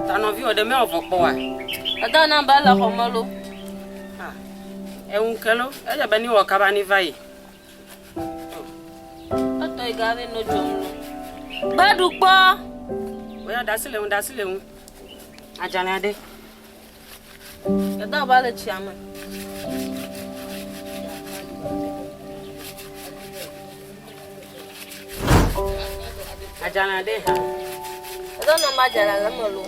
Ta nɔviwò ɖe mewɔ vɔ kpɔ oa? Dada na be ele xɔ me lo. Ah, eŋu ke lo, ele be niwɔ kaba ni va yi. Etɔ yi ga vɛ no dzom lo. Gbeɖu kpɔ. Oya ɖasi le ŋu, ɖasi le ŋu. Adzalẽ aɖe. Dada va le tsia me. Adzalẽ ɖe hã. Dada nɔ ma adzalẽ le eme lo.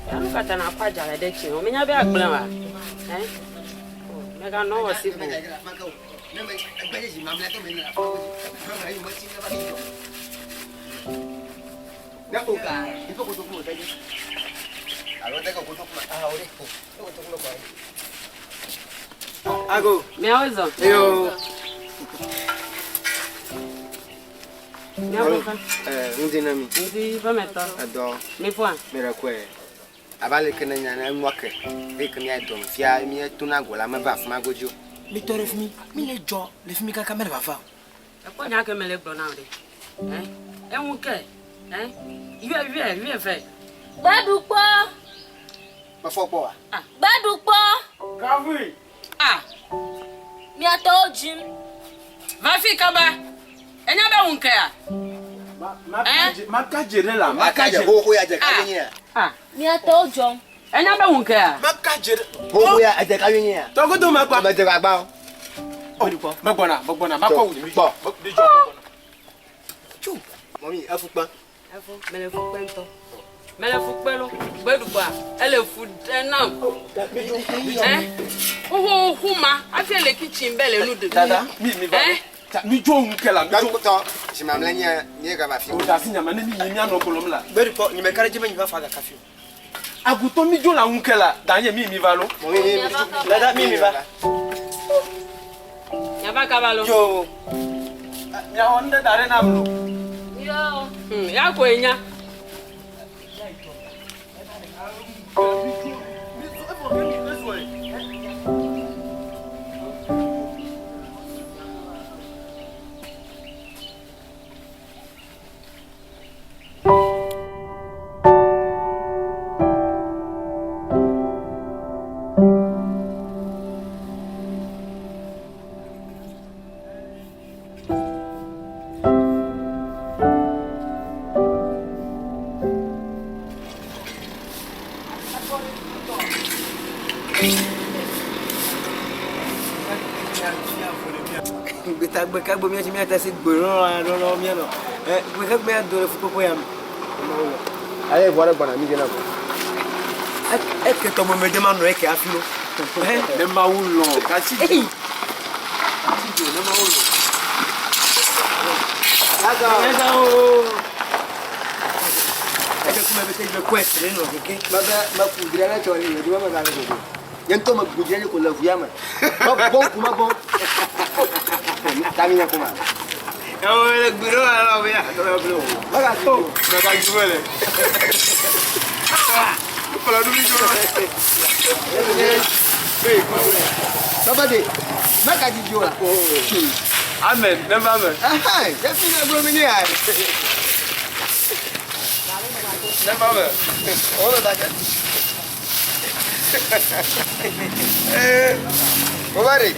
Ya nu katã nakɔ adzalẽ ɖe tsi me. Menya be agblẽ wa. Eh? Meganɔ wɔ si bo. Ago. Miawo zɔ. Yo. Miawo fa. Eh, ŋdi na mi. Ŋdi ƒe me tɔ. Edɔ. Mi fɔa. Mi ɖe kɔe. Abe ale ke ne nya ne enua ke eye ke mía dɔme fia mía tona go la meva afi ma godzi o. Mi tɔ ɖe fi mi, mi le dzɔ le fi mi kaka mele vava o. Ekpɔ nya ke mele gblɔ na wò ɖe. Eh, eŋu ke. Eh, yɔe, yɔe, yɔe vɛ. Gbeɖu kpɔ. Mefɔ kpɔ wa. Ah. Gbeɖu kpɔ. Kafui. Ah. Mia tɔwo dzim. Va fi kaba. Enya be ŋu kea? Eh? Maka dze ɖe la. Maka dze xoxo ya dze ka ah. nye. Ah. Mia tɔwo dzɔm. Enya be ŋu kea? Maka dze ɖe. Xoxo ya edze ka nye. Tɔgodo ma gba. Medze gba o. Megbɔna, megbɔna, makɔ wu. Gbɔ. Tsu. Mɔmi, efu kpe. Efu, mele fu kpe ŋutɔ. Mele fu kpe lo. Gbeɖugbɔa, ele fu ɖe nam. Ɛ, xoxoxo ma, hafi ele kitchen be le nu ɖu. Dada, mi mi va. Ɛ? Mi dzo ŋu ke la, mi dzo. Tɔ, si mamlɛ nye, mi gava fi. O da si nyama ne mi yi mia nɔ gblɔm la. Gbeɖukpɔ, nye meka ɖe edzi be nye va fa gaka fi o. Agutɔ mi dzo la ŋu ke la, da nye mi mi va lo. Mɔmi, mi mi. Dada, mi mi va. Nyava kaba lo. Yo. Miawɔ nu ɖe da ɖe nam lo. Yo. Ya koe nya. Gbetagbe kagbe mía tsi míate si gbe lɔlɔ lɔlɔ mía nɔ. Ɛ gbe kagbe ya do ɖe fukpekpe ya me. Ale ʋua ɖe gbɔna mi dzena vɔ. Eke tɔme me de ma nɔ eke hafi lo. Ne Mawu lɔ̃ kasi dzo. Kasi dzo ne Mawu lɔ̃. Yaza Yaza o. Eke kume be te gbe kɔe tre nɔ keke. Mebe meku dre ɖe tsɔ ɖe yedu be mega le gogo. Nye ŋutɔ meku dre ɖe ko le ʋu ya me. Mebɔ ŋku mebɔ. Tami nye kuma. Ewo le gbe ɖe ala be ya tɔ be o. Mega dzi o. Mega dzi mele. Kplɔ nu mi dzo. Baba de, mega dzi dzo la. Amen, ne va me. Aha, efi ne gblɔ mi nye ya. Ne va me. O le da ke. Wova ɖe.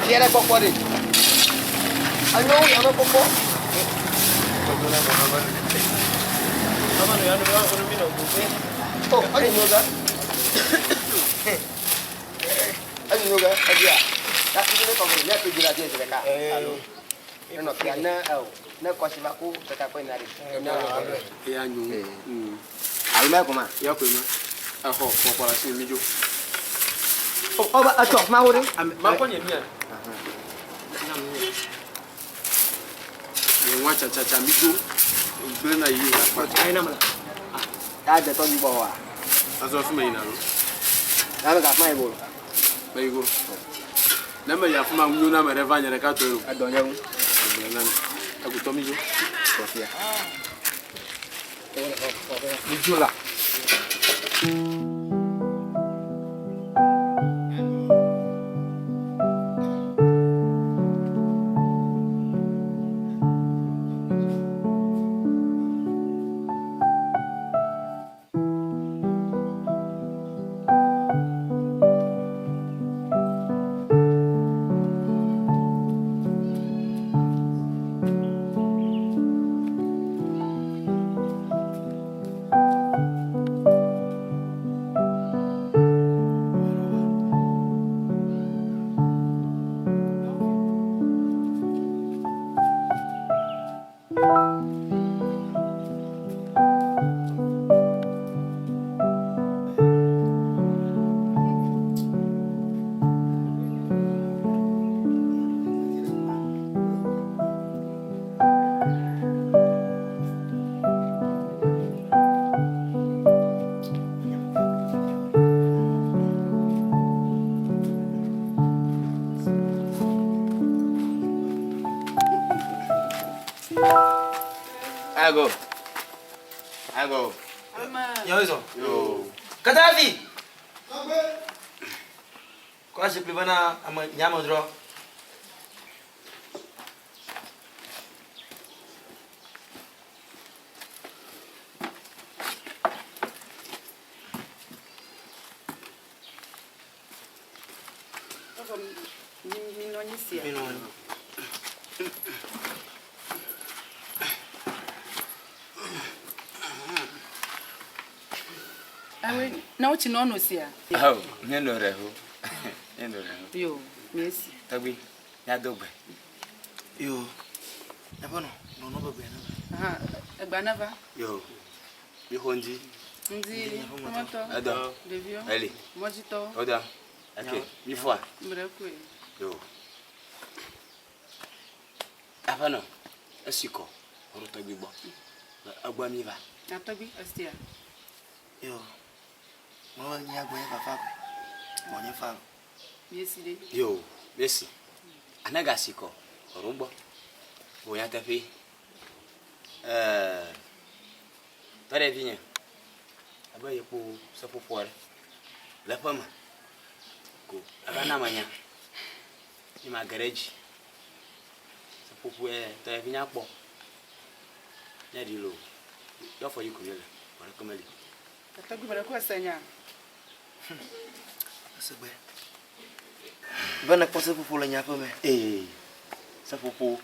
Fia ɖe kpɔkpɔ ɖe. Anyo wu yame kpɔkpɔ. Oh, anyi nyoga. Anyi nyoga, edia. Ya, ne kɔkɔ ne pe dzi la dzi ɖeka. Alo. Ne nɔ fia ne eo ne kɔsi va ku ɖeka kɔe na ɖe. Eya nyo. Alo mɛ kɔma. Ya koe ma. Exɔ kpɔkpɔ le asi mi dzo. Ɔ ba etsɔ ma wo ɖe. Makɔ nye mia. Nye ŋua tsatsatsa mi dzo. Gblẽ na yi akpa. Ayi na me la. Ya de tɔ dzi gbɔ wa. Azɔ afi me yina lo. Ya me gafma yi go. Me yi go. Ne me yi afi ma ŋu na ame ɖe va nye ɖeka tɔe lo. Edɔ nye ŋu. Egblẽ na mi. Egutɔ mi dzo. Sɔfia. Mi dzo la. Ago. Ago. Yawo zɔ. Yo. Kadafi. Kɔ zikpui bena ame nyame drɔ. Mi nɔ anyi sia. Mi nɔ anyi. Awe, na wotsi nɔ no sia. Awo, nye nɔ ɖe ho. Nye nɔ ɖe ho. Yo, mi esi. Tɔgbi, míado gbe. Yo. Eƒe nɔ, nɔ nɔ be gbe ne. Aha, egba ne va. Yo, mi xɔ ŋdi. Ŋdi, ƒometɔ. Edɔ. Ɖeviwo. Eli. Mɔdzitɔ. Wodɔ. Ok, mi fɔa. Mre koe. Yo. Aƒenɔ, esi kɔ, ɖo tɔgbi gbɔ. Egbɔ mi va. Na tɔgbi, esia. Yo. Mɔ nye agbe nye fafa koe. Mɔ nye fa. Mi esi ɖe. Yo, mi esi. Anega si kɔ, ɖo gbɔ. Wò nyateƒe. Ɛɛ, tɔ ɖe vinye. Ebe yekpo seƒoƒo aɖe le eƒe me. Ko eva na menya. Nye ma ge ɖe edzi. Seƒoƒo ye tɔ ɖe vinye akpɔ. Ne ɖi loo. Yɔ afɔ dzi ko míele. Vɔ ɖeke meli. Tɔgbi me ɖe ko ese nya. Ese gbe. Be ne kpɔ seƒoƒo le nye aƒe me. Ee, seƒoƒo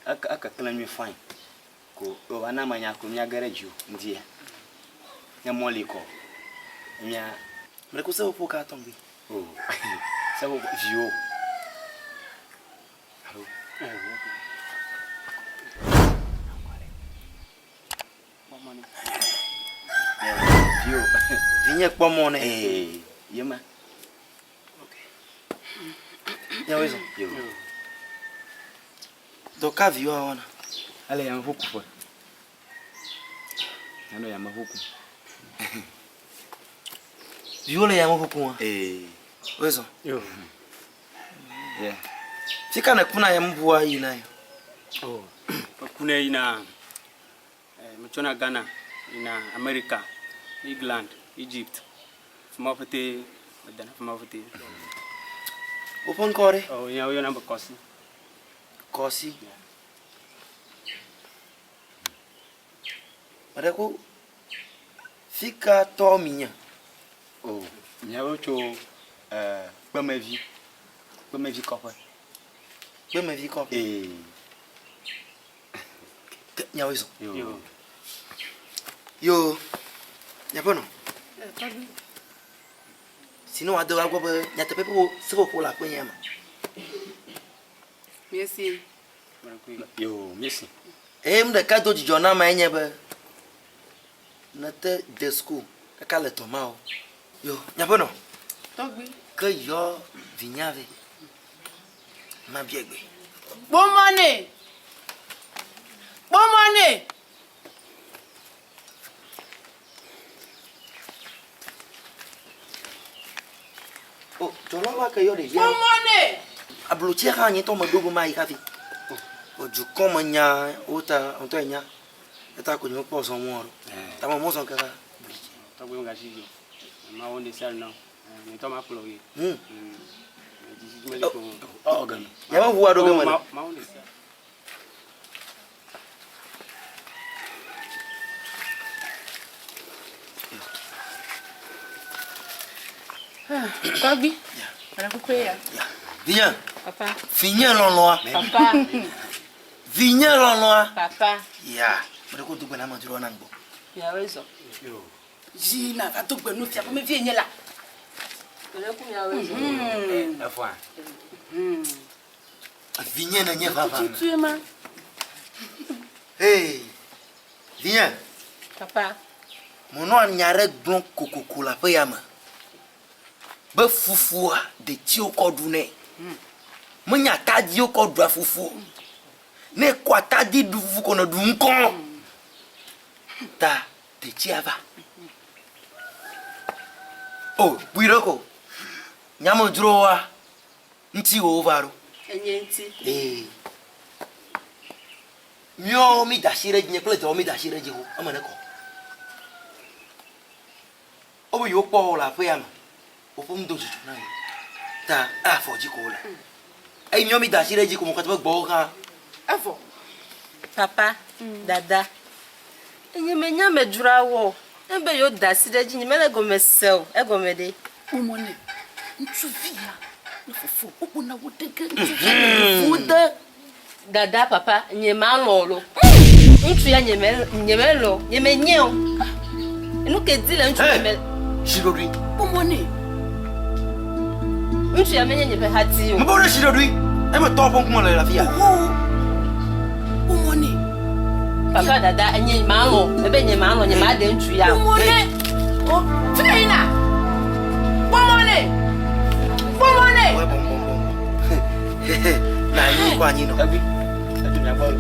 eke ekeklẽ nyuie fine. Ko wòva na menya ko míage ɖe dzi o ŋdia. Ne mɔli kɔ mía. Me ɖe ko seƒoƒo ka tɔgbi? O, seƒoƒo viwo. Alo. Viwo. Vinye kpɔ mɔ ne. Ee, ye ma. Nyawoe zɔ. Yo. Dɔ ka viwoa wɔna? Ele yameʋu kuƒe. Yanɔ yameʋu kum. Viwo le yameʋu kum? Ee. Woe zɔ. Yo. Yeah. Fi ka nèkuna yameʋua yina yo? Oh, mekuna yina metsɔna Ghana yina America, England, Egypt. Fi ma ƒete medana fi ma ƒete. Woƒe ŋkɔ ɖe? Oh, nye woyɔna be Kɔsi. Kɔsi. Meɖe ko fi ka tɔ mi nye? O, míawo tso eh, Kpemevi, Kpemevi kɔƒe. Kpemevi kɔƒe? Ee. Ke míawoe zɔ. Yo. Yo, miaƒe nɔ. Si ne wòado va gbɔ be nyateƒe ƒe seƒoƒo le aƒenye me. Míesi. Yo, míesi. Eye nu ɖeka do dzidzɔ na ame enye be nete de suku kaka le dɔ ma o. Yo, miaƒe nɔ. Tɔgbi. Ke yɔ vinya vɛ. Mabia gbe. Kpɔmɔ nɛ. Kpɔmɔ nɛ. O, dzɔlɔ la ke yɔ ɖevia. Kpɔmɔ nɛ. Ablotsia hã nye ŋutɔ meɖo be mayi hafi. O, dukɔ me nya wo ta ŋutɔ enya. Eta ko nye mekpɔ zɔ mɔ ɖo. Ta me mɔ zɔ ke va. Tɔgbi ŋgasi dzo. Mawo ne sal na. Nye ŋutɔ makplɔ yi. Nyame ʋu aɖo ge me ɖe. Mawo ne sal. Tɔgbi, mana kuku ya. Vinye. Papa. Vinye lɔlɔa. Papa. Vinye lɔlɔa. Papa. Ya, meɖe ko do gbe na amedzrowo na ŋgbɔ. Miawoe zɔ. Zi na va do gbe nu fia ƒomevi enye la. Meɖe ku miawoe zɔ. Efɔa. Vinye nenye vava. Tutue ma. Hey, vinye. Papa. Menɔa nya ɖe gblɔm kokoko le aƒe ya me be fufua detiwo kɔ ɖunɛ. Menye atadiwo kɔ ɖua fufu o. Ne ekɔ atadi ɖu fufu ko nèɖu ŋkɔ ta detsia va. O, kpui ɖe ko. Nyamedzrowoa, ŋuti wò va ɖo. Enye ŋuti. Ee. Míawo mi da asi ɖe dzi, nye kple dɔwɔ mi da asi ɖe dzi xo, eme nekɔ. Wobe yewo kpɔ wò le aƒea me, woƒe nu do dzidzɔ na yewo. Ta afɔ dzi ko wole. Eyi míawo mi da asi ɖe dzi ko mekɔ be gbɔwo hã. Evɔ. Papa, dada, enye menya medzroa wɔ o. Ne be yewo da asi ɖe dzi, nye mele gɔme se o. Egɔme ɖe. Kpɔmɔ ne ŋutsuvi ya ne fofo wokpɔna wo ɖe ge ŋutsuvi ne fofo de. Dada, papa, nye ma lɔ̃ lo. Ŋutsu ya nye me nye me lɔ̃, nye me nye o. Nu ke di le ŋutsu nye me. Shiɖoɖui. Kpɔmɔ ne. Ŋutsu ya menye nye ƒe hati o. Mebe wo ɖe shiɖoɖui. Eme tɔwo ƒe ŋkume le afi ya. Kpɔmɔ ne. Papa, dada, nye ma lɔ̃. Mebe nye ma lɔ̃, nye ma ɖe ŋutsu ya o. Kpɔmɔ ne. O, fi ka yina? Kpɔmɔ ne. Kpɔmɔ ne. Na anyi kɔ anyi nɔ.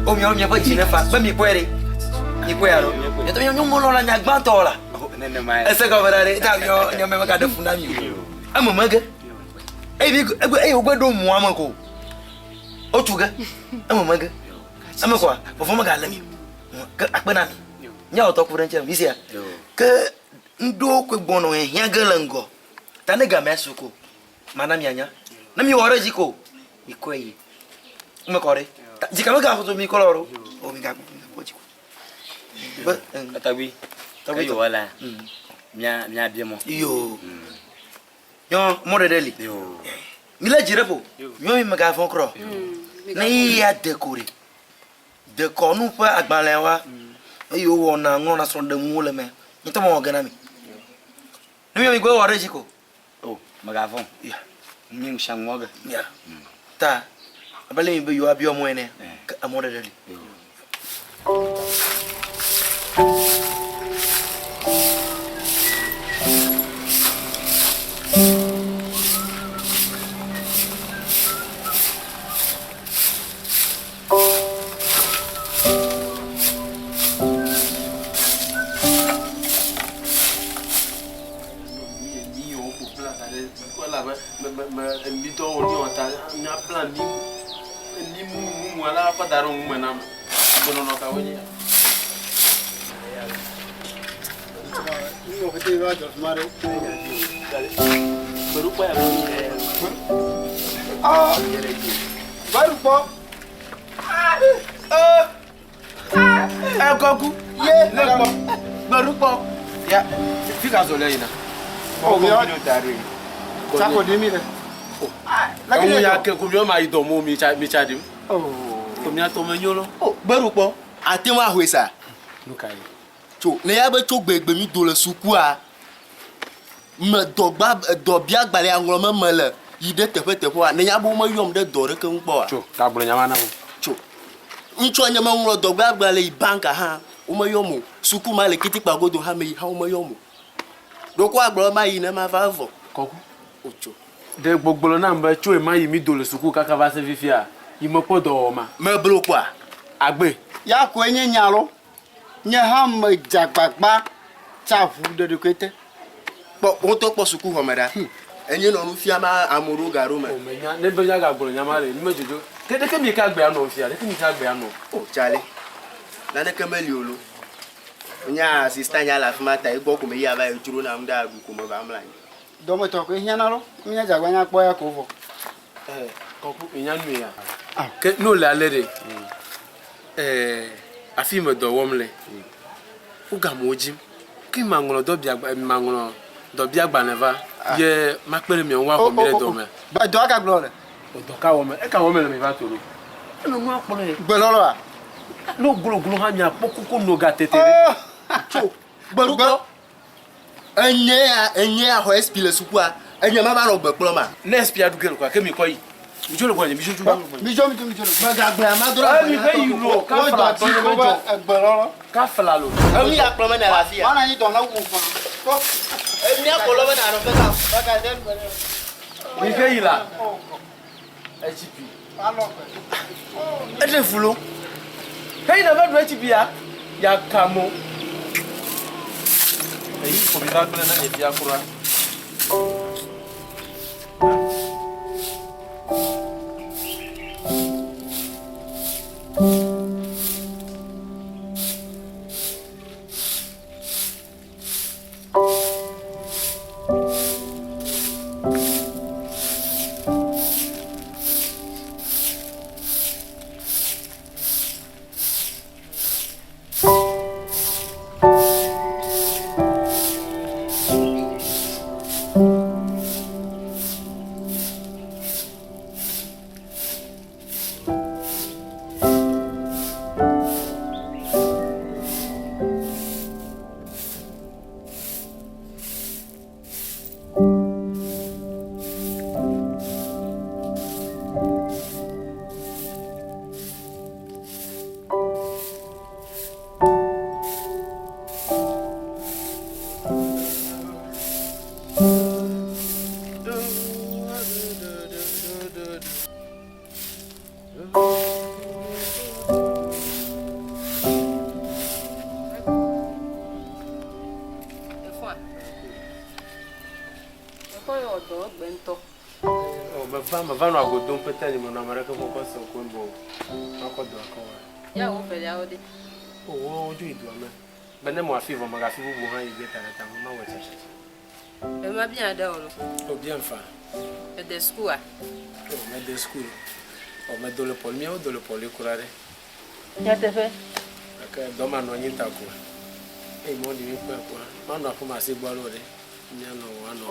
O miawo miaƒe dzi ne fa. Be mi kpɔe ɖe. Mi kpɔe alo. Nyetɔ mi nyɔnu lɔna nya gbãtɔ la. Ese gɔme ɖa ɖe. Ta miɔ miɔ me megaɖe fu na mi o. Eme mege. Eye mi egbe eye wogbe ɖo mua me ko. Wotu ge. Eme mege. Eme kɔa vɔvɔ megale mi o. Ke akpe na mi. Míawɔ tɔ ku ɖe ŋuti na mi sia. Ke ŋɖewo koe gbɔnɔ hiã ge le ŋgɔ. Ta ne gamea su ko mana mianya. Ne miwɔ ɖe edzi ko mikɔe yi. Eme kɔ ɖe. Dzika megaxɔ mi kɔ lɔ ɖo. O migakpɔ dzi ko. Be Tɔgbi, Tɔgbi eyi wɔ la, mía míabia mɔ. Yo. Nyɔ mɔɖeɖe li. Yo. Mi le dzi ɖe ƒo. Nyɔ mi megavɔ̃ kura o. Ne eya de ko ɖe. Dekɔnu ƒe agbalẽa eye wowɔna ŋlɔna srɔ̃ɖenuwo le eme. Nye ŋutɔ mewɔ ge na mi. Ne mi gbe wɔ ɖe edzi ko. O, megavɔ̃. Mi ŋu sia ŋu wɔ ge. Ya. Ta abe le mi be yewoabiɔ mɔ ene, ke emɔɖeɖe li. Ekɔku. Ye. Ne kpɔ. Gbeɖukpɔ. Ya. Fi ka zɔ le yina. O mi Tsako di mi ɖe. Eŋu ya ke ko miɔ ma yi dɔ mo mi tsa mi tsa ɖim. Ko mia tɔ me nyo lɔ. O gbeɖu kpɔ ate ŋu ahoe sa. Nu ka ye? Tso ne ya be tso gbegbe mi do le sukua me dɔgba dɔbia gbalẽa ŋlɔ me me le yi ɖe teƒe teƒea ne ya be wo me yɔm ɖe dɔ ɖeke ŋu kpɔ oa. Tso gagblɔ nya ma na wo. Tso ŋutsua nye me ŋlɔ dɔgbea gbalẽ yi banka hã wo me yɔm o. Suku ma le kitikpa godo hã me yi hã wo me yɔm o. Ɖoko agblɔ be mayi ne mava evɔ. Kɔku. O tso. Ɖe gbɔgblɔ nam be tso ɣemaɣi mído le suku kaka va se fifia, yi mekpɔ dɔ wɔ ma. Meblo kpɔa? Agbe. Ya koe nye nya lo. Nye hã medze agbagba tsa ʋu ɖe ɖokuie te. Kpɔ, wo ŋutɔ kpɔ sukuxɔ me ɖa. Enye nɔ nu fiam ame ɖewo ga ɖo me. O menya, ne be míagagblɔ nya ma ɖe, nu medzodzo. Ke ɖeke mi ke agbea nɔ fia, ɖeke mi ke agbea nɔ. O Charlie, naneke meli o lo. Nya sista nya le afi ma ta egbɔ ko meyi ava yi dzro nam ɖe aɖu ko meva mlɔ anyi. Dɔmetɔ koe hiãna lo. Míadze agbagba míakpɔ ya ko vɔ. Eh, kɔku enya nu ya. Ke ne wole ale ɖe, eh, afi me dɔ wɔm le, wogamewo dzim. Ke maŋlɔ dɔbiagba, maŋlɔ dɔbiagbalẽ va ye makpe ɖe mia ŋu woaxɔ mi ɖe dɔ me. Dɔa ka gblɔ le? Dɔ ka wɔm? Eka wɔm le mi va to ɖo? Enɔ nua kplɔ ye. Gbelɔlɔa? Ne wogloglom hã miakpɔ kuku no ga tete ɖe. Tso gbeɖukɔ. Enye ya, enye ya xɔ SP le sukua. Enye ma va nɔ gbe kplɔ ma. Ne SP aɖu ge le kɔa, ke mi kɔ yi. Mi dzo le gbɔnye, mi dzo dzo le gbɔnye. Mi dzo, mi dzo, mi dzo. Megagblẽ ama do ɖe Eh, mi be yi lo, kafla tɔ ne me dzɔ. Egbelɔlɔ. Kafla lo. Enu ya kplɔ me ne le afi ya. Mana anyi dɔ na wu fa. Enu ya kplɔ me ne anɔ feka. Mi ke yi la. HP. Eɖe fu lo. Heyi na va ɖu HP ya. Ya ka mo. Eyi ko mi va gblẽ na nye fia kura. Meva meva nɔ ago dom pete nye menɔ ame ɖeke ƒe ŋkɔ sem koŋ bo makɔ dɔa kɔ wa. Ya wo veliawo ɖe. O wo wodzo yi dua me. Be ne mɔ afi vɔ megafi bubu hã yi ge ta ta me mawɔ tsatsa. Ema bia ɖe o lo. O bia nfa. Ede sukua. O mede sukulu. O medo le pɔli míawo do le pɔli kura ɖe. Nyateƒe. Gake dɔ manɔ anyi ta ko. Eyi mɔ ɖi mi kpɔe kpɔa. Manɔ aƒeme asi gbɔ alo ɖe. Míanɔ anɔ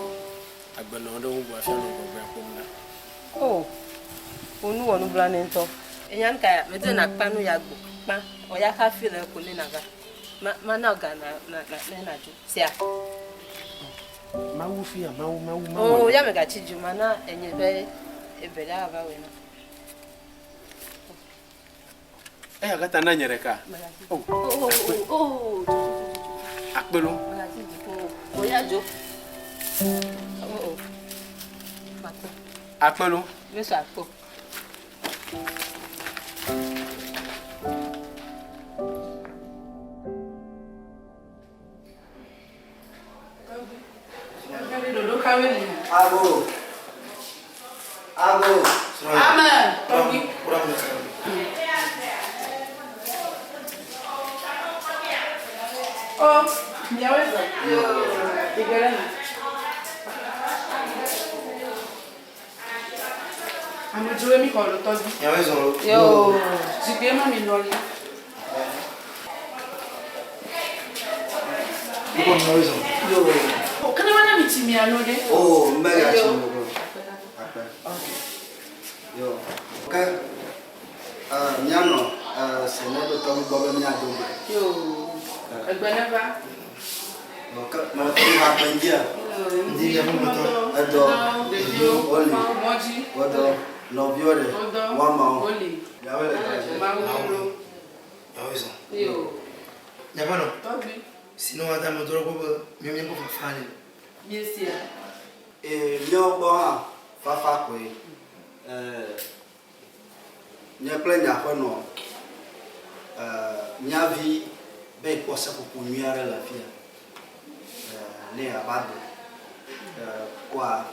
agbenɔ ɖe ŋu gbɔ hafi anɔ gbɔgbɔa kpɔm ɖa. O, wò nu wɔ nublanui ŋutɔ. Enya nu ka ya? Medi be nàkpa nu ya gbo. Kpa, wɔ ya hafi le ko ne nàva. Ma, mana wò ga na, na, na, ne nàdzo. Sia. Mawu fia, Mawu, Mawu, Mawu. O, ya megatsi dzi o. Mana enye be evelia ava wɔe na. Eya katã na nye ɖeka. O, o, o, o. Akpe lo. Megatsi dzi o. O ya dzo. O, o. Makpɔ. Akpe lo. Mesɔ akpɔ. Abo. Abo. Amen. Tɔgbi. O, miawoe zɔ. Igbe ɖe me. Amedzroe mi xɔ le tɔgbi. Miawoe zɔ lo. Yo, zikpui ma mi nɔ li. Miawoe zɔ. Yo. O, kene ma na mi. mi tsi miano ɖe. Oh, mbe ya tsi no go. Akpe. Yo. Ke eh mianɔ eh sene ɖo tɔgbi gbɔ be miado gbe. Yo. Egbe ne va. Yo ke mele fi va gbe ŋdzia. Ŋdi mia ƒometɔ. Edɔ. Ɖeviwo. Woli. Mɔdzi. Wodɔ. Nɔviwo ɖe. Wodɔ. Woamawo. Woli. Miawoe le dɔ dzi. Mawu lo. Miawoe zɔ. Yo. Miaƒe nɔ. Tɔgbi. Si ne woate ame drɔ̃ gbɔ be míawo míaƒe fafa li. Míesia. Ee, míawo gbɔ hã fafa koe. Ee, nye kple nye aƒenɔ, ee, mía vi be yekpɔ seƒoƒo nyui aɖe le afia, ee, ne yeava do. Ee, kɔa,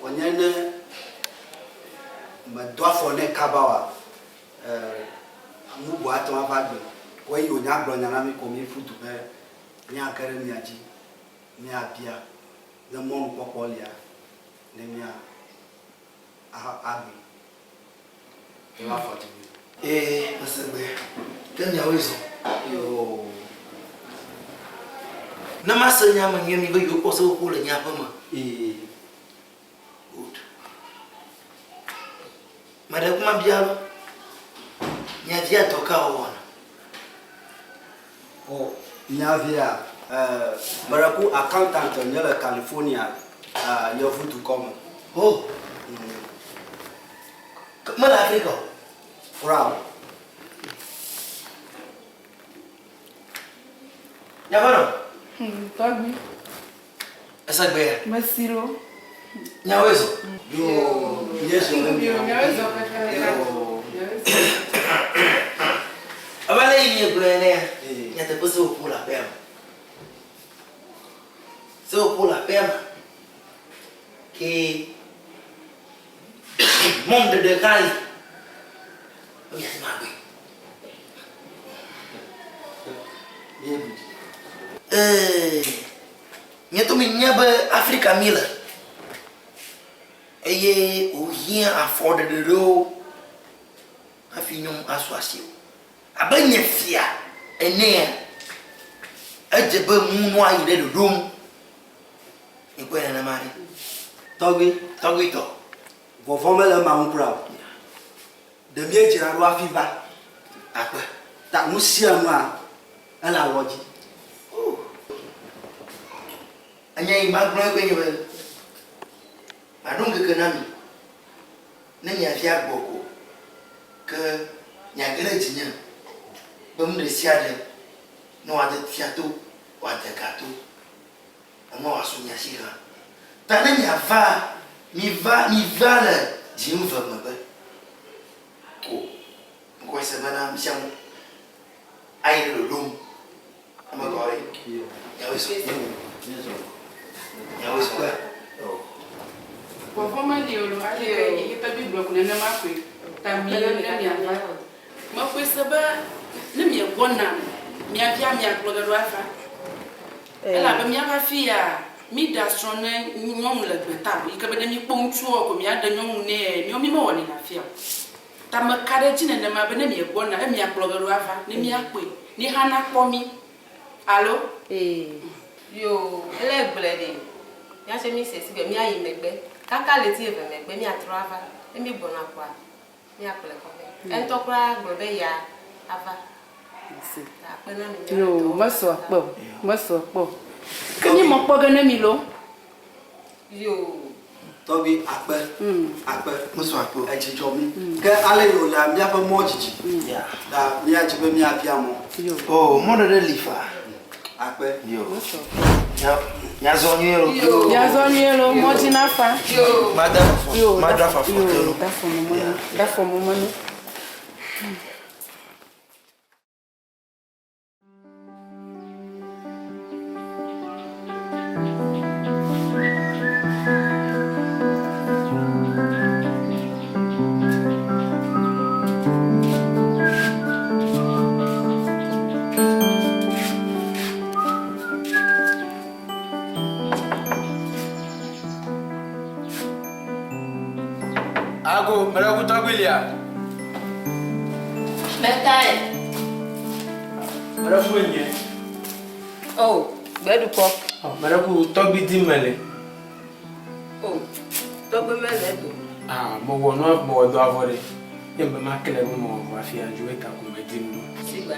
wònye ne medo afɔ nɛ kaba oa, ee, nu bubu ate ŋu ava gbe. Kɔ eyi wònya gblɔ nya na mí ko míeƒu du be míage ɖe mia dzi, míabia ne mɔnukpɔkpɔ lia ne mía a agbee. Ne woafɔ dzi mí. Ee, mese gbe. Ke miawoe zɔ. Yoo. Ne mase nya me nyuie mi be yewokpɔ seƒoƒo le nye aƒe me. Ee. Good. Meɖe ku mabia lo. Mia via dɔ ka wòwɔna? Oh, mia via, eh, meɖe ku accountant nye le California, eh, yevu dukɔ me. Oh. Ke mele Afrika o? Kura o. Miaƒe nɔ? Tɔgbi. Ese gbea? Mesi lo. Miawoe zɔ? Yoo, míezɔ le Yo, mia. miawoe zɔ kaka. Yoo. Miawoe zɔ. Abe ale yi miegblɔe enea, nyateƒe seƒoƒo le aƒea me. Seƒoƒo le aƒea me. Ke mɔnuɖeɖe hã li be miate ŋu agbee. Ee, nye to minya be Afrika mi le eye wòhiã afɔɖeɖe ɖewo hafi nyɔnu asu asi o. Abe nye fia enea, edze be nua yi ɖe ɖoɖo nu. Mikpɔe nenema ɖe. Tɔgbui. Tɔgbuitɔ. Vɔvɔ̃ mele ema ŋu kura o. Ɖe míedzra ɖo hafi va. Akpe. Ta nu sia nua, ele alɔ dzi. Oh. Enya yi magblɔ egbee nye be, maɖo ŋkeke na mi ne mia via gbɔ ko, ke miage ɖe dzinye be nu ɖesiaɖe ne wòade fia to, wòade ga to, enua wòasu mia si hã. Ta ne miava, miva, miva le dziŋuve megbe ko. Ŋkɔe se bena nusianu ayi ɖe ɖoɖo nu. Ame gɔ ɖe. Miawoe zɔ. Miawoe zɔ. Vɔvɔ̃ meli o lo, ale yi ke Biblia ku nenema koe. Ta mi ne miava. Mexɔe se be ne miegbɔna, mia via miakplɔ ge ɖo ava. Elabe míava afi ya, míɖea srɔ̃ ne nyɔnu le gbeta o. Yi ke be ne míkpɔ ŋutsuɔ ko míaɖe nyɔnu nɛ, míawo mímewɔnɛ le afia o. Ta meka ɖe edzi nenema be ne miegbɔna, ne miakplɔ ge ɖo ava, ne míakpɔe, ne hã nakpɔ mí. Alo? Ee. Yoo, ele gblɔe ɖe, míatsɛ míse sigbe míayi megbe. Kaka ɣleti eve megbe míatrɔ ava. Ne mígbɔna kpoa, míakplɔe kɔ vɛ. Eŋutɔ kura gblɔ be yea ava. Ta akpe na mi míaƒe Yoo, dɔwɔwɔ mesɔ katã. kpɔ o, mesɔ kpɔ o. Ke mímɔ kpɔ ge ne mi loo. Yoo. Tɔgbi akpe, akpe. Mesɔ akpe o. Edzi dzɔ mí. Ke ale yi wòlea, míaƒe mɔ dzidzi. Ta míadzi be míabia mɔ. Oh, mɔɖeɖe li faa. Akpe. Yo. Miazɔ nyuie lo. Miazɔ nyuie lo, mɔ dzi nafa. Mada afɔ, mada afɔ afɔ te lo. Da afɔ mɔmenu, da afɔ mɔmenu. Ago, mele ku tɔgbi lia. Mɛtae. Mele ku nye. Oh, gbeɖukɔ. Meɖe ku tɔgbi dim mele. O, tɔgbi mele edo. Ah, mewɔ nua, mewɔ dɔa vɔ ɖe. Nye be makle be mewɔ vɔ hafi adzo eta ko medim ɖo. Sigba.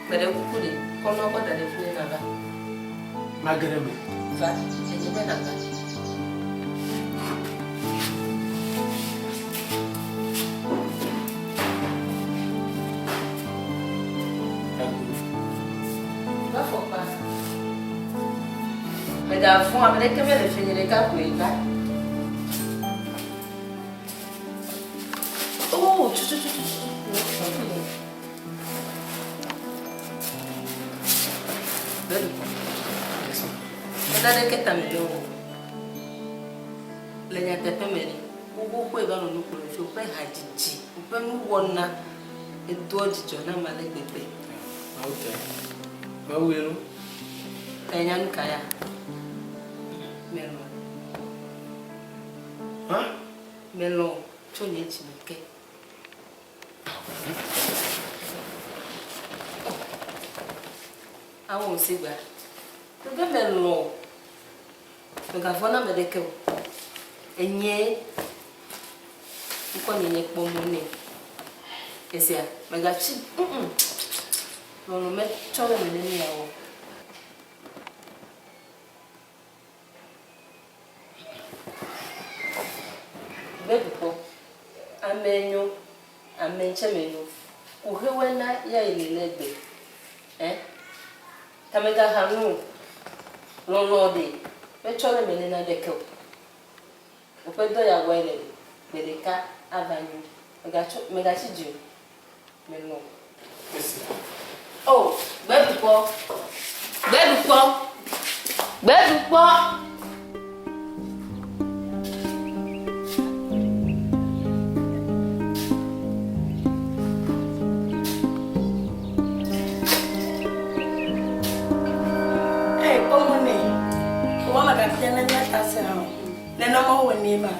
Meɖe kuku ɖe, kɔ nua kɔ da ɖe fi ne nava. Mage ɖe eme. Va, enye be nava. Va fɔkpa. Mègavɔ̃, ame ɖeke mele fi nye ɖeka koe va. Oh, tsu tsu tsu tsu. Mena ɖeke ta me ɖe o. Le nyateƒe me ɖe, woƒe va nɔ nu kplɔm fi woƒe hadzidzi, woƒe nuwɔna edoa dzidzɔ nam ale gbegbe. Mawu tɔe. Mawu ye lo. Ta nya nu ka ya? Melɔ̃. Hã? Melɔ̃ tso nye dzi me ke. Awɔ ŋsigba. Mebe melɔ̃. Mègavɔ̃ na ame ɖeke o. Enyee ŋkɔ nye nye kpɔ mɔ nɛ. Esia, mègatsi ŋ lɔlɔ̃ metsɔ ɖe eme ne míawɔ. Gbeɖukpɔ, Ame nyo, ame ŋtsɛ menyo. Kuxiwoe na ya yi li le egbe. Ɛ? Ta mègaxa nu o. Lɔlɔ̃ ɖe metsɔ ɖe eme ne naneke o. Woƒe dɔ ya wɔe nèle. Gbe ɖeka ava nyo. Mègatsɔ, mègatsi dzi o. Melɔ̃ wò. O, gbeɖukpɔ! Gbeɖukpɔ! Gbeɖukpɔ! Ee, kpɔ mɔ nɛ. Wò megafia ne míata se hã o. Nenema wowɔnɛ ma.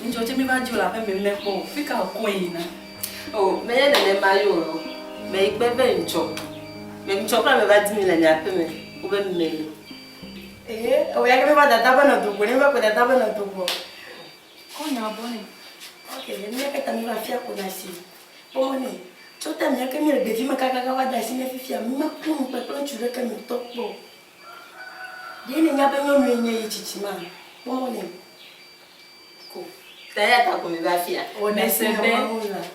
Ŋdzɔ tse mi va dzo le aƒe me mekpɔ o. Fi ka wòkɔe yina? O, menye nenema ye o lo. Meyi kpe be ŋdzɔ. Me ŋdzɔ kura meva di mi le nye aƒe me. Wobe meli. Ee, ewɔ ya ke meva dada be nɔ dogo ne meva kpe dada be nɔ dogo. Kɔ nya gbɔ nɛ. Ok, mía katã míva afia ko na si. Kpɔ mɔ nɛ. Tso ta mía ke míele ɖevi me kakaka va de asi ne fifia, mímekpɔ ŋukpe kple ŋutsu ɖeke mi tɔ kpɔ o. Ɖe nènya be nyɔnue nye ye tsitsi ma? Kpɔ mɔ nɛ. Ko. Ta eya ta ko meva afia. Mese be,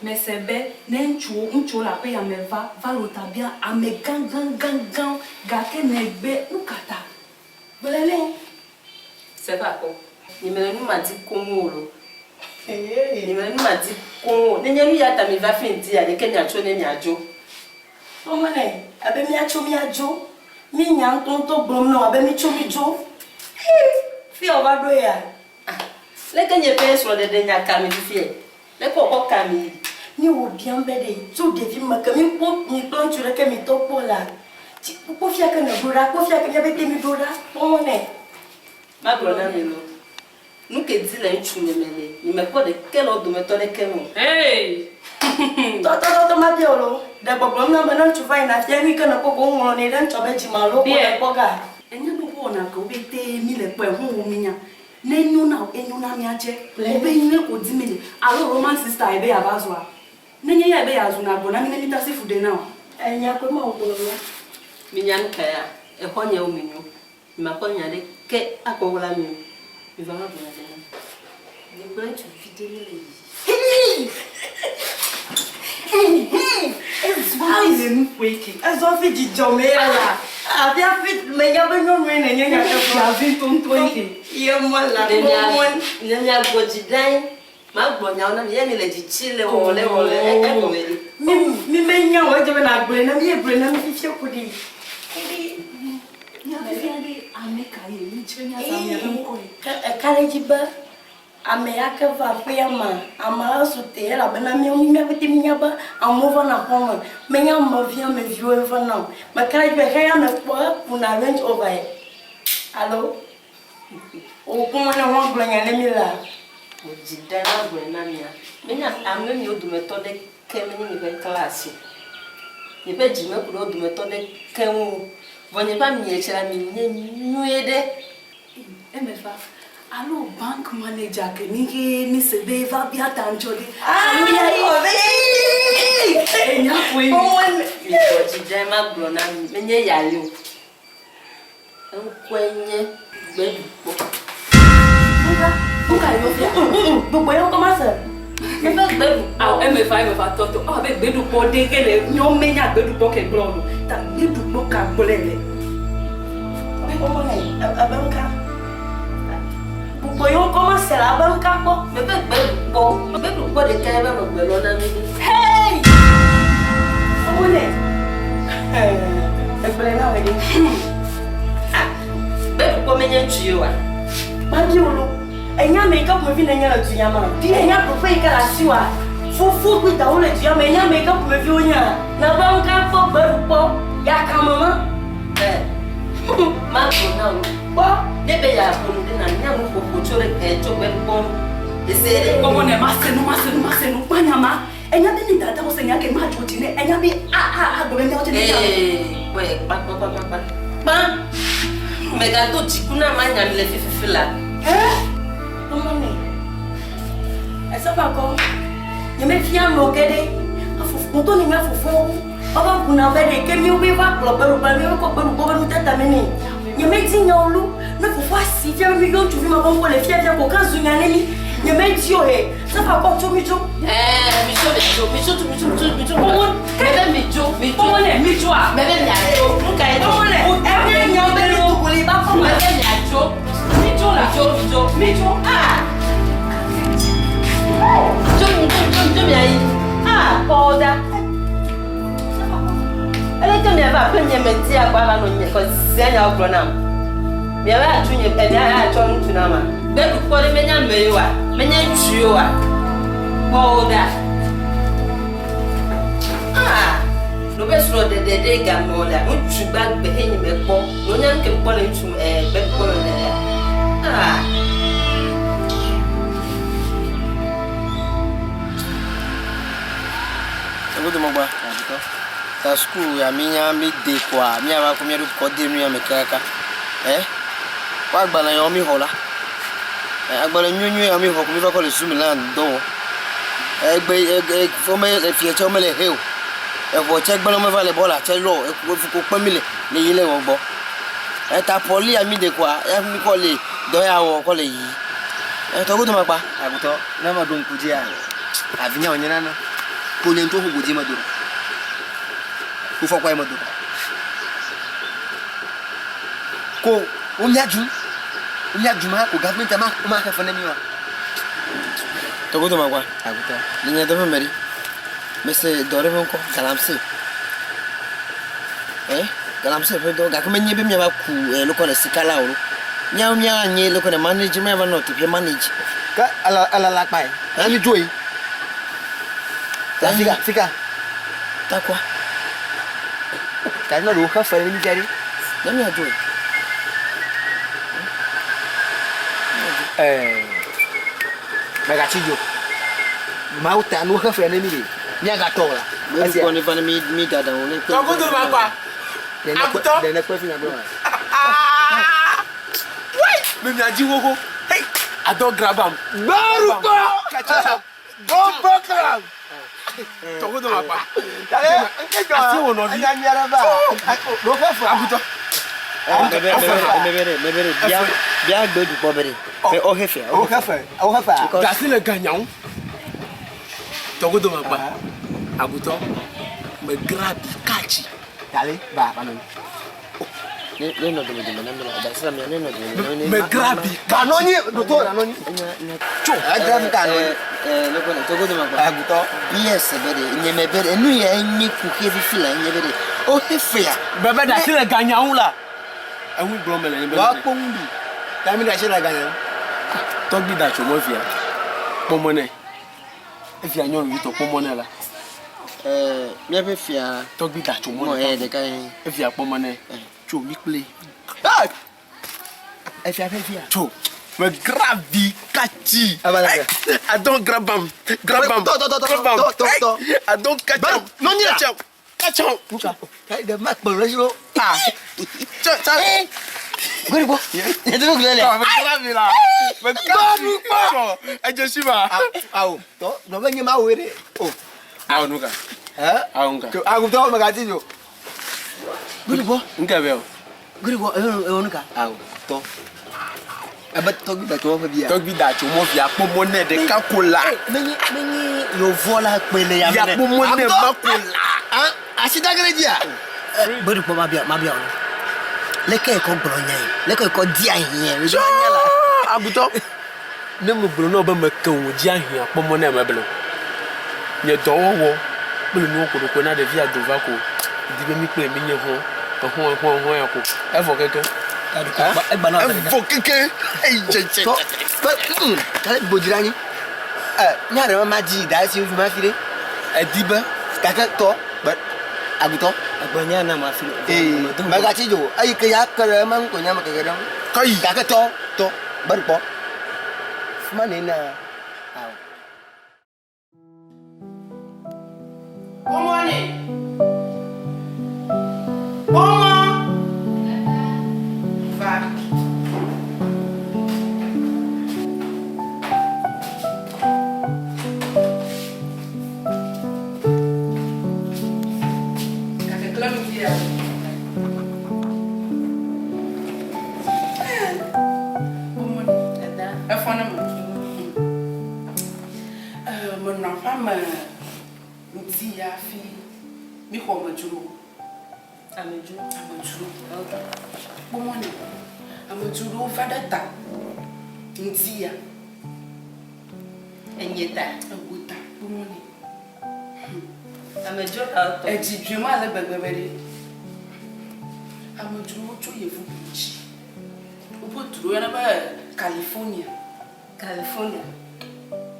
mese be ne ŋutsuwo, ŋutsuwo le aƒe ya me va, va le wò ta bia ame gãgãgãgãwo gake nègbe. Nu ka ta? Gblɔe nɛ. Se ƒe akɔ. Nyemele nu ma di koŋ o lo. Nyemele nu ma di koŋ o. Nenye nu ya ta miva fi ŋdi aɖe ke miatso ne miadzo. Kpɔ nɛ, abe míatso míadzo. Mí nya ŋutɔŋutɔ gblɔm na wò abe mítso mídzo. Hii, fia wòva ɖo ya. Ah, leke nye ƒe srɔ̃ɖeɖe nya ka mi fifiɛ? Leke wòkɔ ka mi yi? Ne wò biam be ɖe, tso ɖevi me ke mí kpɔ mi kple ŋutsu ɖeke mi tɔ kpɔ la, tsi, kpɔ fia ke nèɖo ɖa, kpɔ fia ke mía pɛtɛ mí ɖo ɖa, kpɔ mɔ nɛ. Magblɔ na mi lo, nu ke di le ŋutsu nye me le, nye me kpɔ ɖeke le wo dometɔ ɖeke me o. Hey! Tɔtɔtɔtɔ mabia wò lo, ɖe gbɔgblɔm nam be ne ŋutsu va yina fia nu yi ke nèkpɔ ko woŋlɔ nɛ ɖe ŋutsua be dzime alo ko nèkpɔ ga? Enye be woƒe wɔna ke wobetee mi le kpɔe ho wo minya. Ne enyo na wò, enyo na mía tse. Wobe nyuie ko dim mele. Alo Roman sister ebe yeava zua? Nenye eyae be yeazu nagblɔ na mí ne mítasi fu ɖe na wò. Enya koe Mawu gblɔ na. Minya nuka ya? Exɔ̃nyewo minyo. Nyemakpɔ nya ɖeke akɔ ɣla mi o. Miva va gblɔ nya ɖe nam. Nye kple ŋutsuvi ɖe míele yiyi. Ezɔ fi dzidzɔ me ya la. Afi afi menya be nyɔnue nènye nyateƒe. Fiavi ŋutɔŋutɔe ke. Ye me la kpɔ mɔ. Ne miagbɔ dzi ɖe anyi, magblɔ nyawo na mi ye mi le dzi tsi le wɔwɔ le wɔwɔ le egɔme ɖi. Mi mi menya o edze be nàgblɔe na mi ye gblɔe na mi fifia ku ɖi. Nya fifia ɖe ame ka ye mi dzi be miazã miaƒe ŋkɔe. Ke eka ɖe edzi be ame ya ke va aƒea mea, amea su te elabena míawo mía pɛtɛ mínya be amewo vana xɔ me, menye ame vi ame viwoe vana o. Meka ɖe edzi be xexea me kpɔ ekuna Range Rover ye alo wò kuma ne woagblɔ nya ne mí lea? Wò dzi ɖe magblɔe na mia. Menye ame miwo dometɔ ɖeke menye miƒe class o. Miƒe dzi meku ɖe wo dometɔ ɖeke ŋu o. Vɔ nye ƒe amie tse la mi nye nyuie ɖe. Eme fa. Alo bank manager ke mi he mi se be va bia ta ŋtsɔ ɖe. Alo ya yi. Enya koe mi. Mi gbɔ dzi ɖe ma gblɔ na mi. Menye ya ye o. Eŋkɔe nye Gbeɖukpɔ. Nuka? Nuka yɔ fia? Gbogbo yɔ ŋkɔ ma se. Eƒe gbeɖukpɔ. Awo eme fa eme fa tɔtɔ. Ewɔ abe gbeɖukpɔ ɖe ke le nyɔ me nya gbeɖukpɔ ke gblɔ o. Ta gbeɖukpɔ ka gblɔe le? Ebe ŋka. Gbogbo yɔ ŋkɔ ma se la ebe ŋka kpɔ. Mebe gbeɖukpɔ. Gbeɖukpɔ ɖeka ye va nɔ gbe lɔ na mi ɖo. Hey! Ɔmɔ nɛ. Egblɔe na wɔ ɖe. Ah, gbeɖukpɔ menye ŋutsu ye oa? Mabia wò lo. Ènya ame yi ke ƒomevi nènye le du ya mea? Ènya ɖoƒe yi ke le asiwòa? Fofo kple dawò le du ya me. Ènya ame yi ke ƒomevi wonyea? Nèbe ŋka kpɔ gbeɖukpɔ yakame ma? Ɛ, magblɔ na wò. Kpɔ, ne be yeaƒo nu ɖe nànya nuƒoƒo tso ɖe ɛ tso gbeɖukpɔ ŋu. Ese ɖe. Kpɔ ne mase nu, mase nu, mase nu. Kpɔ nya ma. Enya be ne dada wose nya ke madzɔ dzi nɛ. Enya be a a agblɔ be míawo tse míenya. Ee, kpɔe kpa kpa kpa kpa kpa. Kpa! Mègado dziku na manya mi le fififi la. Ɛ? Mama nɛ. Ese ƒe akɔ. Nyemefia amewo ge ɖe. Afofo, ŋutɔ ne mía fofowo woava buna be ɖe ke míwo be va kplɔ gbeɖugba, míwo kɔ gbeɖugbɔ be nutata me nɛ. Nyemedi nya o lo. Ne fofoa si fia be míyɔ ŋutsuvi ma ƒe ŋkɔ le fiafia ko ke zu nya ne mí. Nyemedi o he. Sefa kɔ tso mi tso. Ɛɛ mi tso mi tso mi tso mi tso mi tso mi tso. Kɔmɔ mɛ mi tso mi tso. Kɔmɔ nɛ mi tso a. Mɛ bɛ mia tso. Nu ka ye tso. Kɔmɔ nɛ ɛmɛ nya bɛ mi tukuli ba fɔ ma. Mɛ bɛ mia tso. Mi tso la. Mi tso mi tso. Mi tso. Aa. Tso mi tso mi tso mi tso mia yi. Aa kpɔ da. Ele ke mia va aƒe nye me di agba va nɔ nye kɔ sia nyawo gblɔ nam. Mia va atsu nye mia va atsɔ ŋutsu na ma. Gbeɖukpɔ ɖe menye ame ye oa? Menye ŋutsu ye oa? Kpɔ wo ɖa. Ah! No be srɔ̃ɖeɖe ɖe game o lea, ŋutsu gbagbe enyi mekpɔ. No nya nu ke mekpɔ le ŋutsu eh, gbeɖukpɔ me lea. Ah! Egodo mɔgba. Ta suku ya mi nya mi de koa mi ava ko mi ɖo kɔ de nu ya me kaka. Eh? Ko agbalẽ yawo mi xɔ la. Eh, agbalẽ nyuinyui yawo mi xɔ ko mi va kɔ le zoom la dɔ wɔ. Egbe e fo me efia tse me le he o. Eʋɔ tse gblẽ me va le bɔla tse lɔ efu ko kpe mi le le yi le wɔ gbɔ. Eta pɔli ya mi de koa ya mi kɔ le dɔ ya wɔ kɔ le yi. Etɔ godo makpa. Agutɔ, ne meɖo ŋku dzia, avinya wònye nana. Ko nye ŋutɔ ƒo godzi medo ɖa. Ko fɔkpa ye medo ɖa. Ko womia dum, womia dum ha ko gavmɛntia ma womaxe fe ne mi oa. Tɔgodo makpa. Agutɔ. Le nye dɔ ƒe me ɖe, mese dɔ ɖe ƒe ŋkɔ, galamsey. Eh, galamsey ƒe dɔ gake menye be míava ku eh, lokɔ le sika la o. Míawo míanye lokɔ ne manage, míava nɔ teƒe manage. Ke ele ele la kpae. Anyi dzo yi. Ta fika fika. Takwa. Ta ne ɖewo xe fe ɖe mi fia ɖe. Ne míadzo yi. Eh, megatsi dzo. Mawu ta nu xe fe ne mi ɖe. Míagatɔ o la. Esia. Kpɔ ne va ne mi mi dada wo ne. Tɔgodo makpa. Agutɔ. Ɖe ne kpe fi nyagblɔ ma. Wai! Me mia dzi xoxo. Hey! Adɔ grabam. Gbarukpɔ. Bombo clam. Tɔgodo makpa. Asi wo nɔvi. Agutɔ. Mebe ɖe bia bia gbe dukpɔ be ɖe. Be wo xe fea. Wo xe fe. Wo xe fea. Gasi le ganyawo. Tɔgodo makpa. Agutɔ. Me grabi katsi. Dale ba ba nɔ. Ne ne nɔ dome dome na mi la dasi la mi ne nɔ dome dome na mi. Me grabi. Ba nɔ nyi doto na nɔ nyi. Tso. E grabi ka nɔ nyi. Eh, loko ne tɔgodo makpa. Agutɔ. Yes be ɖe nye me be ɖe nu ya nye kuxi fifi la nye be ɖe wo xe fea. Bebe dasi le ganyawo la. Eŋu gblɔ me le nye be. Wa kpɔ ŋu ɖi. Ta mi dasi le ganyawo. Tɔgbi da tso mɔ via. Kpɔ mɔ nɛ. Evia nyɔnuvi tɔ kpɔ mɔ nɛ la. Eh, míaƒe fia. Tɔgbi da tso mɔ Mɔ nɛ. eh ɖeka ye. Evia kpɔ mɔ nɛ. Tso mi kple. Efia ƒe fia. Tso. Me grabi katsi. Ava le ke. I don grab am. Grab am. Tɔ, tɔ, tɔ, tɔ, Grab am. tɔ, tɔ, tɔ. I don catch am. Nɔ nyi la. Catch am. Catch am. Nuka? Ɖe ma kpɔ ɖe si lo. Ah. Tsɔ tsɔ. Gbɛɖi kpɔ. Nye to gblẽ le. Mekla mi la. Mekla mi kpɔ. Edze si ma. Awo. Tɔ nɔ be nye ma woe ɖe. O. Awo nu ka. Awo nu ka. Agutɔ megati dzo. Gbɛɖi kpɔ. Nke bɛ o. Gbɛɖi kpɔ ewɔ nu ka. Awo tɔ. Ebe tɔgbi da tso mɔ ƒe via. Tɔgbi da tso mɔ via kpɔ mɔ nɛ ɖeka ko la. Menye menye yovɔ la kpe le ya me. Ya kpɔ mɔ nɛ ma ko la. Asi da ge ɖe dzia. Gbɛɖi kpɔ mabia mabia o. Leke ekɔ gblɔ nya yi. Leke ekɔ di ahiã. Tsɔ agutɔ. Ne megblɔ na wò be meke wò dzi ahiã kpɔ mɔ nɛ meble o. Nye dɔwɔwɔ kple nuwo koɖokoe na ɖevia do va ko. Di be mi kple mi nye hɔn ehɔn ehɔn ehɔn ya ko. Evɔ keke. Evɔ keke. Eyi dze dze. Tɔ kpe mm kale gbodzi ɖe anyi. E nya ɖe ma dzi da esi fi ma fi ɖe. Edi be gake tɔ gbe agutɔ. Egbe nya na ma fi. Ee megatsi dzo eyi ke ya ke ɖe ema ŋu ko nya me keke ɖe. Kɔyi. Gake tɔ tɔ gbe kpɔ. Fima ne na awo. Kpɔmɔne. Kpɔmɔ. Va. Gake nu via. Kpɔmɔne. Efɔ ne me. Menɔ aƒea me ŋdi hafi míxɔ amedzro. Amedzro? Amedzro. Kpɔ mɔ nɛ. Amedzro ɖewo va ɖe ta ŋdi ya. Enye ta? Ewo ta. Kpɔ mɔ nɛ. Amedzro kawo tɔ? Edzi dzɔe ma ale gbegbe be ɖe. Amedzrowo tso yevubu dzi. Woƒe du ɖe woyɔna be California. California.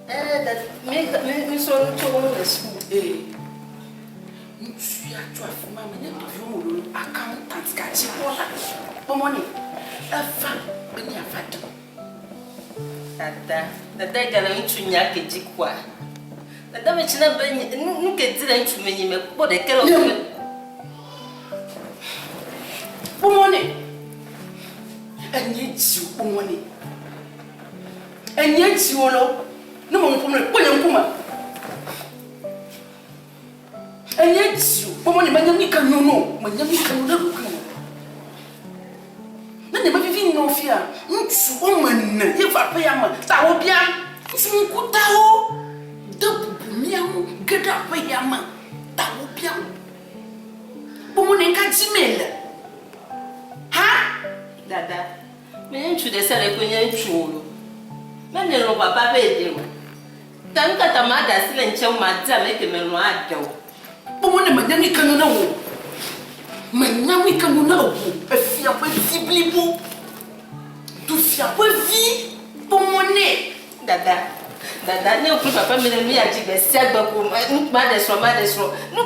Eh, that mi mi mi srɔ̃ nu tso wo ŋu le suku. Ee. Ŋutsu ya tso afi ma menye ɖeviwo me lolo accountant gadzikpɔla. Kpɔ mɔ nɛ. Eva be ne yeava ɖem. Dada, dada gale ŋutsu nya ke dzi kua. Dada me tsi na be nu nu ke di le ŋutsu me nyi me kpɔ ɖeke le wo me. Kpɔ mɔ nɛ. Enye dziwò kpɔ mɔ nɛ. Enye dziwò lo. Ne me nu ƒom nɛ, kpɔ nye ŋkume. Enye dziwò kpɔ mɔ nɛ, menye nu ke nyo no, menye nu ke nyo ɖe ɖokuiwò. Ne nye mevivi nyo fia, ŋutsu woame ene ye va aƒe ya me, ta wobia ŋutsu ŋkutawo de bubu mía ŋu ge ɖe aƒe ya me, ta wobia. Kpɔ mɔ nɛ, ŋka dzimee le? Ha? Dada, menye ŋutsu ɖe sia ɖe koe nye ŋutsu o lo. Ne nèlɔ̃ papa be yeɖe o, ta nu ka ta maɖe asi le ŋtsɛ ŋu madi ame ke melɔ̃ aɖe o? Kpɔ mɔ ne menya nu yi ke nyo na wò. Menya nu yi ke nyo na wò. Efia ƒe vi blibo. Du fia ƒe vi. Kpɔ mɔ nɛ. Dada, dada, ne wò kple papa miele nu ya dzi gbe sia gbe ko, maɖe srɔ̃, maɖe srɔ̃. Nu,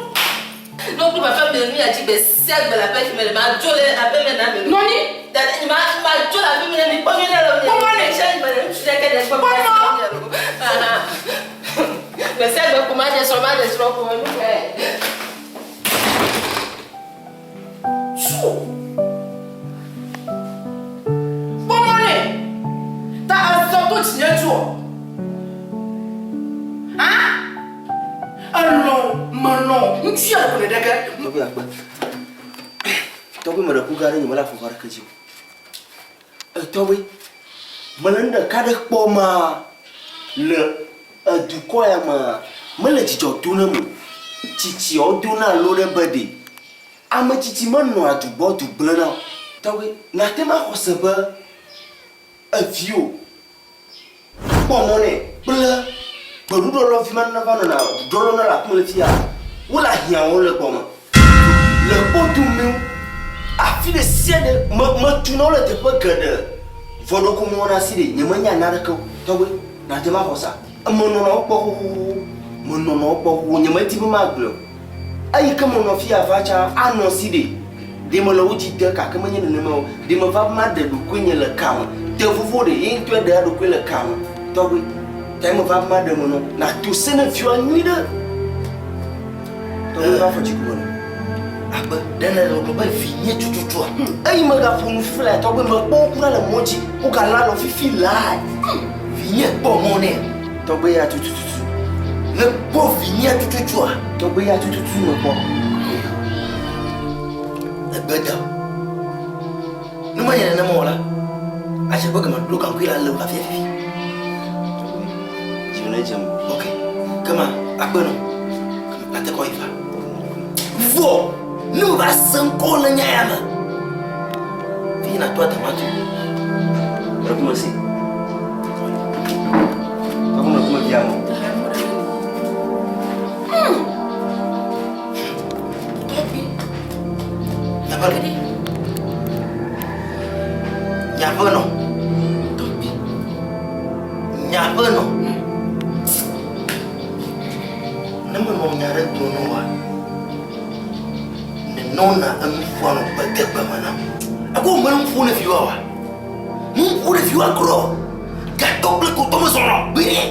ne wò kple papa miele nu ya dzi gbe sia gbe le aƒe si me le, madzo le aƒe me na mi. Nɔnyi. Dada, nye ma, madzo le aƒe me na mi. Kpɔ nyuie ɖe le Kpɔ mɔ nɛ. Tse me le ŋutsu ɖeke ɖe gbɔ. Kpɔ mɔ. Gbe sia gbe ko maɖe srɔ̃, maɖe srɔ̃ ko nu kae. Tso! Kpɔ mɔ nɛ! Ta ezɔ to dzinye tsoa? Hã? Elɔ̃, melɔ̃, ŋutsu ya ɖeko nèɖe ge. Tɔgbi akpe. Tɔgbi meɖe ku gã ɖe nye mele afɔkpa ɖeke dzi o. Etɔgbi, mele nu ɖeka ɖe kpɔmaa le edukɔ ya mea, mele dzidzɔ do nam o. Tsitsiawo dona lo ɖe be ɖe ame tsitsi menɔa du gbɔ du gblẽna o. Tɔgbi, nàte ŋu axɔ se be eviwò kpɔ mɔ nɛ kple gbeɖuɖɔlɔvi ma neva nɔna ɖuɖɔ lɔm na le aƒeme le fia, wole ahiã wɔm le gbɔme le kpɔdomewo, afi ɖe sia ɖe me metuna wo le teƒe geɖe. Vɔ ɖeko mewɔna asi ɖe nyemenya naneke o. Tɔgbi, nàte ŋu axɔ sea? Menɔna wo gbɔ xoxoxo, menɔna wo gbɔ xoxo, nyemedi be magblɔe o. Eyi ke menɔ fiya va tsã anɔ si ɖe, ɖe mele wo dzi de gake menye nenema o. Ɖe meva be maɖe ɖokuinye le ka me. Te vovo ɖe, ye ŋutɔe ɖea eɖokui le ka me. Tɔgbui, tae meva be maɖe eme nɔ. Nàto se ne viwòa nyuiɖe. Tɔgbui va fɔ dziku me nɔ. Akpe, ɖe nèle gbɔgblɔm be vinye tututua? Eyi megaƒo nu fifi laa tɔgbe mekpɔ wo kura le mɔ dzi, wogalã alɔ fifi laa. Vinye kpɔ mɔ nɛ. Tɔgbe ya tututu. Nèkpɔ vinyea tututua? Tɔgbe ya tututu mekpɔ. Egbe da. Ne menye nenema o la, adze be gama ɖo gaŋkui la lé wò hafi afifi. Dzi ne dzem. Ok. Kema akpe nɔ. Nate kɔ yi va. Vɔ ne meva se ŋkɔ le nya ya me. Fi na to adama tu. Ɖe si. Tɔgbe me kuma via mo. Nyaƒe nɔ. Nyaƒe nɔ. Ne menɔ nya ɖe gblɔm na wòa, nenɔna enuƒoa nɔ gbedegbe me nam. Eko mele nu ƒom ne viwòa oa? Nu ƒom ne viwòa kura o. Gatɔ kple kotɔ mezɔna o gbeɖe.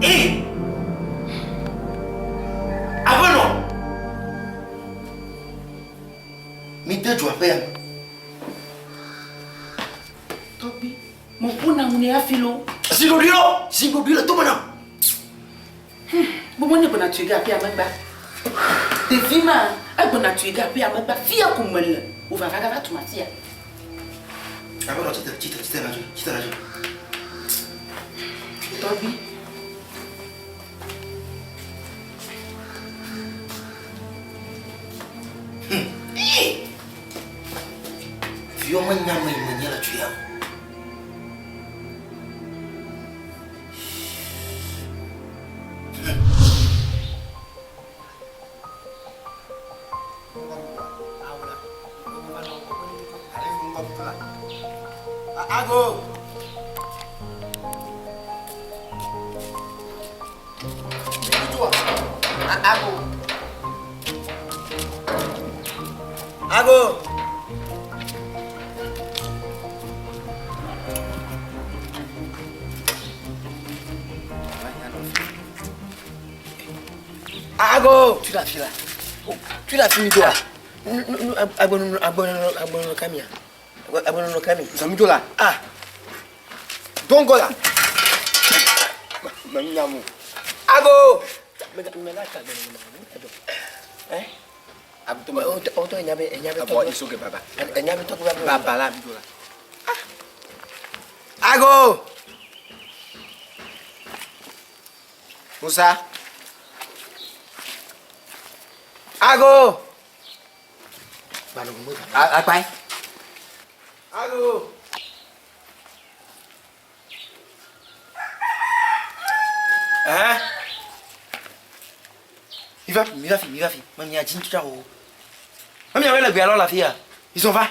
Ee. Aƒenɔ. Mide dzo aƒea me. Tɔgbi, meƒona nu nɛ hafi lo. Zi ɖoɖoe lɔ, zi ɖoɖoe le tome nam. Gbogbo ne gbɔna tui ge aƒea megba. Ɖevi ma, egbɔna tui ge aƒea megba. Fia ko mele. Wova va gava tum afia. Aƒenɔ, tsitre, tsitre, tsitre nadzo, tsitre nadzo. Tɔgbi. Viwo menya ame yi menye le du ya me. Ago. Ago. Ago. Ago. Tu l'as fini là. Oh, tu l'as fini toi. Agbonunu agbonunu agbonunu kamia. Agbonunu kami. Zɔmido la. Ah. Dongo la. Mɛ Ago. Eh? Ago. Musa. Ago. Akpai. Ago. Hein? Il va, il va, il va, Mamie a dit tout à l'heure. Mamie a le alors la fille. Ils sont va.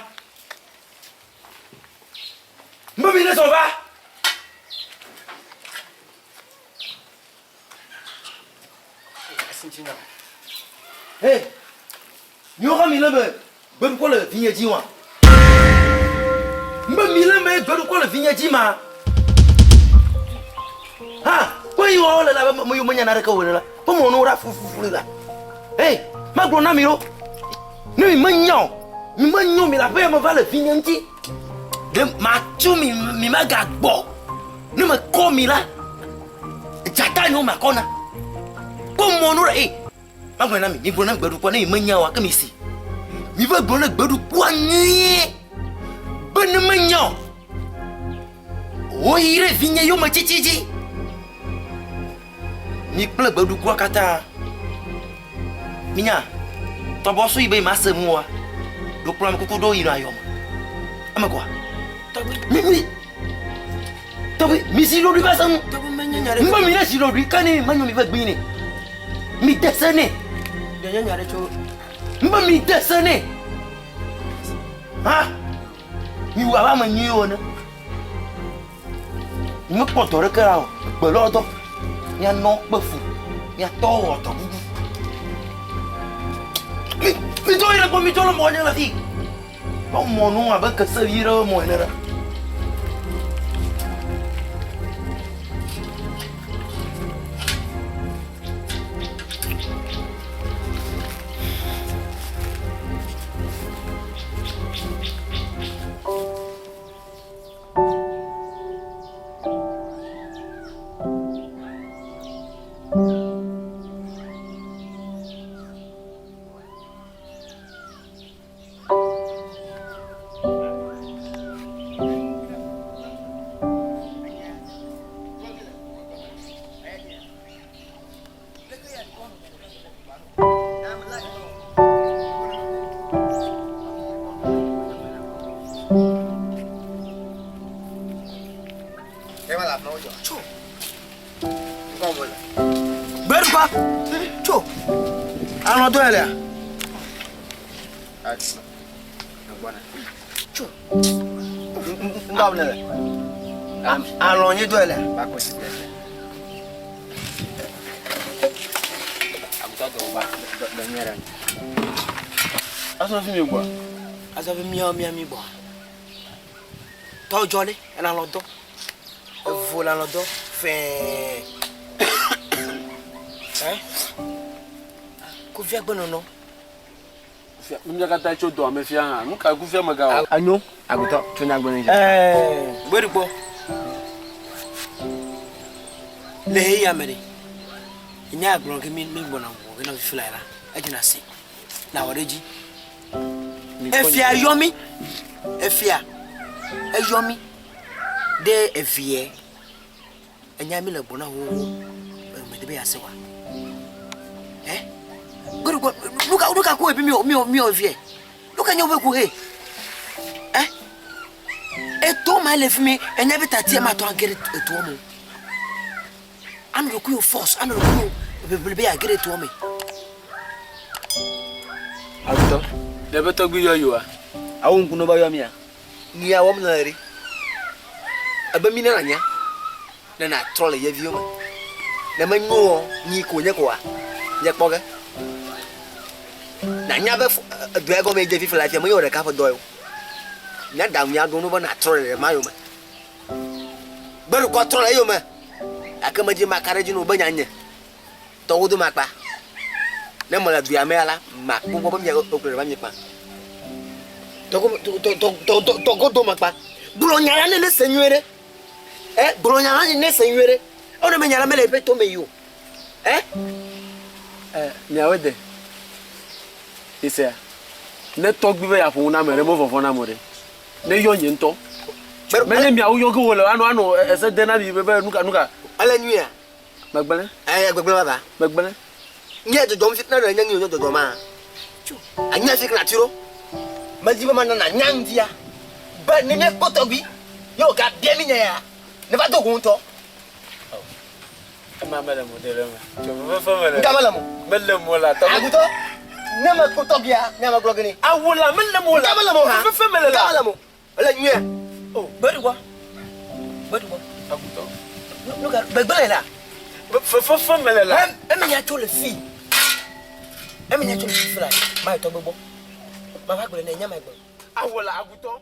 Mamie ils sont va. Hey, miwo mi le me gbeɖukɔ le vinye dzi wa. Mbe mi le me gbeɖukɔ le vinye dzi ma. Ha, kpe yi wɔwɔ le la be me yo menya naneke o le la. Be mɔ no ɖa fufufu la. Hey, magblɔ na mi ɖo. Ne mi menya o, mi menyo mi le aƒe ya me va le vinye ŋuti. Ɖe matu mi mi magagbɔ. Ne mekɔ mi la, dzata nyo makɔ na. Kpɔ mɔ no ɖe. Hey, magblɔ na mi, mi gblɔ na gbeɖukɔ ne mi menya oa ke mi si. Mi va gblɔ na gbeɖukɔa nyuie be ne menya o, woyi ɖe vinye yome tsitsi dzi. Mi kple gbeɖukɔa katã minya tɔbɔsu yi be mase nu oa, ɖo kplɔ ame kuku ɖo yina ayɔ me. Eme kɔa? Mi mi tɔgbi mi zi ɖoɖoe va se nu. Mbe mi ne zi ɖoɖoe ke ne menyo mi ƒe gbi nɛ. Mi de se nɛ. Mbe mi de se nɛ. Ha? Mi wɔ abe ame nyuiwo ene. Mi mekpɔ dɔ ɖeke la o. Gbe lɔ dɔ. Mianɔ kpe fu. Miatɔ wɔ dɔ bubu. Mi mi dzo yi ɖe gbɔ mi dzo le mɔ nye le fi. Kpɔ mɔ nu abe kesevi ɖe mɔ ene ɖe. Gbeɖukɔ. Tso. Alɔ dɔ yɛ lea. Tso. Ŋgɔ ne le. Alɔ nye dɔ yɛ lea. Azɔ fi mi gbɔ. Azɔ fi miawo mia mi gbɔ. Tɔ dzɔ ɖe, ena lɔ dɔ. Evo la lɔ dɔ fɛɛ. Ɛ? Kuvia gbenɔnɔ. Mía katã tso dɔa me fia hã. Nu ka kuvia megawɔ? Anyo. Agutɔ, tso nyagbe ne dzi. Ɛɛ, gbe ɖi kpɔ. Le ɣeyiɣia me ɖe, nya gblɔ ke mi mi gbɔna wɔ ge na fifi la la, edze na se. Na wɔ ɖe edzi. Efia yɔ mi. Efia eyɔ mi ɖe evia. Enya mi le gbɔ na xoxo. Mede be yease wa. Ɛ? Gbeɖekɔ nuka nuka ko ebi mi mi mi evia? Nuka nye woƒe kuxe? Ɛ? Eto ma le fi mi enya be tatia ma tɔ age ɖe etoa me o. Anɔ ɖokuiwò force, anɔ ɖokuiwò ʋiʋli be yeage ɖe etoa me. Agbetɔ, ɖe be tɔgbui yɔ yewoa? Awo ŋku ne va yɔ mia? Nia wɔm nele ɖe. Ebe mi ne nanya ne natrɔ le ye viwo me. Ne menyo wɔ nyi ko nye koa, nye kpɔ ge. Nanya be edɔa gɔme dze fifi le afia menye wò ɖeka ƒe dɔe o. Mía ɖaŋu mía ɖo no be natrɔ le ma yome. Gbeɖukɔ trɔ le eyome. Gake medzi maka ɖe edzi no be nya nye. Tɔwo do makpa. Ne mele dua mea la, makpɔ gbɔ be mia okple ɖe va mi kpa. Tɔgo do makpa. Gblɔ nya la ne ne se nyuie ɖe. Ɛ gblɔ nya la ne se nyuie ɖe. Ewɔ ne me nya la mele eƒe tome yi o. Ɛ? Ɛ miawo de. Isea. Ne tɔgbi be yeaƒo nu na ame ɖe, mevɔvɔ̃ na ame ɖe. Ne yɔ nye ŋutɔ. Menye miawo yɔ ge wole anɔ anɔ ese de na mi be be nuka nuka. Ele nyuia? Megblẽ. Ɛ gbegblẽ vava. Megblẽ. Nye dzɔdzɔm fi ne ɖe nye nye dzɔdzɔ ma. Tso. Anya fi kna tiro. Medzi be mana na nya ŋdia. Be ne nye kpɔ tɔgbi. Ye wòga bia mi nya ya. Ne va do go ŋutɔ. Ema mele mo ɖe le me. Tso fefe mele. Nka mele mo. Mele mo la tɔgbi. Agutɔ. Ne me kpɔ tɔgbia, ne me gblɔ gini. Awu la mele mo la. Nka mele mo ha. Fefe mele la. Nka mele mo. Ele nyuia. O, gbe ɖu gbɔ. Gbe ɖu gbɔ. Agutɔ. Nu ka gbegblẽ la. Fefe mele la. Eme nya tso le fi. Eme nya tso le fi la. Ma yi tɔgbe gbɔ. Ma va gblɔ ne nya ma gblɔ. Awu la agutɔ.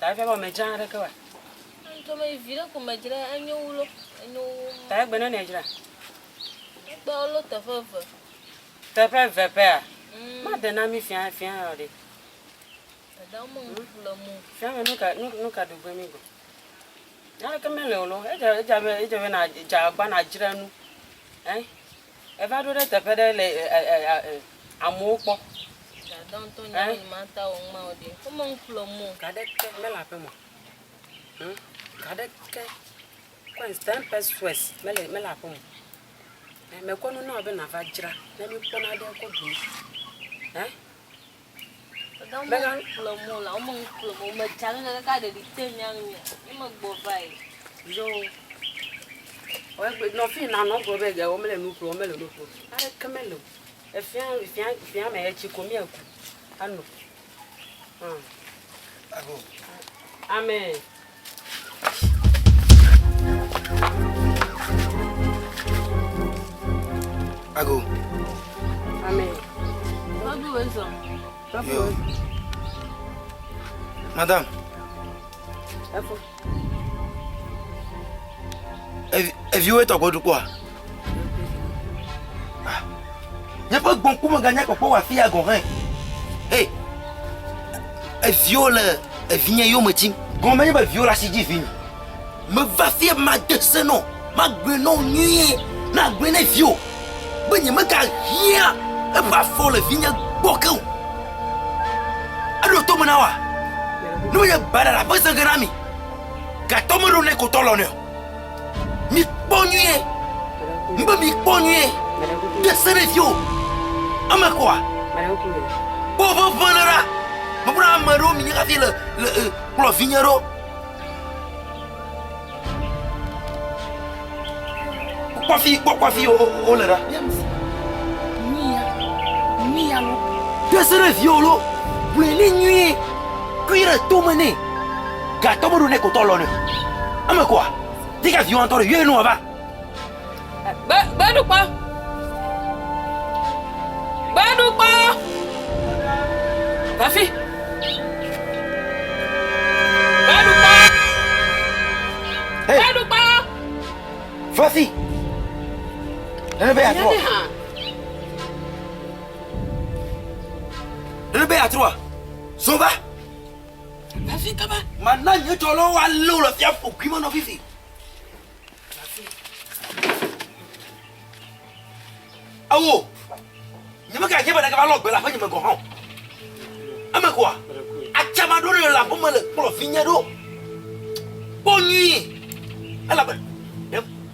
Ta eƒe me dzra aɖeke wa. Ŋutɔ me vi ɖe ko me dzra enyo wu lo enyo wu. Ta egbe ne ne dzra. Egbe lo teƒe eve. Teƒe eve pɛa? Ma de na mi fia fia yɔ ɖe. Dada wo me ŋku le mo. Fia me nuka nuka ɖugbe mi gbɔ. Aleke mele o lo. Edze edze be edze be na dze agba na dzra nu. Eh? Eva ɖo ɖe teƒe ɖe le amewo kpɔ. Dada ŋutɔ nya be nyemata wɔ nu ma o ɖe. Wome ŋku le mo. Gaɖeke mele aƒe me o. Hm? Gaɖeke coins ten pesos mele mele aƒe me o. Eh, mekɔ nu na wò be nàva dzra ne míkpɔ nane kɔ ɖu nu. Eh? Dada wome ŋku le mo la, wome ŋku le mo. Medza nu kaka ɖeɖi te mía ŋu. Ne megbɔ va yi. Yo. Nɔ fi nanɔ gblɔ be ge womele nu ƒlɔ, womele nu ƒlɔ. Aleke mele o. Efia, fia, fia me etsi ko míaku ano. Hmm. Amen. Ago. Amen. Yo. Madame. Efo. Eviwoe tɔ godu kpɔa? Ah. Nye ƒe gbɔ̃ku meganya kpɔkpɔ wɔ afi ya gɔ̃ hã. Hey, eviwo le evinye yome tim. Gɔme nye be viwo le asi dzi vinye. Meva fia be made se nɔ, magblɔe nɔ nyuie, ne agblɔe ne viwò be nyemegahiã eƒe afɔ le vinye gbɔ ke o. Eɖo tome na woa? Ne menye baɖa le aƒe ze ge na mi, gatɔ meɖo nɛ kotɔ lɔ nɛ o. Mikpɔ nyuie, ŋbe mikpɔ nyuie, de se ɖe viwò. Eme kɔa? Kpɔ ʋeʋẽ ɖe ɖa. Mekpɔ ame ɖewo mi nye hafi le le kplɔ vinye ɖo. Kpɔ afi, kpɔ, kpɔ afi wole ɖa. Nuya, nuya lo. De se ɖe viwò lo. Gblɔe nɛ nyuie. Kui ɖe tome nɛ. Gatɔ meɖo nɛ kotɔ lɔ nɛ. Eme koa? Fika viwò ŋutɔ ɖe, yɔe ne wòava. Gbe, gbeɖukpɔ. Gbeɖukpɔ. Vafi. Gbeɖukpɔ. Hey. Gbeɖukpɔ. Vafi. Nene be yeatrɔ. Nene be yeatrɔa? Zɔ va. Vafi kaba. Mana nye dzɔlawo woalé wò le fia ƒo kui manɔ fifi. Ewo, nyemeganye be nègava lɔ gbe le aƒenye me gɔ̃ hã o. Eme koa? Atsama ɖo le aƒeme le kplɔ vinye ɖo. Kpɔ nyuie, elabe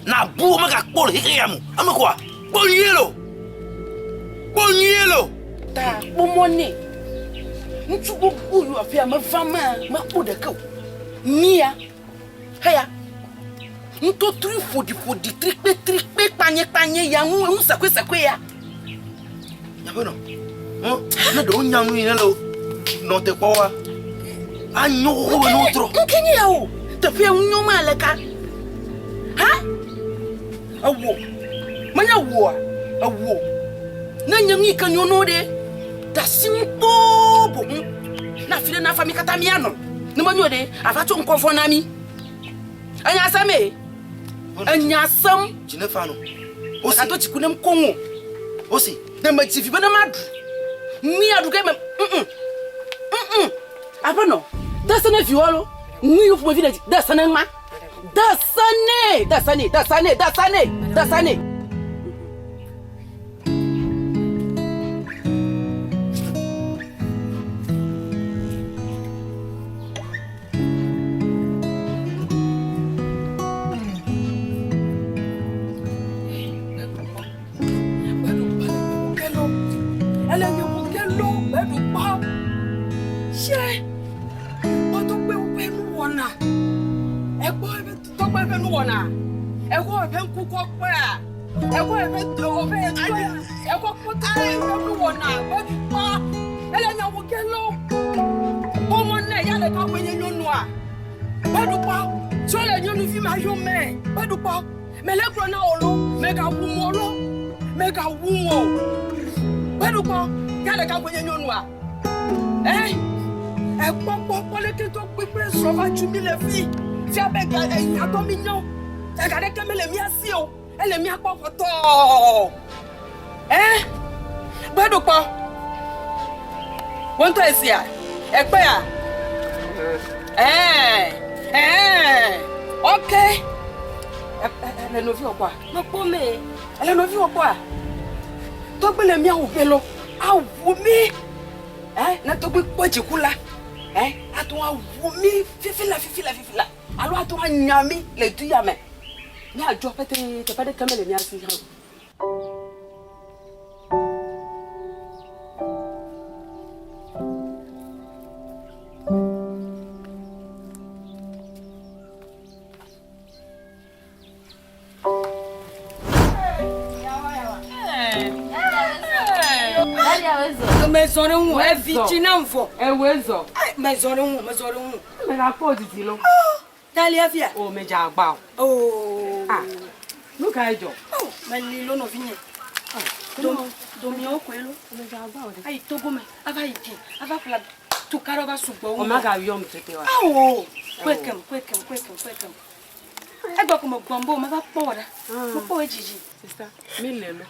nàbu wo megakpɔ le xexe ya me o. Eme koa? Kpɔ nyuie lo! Kpɔ nyuie lo! Ta kpɔ mɔ nɛ. Ŋutsu gbogbo yiwo aƒea me va mea, mekpɔ ɖeke o. Mía. Heya, ŋutɔtrui ƒoɖiƒoɖi trikpetrikpe kpanyekpanye ya ŋu ŋu sekɔesekɔe ya. Nyaƒenɔ, ne ɖewo nya nu yi ne le nɔ te kpɔ wa, anyo xoxo be ne wotrɔ. Ŋke nye ya o, teƒea ŋu nyɔ ma le ka? Ha? Ewɔ, menye wòa, ewɔ. Ne nye nu yi ke nyo no ɖe, ɖasi ŋu kpoo boŋ. Ne afi ɖe nafa mí katã míanɔ. Ne menyo ɖe, ava tso ŋkɔ vɔ̃ na mí. Enya semee? Enya sem. Dzi nefa nɔ. Osi. Mègado dziku nem koŋ o. Osi. Ɖe medzi vi be ne maɖu. Míaɖu ke me. Mm-mm. Mm-mm. Aƒenɔ, de se ne viwò alo nu yiwo ƒomevi nèdzi, de se ne ŋma. De se nɛ, de se nɛ, de se nɛ, de se nɛ, de se nɛ. Ekɔ eƒe ŋku kɔ kpɔea? Ekɔ eƒe eƒe ekɔ kpɔ eƒe nuwɔna ƒe kpɔ. Ele nya wò ke lo. Kpɔmɔ nɛ ya ɖeka koe nye nyɔnua. Gbeɖukpɔ tso le nyɔnuvi ma yome. Gbeɖukpɔ mele gblɔ na wò lo megawu mo lo megawu mo. Gbeɖukpɔ ya ɖeka koe nye nyɔnua. Ɛ ekpɔ kpɔ kpɔ leke tɔgbi kple srɔ̃ va tsu mi le fi. Fia be ga enyatɔ mi nyɔ. Ega ɖeke mele mía si o. Ele mía gbɔ ƒɔtɔɔ. Ɛ gbeɖukpɔ. Wò ŋutɔ esia? Ekpea? Ɛɛ ɛɛ ok. Ele nɔviwò kpɔa? Mekpɔ mɛ. Ele nɔviwò kpɔa? Tɔgbi le mía wu ƒe lɔ awu mí. Ɛ ne tɔgbi kpɔ dziku la, ɛ ate ŋu awu mí fifi la fifi la fifi la alo ate ŋu anya mí le du ya me. Míadzɔ ƒetee teƒe aɖeke mele mía si hã o. Mezɔ ɖe ŋu, evi tsi nam vɔ. Ewoe zɔ. Mezɔ ɖe ŋu, mezɔ ɖe ŋu. Megakpɔ didi lo. Talia fia. O medze agba o. Oo. Ah, nu kae dzɔ? Oh, meli lo nɔvinye. Dom, domiawo koe lo. Medze agba o ɖe. Ayi Togo me, ava yi dzi, ava ƒle tukaɖa va sugbɔ wu. O magayɔm tete wa. Awo, koe kem, koe kem, koe kem, koe kem. Egbe ko megbɔm be o meva kpɔ wò ɖa. Mekpɔ wò dzidzi. Sista, mi le lo.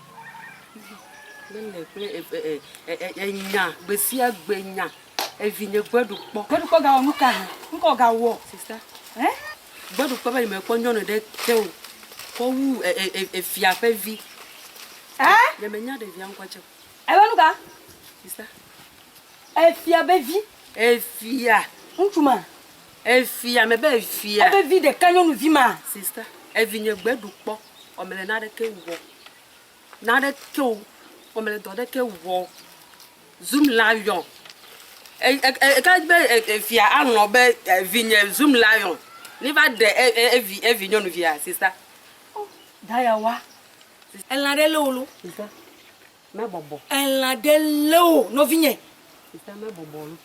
Mi le kple e e e enya gbe sia gbe nya. Evinye gbeɖukpɔ. Gbeɖukpɔ gawɔ nu ka hã? Nu ka wògawɔ? Sista, Ɛ? Gbeɖukpɔ be nyemekpɔ nyɔnu ɖeke o kɔ wu efia ƒe vi. Ɛ? Nyemenya ɖevia ŋkɔ tsɛ o. Ebe nu ka? Sista. Efia be vi. Efia. Ŋutsu ma. Efia mebe efia. Ebe vi ɖeka nyɔnuvi ma. Sista, evinye gbeɖukpɔ wɔ mele naɖeke wɔ. Naɖeke o wɔ mele dɔ ɖeke wɔ. Zoom lion. Eka be efia alɔ̃ be vinye zoom lion. Ne va ɖe evi evi nyɔnuvia sista. Daya wa. Elã ɖe lé wò lo. Sista, mebɔbɔ. Elã ɖe lé wò, nɔvinye. Sista, mebɔbɔ lo.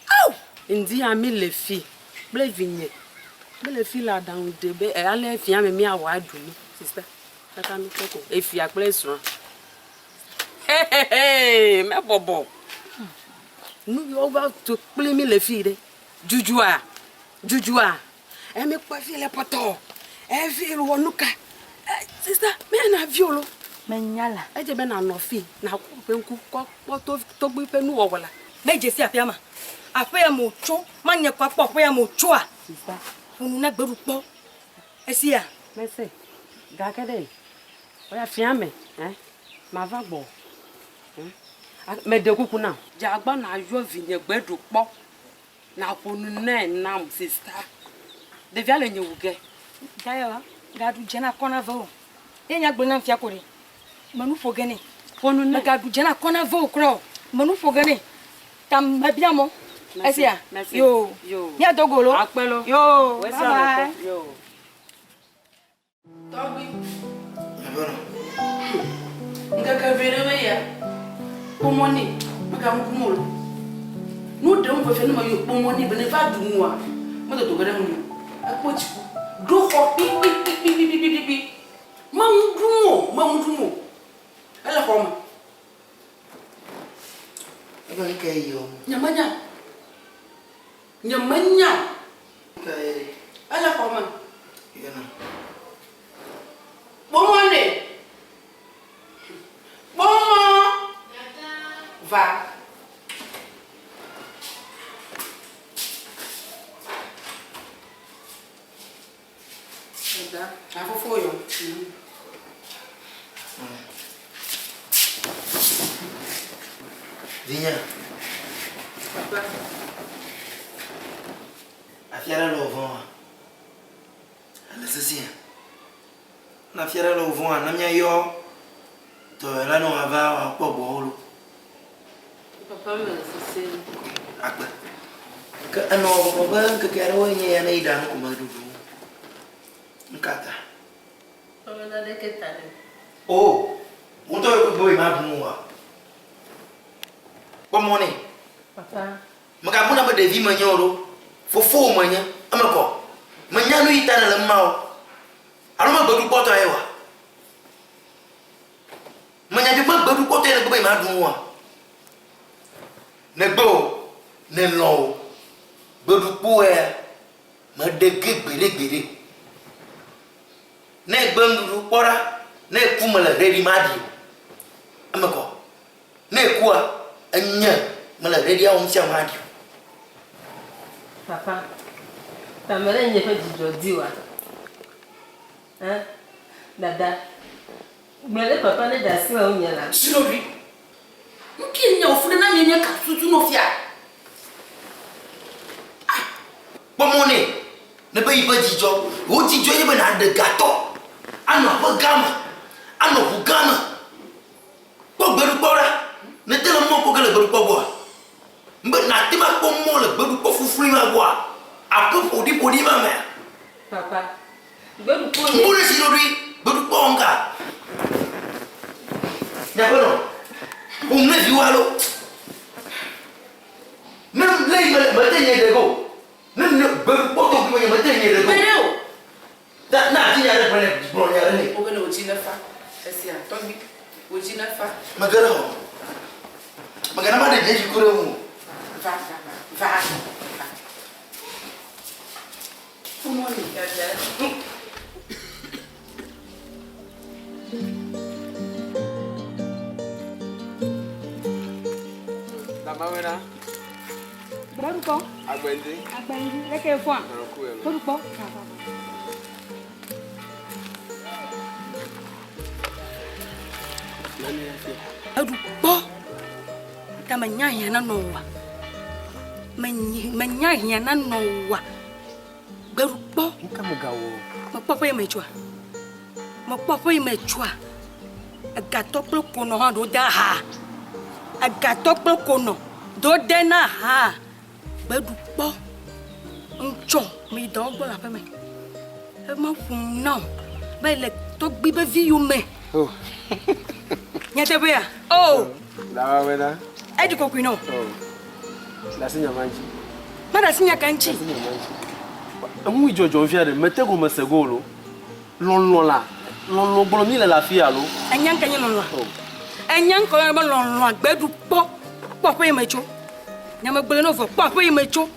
Ao! Ŋdi ya mi le fi kple vinye. Mi le fi le aɖaŋu ɖe be ale fia me miawɔ aɖu nu. Sista, kaka mi kpɔ ko. Efia kple esrɔ̃a. Hehehe, mebɔbɔ. Nu yiwo va to kpli mi le fi ɖe. Dzudzua, dzudzua. Emi kpɔ efi le pɔtɔ. Efi wɔ nuka. Sista, mi na vi o lo. Menya la. Edze be nanɔ fi, naku ƒe ŋku kɔ kpɔ to tɔgbui ƒe nuwɔwɔ la. Medze si aƒea ma. Aƒea me wòtso, manye kɔ akpɔ aƒea me wòtsoa. Sista. Ƒo nu na gbeɖu kpɔ. Esia. Mese. Gake ɖe, oya fia me, eh, mava gbɔ. Eh, meɖe kuku na. Dze agbagba nayɔ vinye gbeɖu kpɔ. Nàƒo nu nɛ nam, sista. Ɖevia le nye wu ge. Gaya, gaɖu dze na kɔ na ve o. Ye nya gblɔ nam fia ko ɖe. Me nu ƒo ge nɛ. Ƒo nu nɛ. Megaɖu dze na kɔ na ve o kura o. Me nu ƒo ge nɛ. Ta mebia mɔ. Esia? Yoo. Míado go lo. Akpe lo. Yoo. Bye bye. Yoo. Tɔgbui. Ŋkeke ʋɛ ɖewoe ya, kpɔ mɔ nɛ, megaŋu kum o lo. Nu ɖem veve ne meyɔ kpɔ mɔ nɛ be neva ɖu nua, medodo ge ɖe ŋunye o. Ekpɔ dziku, ɖo xɔ kpikpikpikpikpikpikpi. Meŋu ɖum o, meŋu ɖum o. Ele xɔ me. Ebe nu kae yɔm? Nyemenya o. Nyemenya o. Ele xɔ me. Kpɔ mɔ nɛ. Kpɔ mɔ. Va. Dada, afofo yɔ. Vinye. Papa. Afi aɖe le wò vɔ̃a? Ele sesẽa? Ne afi aɖe le wò vɔ̃a, na míayɔ dɔyɔla ne wòava wòakpɔ gbɔwò lo. Papa mele sesẽe. Akpe. Ke enɔ vɔvɔ̃ be ŋkeke aɖewoe nye ya ne yi ɖa nu ko meɖu ɖu. Nu ka ta? Papa naneke ta ɖe. O, wò ŋutɔ yɔ be yemaɖu nu oa? Kpɔ mɔ nɛ. Papa. Mègabuna be ɖevi menye o ɖo. Fofowò menye. Eme kɔ. Menya nu yi ta nèle ema o. Alo megbeɖukpɔtɔe oa? Menya be megbeɖukpɔtɔe nègbe be yemaɖu nu oa? Nègbe o, nèlɔ̃ o, gbeɖukpɔea meɖe ge gbeɖegbeɖe o. Ne ègbe nuɖuɖu, kpɔ ɖa, ne èku mele ready maɖi o. Eme kɔ. Ne èkua, enye mele ready awɔ nu sia nu aɖi o. Papa, ta mele nye ƒe dzidzɔ di oa? Hã? Dada, gblɔe ɖe papa ne ɖe asi le ŋunye la. Sinovi, nu kae nye wò fuɖe na mie nye ka tutu no fia? Ah! Kpɔ mɔ nɛ, ne be yiƒe dzidzɔ, wò dzidzɔe nye be nàɖe gatɔ, anɔ aƒe gã me, anɔ ʋu gã me. Kpɔ gbeɖukpɔ ɖa. Nète le mɔ kpɔ ge le gbeɖukpɔ gbɔa? Be nàte ŋu akpɔ mɔ le gbeɖukpɔ fuflui ma gbɔa? Aƒe ƒoɖiƒoɖi ma mea? Papa, gbeɖukpɔ nye. Ŋku ɖe si ɖoɖoe, gbeɖukpɔ wɔm ka? Miaƒe nɔ, ƒom ne viwò alo? Ne le yi mele, mete nye ɖe ge o. Ne ne gbeɖukpɔ tɔgbi menye, mete nye ɖe ge o. Gbeɖe o. Na, na ati nya ɖe gblɔ nɛ, gblɔ nya ɖe nɛ. Wobe ne wò dzi nefa. Esia, tɔgbi, wò dzi nefa. Mege ɖe xɔ me. Mègana maɖe nye dziku ɖe ŋuwò o. Va, va, va, va, va. Ƒo nɔ nɛ. Dada. Damawena. Gbeɖukpɔ. Agbendi. Agbendi. Leke fɔa? Gbeɖukpɔ. Gbeɖukpɔ. Ta menya hiã na nɔ wa. Menya hiã na nɔ wa. Gbeɖukpɔ. Nuka megawɔ? Mekpɔ ƒe yi me tsoa. Mekpɔ ƒe yi me tsoa. Egatɔ kple konɔ hã ɖo de ha. Egatɔ kple konɔ do de na ha. Gbeɖukpɔ. Ŋtsɔ meyi dɔwɔ gbɔ le aƒeme. Ema ƒom nam be le tɔgbi be vi yome. Oh. Nyateƒea? Oh. Dawa wena. Eɖi kokoe nɔ. Oh. Ɖe asi nya ma ŋuti. Meɖe asi nya ka ŋuti? Ɖe asi nya ma ŋuti. Enu yi dzɔdzɔm fia ɖe, mete gɔme se go lo. Lɔlɔ̃ la, lɔlɔ̃ gblɔm míele le afia alo? Ènya ŋke nye lɔlɔ̃a? Ènya ŋke woyɔna be lɔlɔ̃a? Gbeɖu kpɔ, kpɔ aƒe yi me tso. Nye megblɔe na wò vɔ, kpɔ aƒe yi me tso.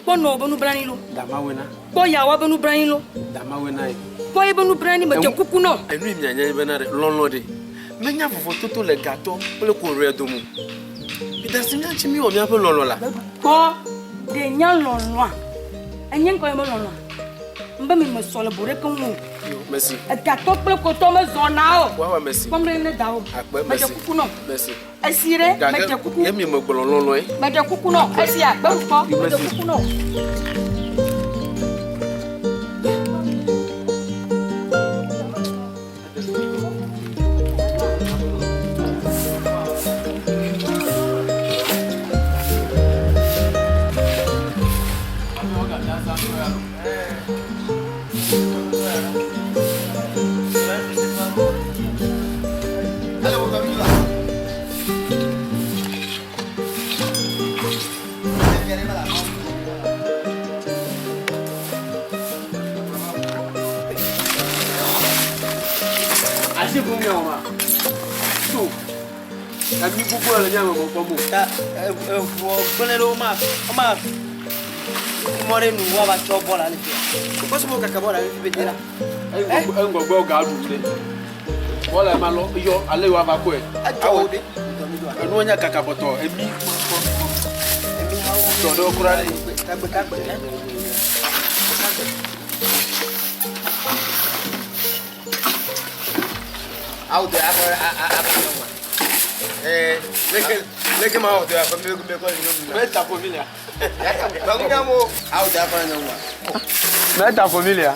Kpɔ nɔwò be nublanui lo. Damawoe na. Kpɔ yawoa be nublanui lo. Damawoe na ye. Kpɔ ye be nublanui, medze kuku nɔ. Enu yi mianya ye bena ɖe, lɔlɔ̃ ɖe, menya vovototo le gatɔ kple koɖoe dome o. Mida asi mía ŋuti míwɔ míaƒe lɔlɔ̃ la. Kpɔ ɖe nya lɔlɔ̃a. Enye ŋkɔ ye be lɔlɔ̃a. Ŋbe mi mesɔ le bo ɖeke ŋu o. Yo, merci. Egatɔ kple kotɔ mezɔna o. Wawa merci. Kpɔm ɖe ne da o. Akpe, Medze merci. kuku nɔ. Merci. Esi ɖe, Gake medze kuku. ye mi megblɔ lɔlɔ̃e. Medze kuku nɔ. Esia, gbe kpɔ. Medze Merci. kuku nɔ. Asi ƒom miawɔ ma. So, ami gbogbo le mía me mekpɔm o. Ta eʋuɔ gblẽ ɖe woma woma mɔ ɖe nu woava tsɔ bɔl ale fia. Kɔkɔ sɔmɔ kaka bɔl ale fi bete la. Eŋgɔgbe wo ga ɖu ɖe. Bɔl ma lɔ yɔ ale yi woava kɔe. Edzɔ ɖe. Enuwo nye kaka bɔtɔ emi. Tɔ ɖewo kura ɖe. Tagbe tagbe. Awo de afɔ a a nyɔnua. Ɛɛ leke leke ma wɔ de afɔ mi mi kɔ nyɔnu. Mɛ ta familia. Mɛ ŋu mo. Awo de afɔ nyɔnua. Mɛ ta familia.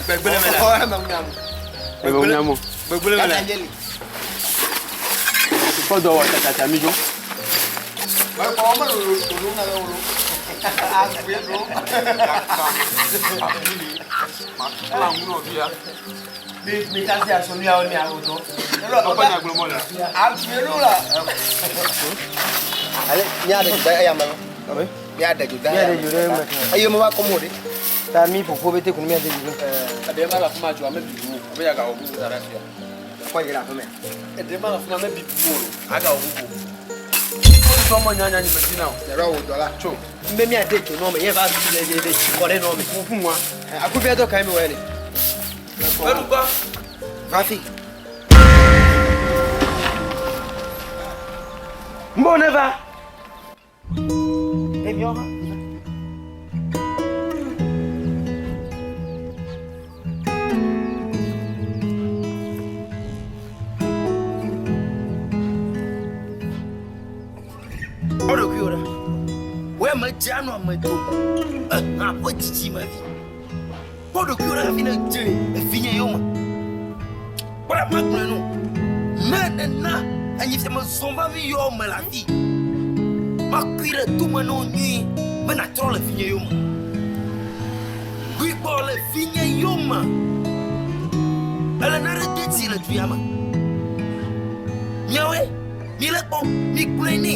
Gbɛgbɛlɛ mɛ la. Ɔ mɛ ŋu nya mo. Mɛ ŋu nya mo. Gbɛgbɛlɛ mɛ la. Kɔ dɔ wɔ tsatsa mi dzo. Mɛ kɔ mɛ lolo lolo ŋa lɛ wolo. Agbe lo. Ala ŋu nɔ fia. Mi mi ta se aso mi awo mi awo dɔ. Ɔkɔ nya gblɔ mɔ la. Agbe lo la. Ale mía ɖe dzo eya me. Mía ɖe dzo da. Mía ɖe dzo ɖe eme. Eye mo va kɔ mo ɖe. Ta mi ƒoƒo bete kunu mía ɖe dzo ɖe. Eɖe ma le afi ma dzo ame bibi wo. Abe ya gawɔ bubu da ɖe afia. Kɔ yi ɖe aƒe me. Eɖe ma le afi ma me bibi wo o. Agawɔ bubu. Wotɔ mɔ nyanya nyi me dina o. Yɛrɛ wo dɔ la. Tso. Mbe mía de dzo nɔ me ye va le le le tsi kɔ ɖe nɔ me. Ƒuƒu ŋua. Akufia dɔ kae mi wɔ yɛ le. Gbɛɖukɔ. Va fi. Mbɔ ne va. Emiɔ ha. Kpɔ ɖokuiwò ɖa. Wòe ame dze anɔ ame dome. Ehã ƒe dzidzimevi. Kpɔ ɖokuiwò ɖa hafi nèdze evinye yome. Kpɔ ɖa magblɔe nɔ. Ne nèna anyi fia mezɔ va mi yɔ me le afi. Makui ɖe tome na wò nyuie be nàtrɔ le vinye yome. Kui kpɔ le vinye yome. Ele nane de dzi le du ya me. Miawoe, miele kpɔm, migblɔe nɛ.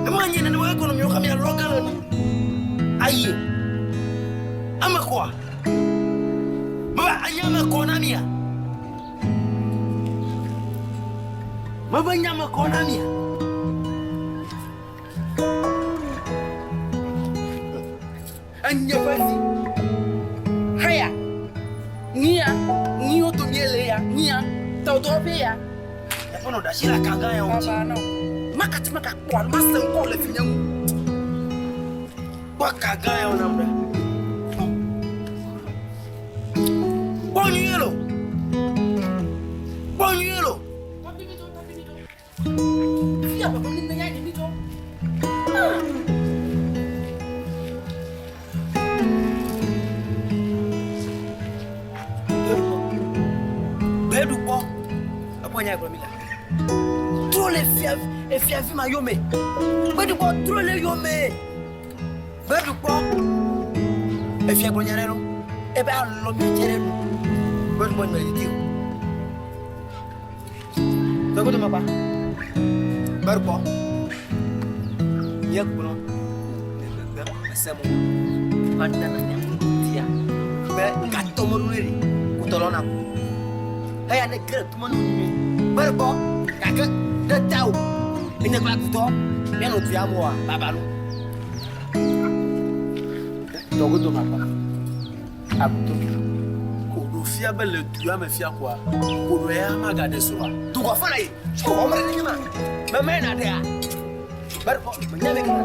Ne manye nenema ekɔ nɔ miawo hã mialɔ ge le nu. Ayi. Ame kɔa? Mebe anye ame kɔ na mia? Mebe nye ame kɔ na mia? Enye ƒe si. Heya. Nia. Niwo to miele ya. Nia. Tɔdɔ ƒe ya. Eƒe nɔ ɖasi le akagã ya ŋuti. Makati makakpɔ alo mase ŋkɔ le vinye ŋu. Kpɔ akagã ya nam ɖa. Kpɔ nyuie lo. Kpɔ nyuie lo. Fia papa mi ne ya mi do. Gbeɖu kpɔ. Ekpɔ nya gblɔ mi la. Trɔ le fia efiavi ma yome. Gbeɖu kpɔ trɔ le yome. Gbeɖu kpɔ. Efia gblɔ nya ɖe lo. Ebe alɔ mi dze ɖe nu. Gbeɖu kpɔ nyɔ le didi o. Tɔgbe dome kpa. Bɛri kpɔ. Nye kplɔ le gbegbe ese mo. Va nana nya tia. Be gatɔ mo ɖo ɖe kutɔ lɔ na. Eya ne gre tuma no nyui. Bɛri kpɔ. Gake ɖe ta o. Enye kple akutɔ. Míanɔ du ya moa baba lo. Tɔgbe dome kpa. Aguto. Ko ɖo fia be le du ya me fia koa, ko ɖo ya magaɖe srɔ̃a. Dukɔ fana yi. Tso wɔm ɖe nye ma. Meme na ɖea. Bɛri kpɔ menya ne kana.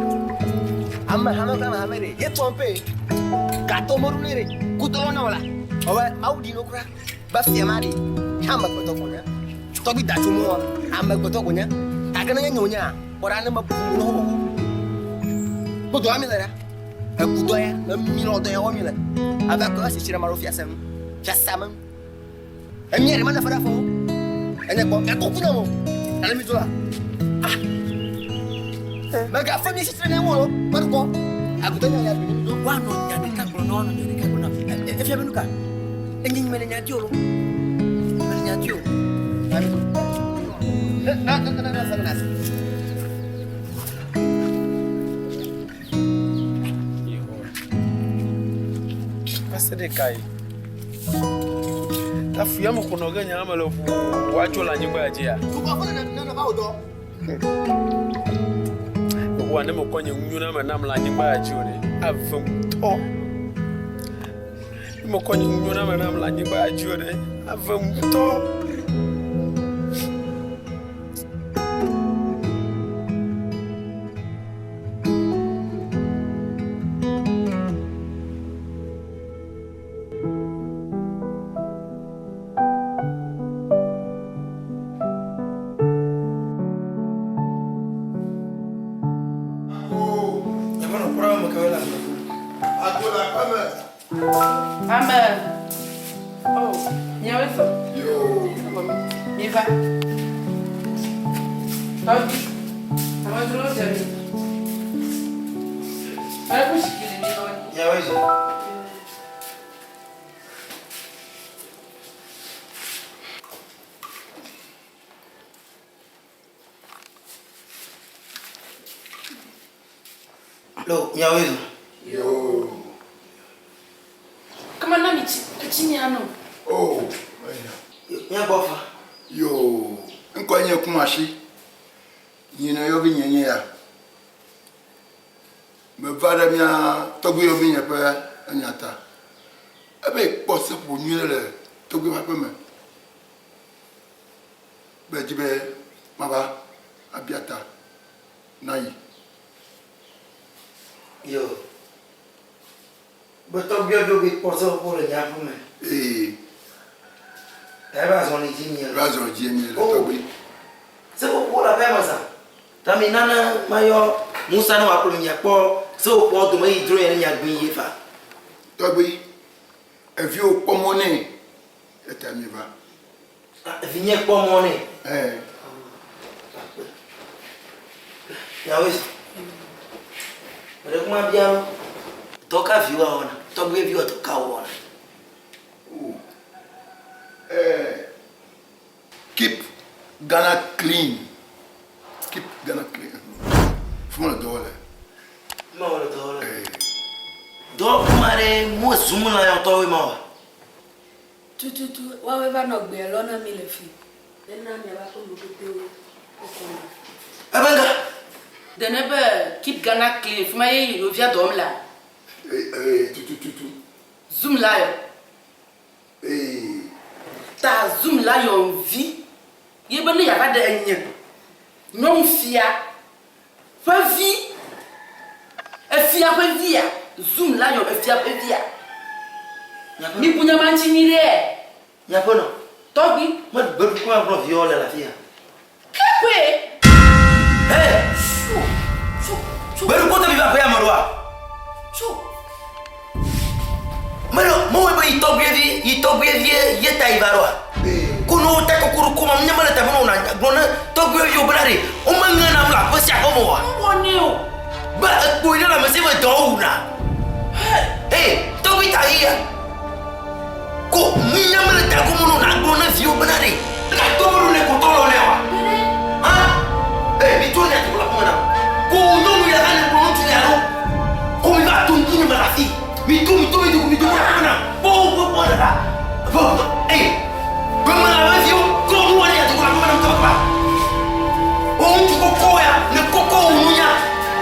Ame hame kple ame hame ɖe. Ye tɔn pe. Gatɔ mɔɖu ne ɖe. Kutɔ lɔ na wɔ la. Ɔwɛ mawu ɖi no kura. Be fia ma ɖe. Ame gbetɔ ko nye. Tɔgbi da tso mɔ. Ame gbetɔ ko nye. Gake ne nye nye wonya. Kpɔ ɖa ne me bu no xoxo. Kpɔ dɔ ami le ɖa. Eku dɔ ya. Emi lɔ dɔ ya wɔ mi le. Ava kɔ esi tsi ɖe ma ɖo fiase nu. Fiasa me. Emia ɖe ma ne fe ɖe afɔwo. Enye kpɔ. Gakɔ ku na mo. Ale mi dzo la. Ah. Megafe mi sisire ne wo lo. Meɖu kpɔ. Agutɔ nya ya mi do. Woanɔ nya ɖeka gblɔ na woanɔ nya ɖeka gblɔ na. Efia be nu ka? Enye nyime le nya di o lo. Nyime le nya di o. Na mi do. Na na na na na na. Va se ɖe kae? Ta fu ya me xɔnɔ ge nya me le ʋu woatso le anyigba ya dzia? Yehowa ne mekɔ nye ŋu me nam le anyigba ya dzi o ɖe, ave ŋutɔ. Ne mekɔ nye ŋu me nam le anyigba ya dzi o ɖe, ave ŋutɔ. Amen. Oh, miawoe sɔ. Miva. Tɔgbi. Amedzrowo dze mi. Eku zikpui li mi nɔ anyi. Miawoe sɔ. Lo, miawoe zɔ. Yoo. Kama na mi tsi, etsi mia no. Oh, eya. Mia gbɔ fa. Yoo, ŋkɔe nye Kumasi. Nyinɔ yɔvi nye nye ya. Meva ɖe mía tɔgbuiyɔvi nye ƒe enya ta. Ebe kpɔ seƒoƒo nyui ɖe le tɔgbui ƒe aƒe me. Be dzi be mava abia ta na yi. Yo. Be tɔgbuiaviwo be kpɔ seƒoƒo le nye aƒe me. Ee. Ta ebe azɔli dzi mie le. Ebe azɔli dzi mie le tɔgbui. Seƒoƒo le aƒea me zã. Ta mi nane mayɔ Musa ne wòakplɔ mi miakpɔ seƒoƒoawo dome eye dro ye ne miagbee ye fa. Tɔgbui, eviwò kpɔ mɔ nɛ eta mieva. Vinye kpɔ mɔ nɛ. Ɛɛ. Nyawoe zɔ. Meɖe kuma bia wo. Dɔ ka viwoa wɔna? Tɔgbui viwoa dɔ ka wowɔna? O. Ɛɛ. Keep Ghana clean. Keep Ghana clean. Fi ma le dɔ wɔ le. Fi ma wole dɔ wɔ le. Ɛɛ. Dɔ kuma ɖe mo zum la yɔtɔwoe ma wa. Tututu woawoe va nɔ gbea lɔ na mi le fi. Ena miaƒe aƒeme godowo wokɔna. Ebe ŋga. Ɖe ne be keep Ghana clean fima ye yovia dɔ wɔm lea? Ee tutututu. Zoom lion. Ee. Ta zoom lion vi ye be ne yeava ɖe enye nyɔnu fia ƒe vi efia ƒe via zoom lion efia ƒe via. Mi bu nya ma ŋuti nyuiɖe. Miaƒe nɔ. Tɔgbi. Me gbeɖu kura gblɔ viwo le le afia. Ke koe. Hey! Gbeɖu kote mi va aƒea me ɖoa? Mele mewɔe be yi tɔgbuie vi yi tɔgbuie vie ye ta yi va ɖoa? Ko ne wota kɔkɔ ɖo kɔma nye mele teƒe na gblɔ ne tɔgbuie viwo bena ɖe womeŋe nam le aƒe sia aƒe me oa? Mewɔ nɛ o. Be ekpoe ɖe le ame si me dɔ wuna. Hey, tɔgbui ta yi ya. Ko nye mele ta gome no na gblɔ ne viwo bena ɖe. Ka to me ɖo ne kotɔ lɔ nɛ wa. Mi do, mi do, mi do, mi do, mi do, kpɔ wo kpɔ ɖe ɖa. Ƒe, ey, gbeme la be viwo, kɔ nu wɔ ɖe ya dukɔ la ƒe me kaba. Wo ŋutsu kɔkɔ ya, ne kɔkɔ wo nunya,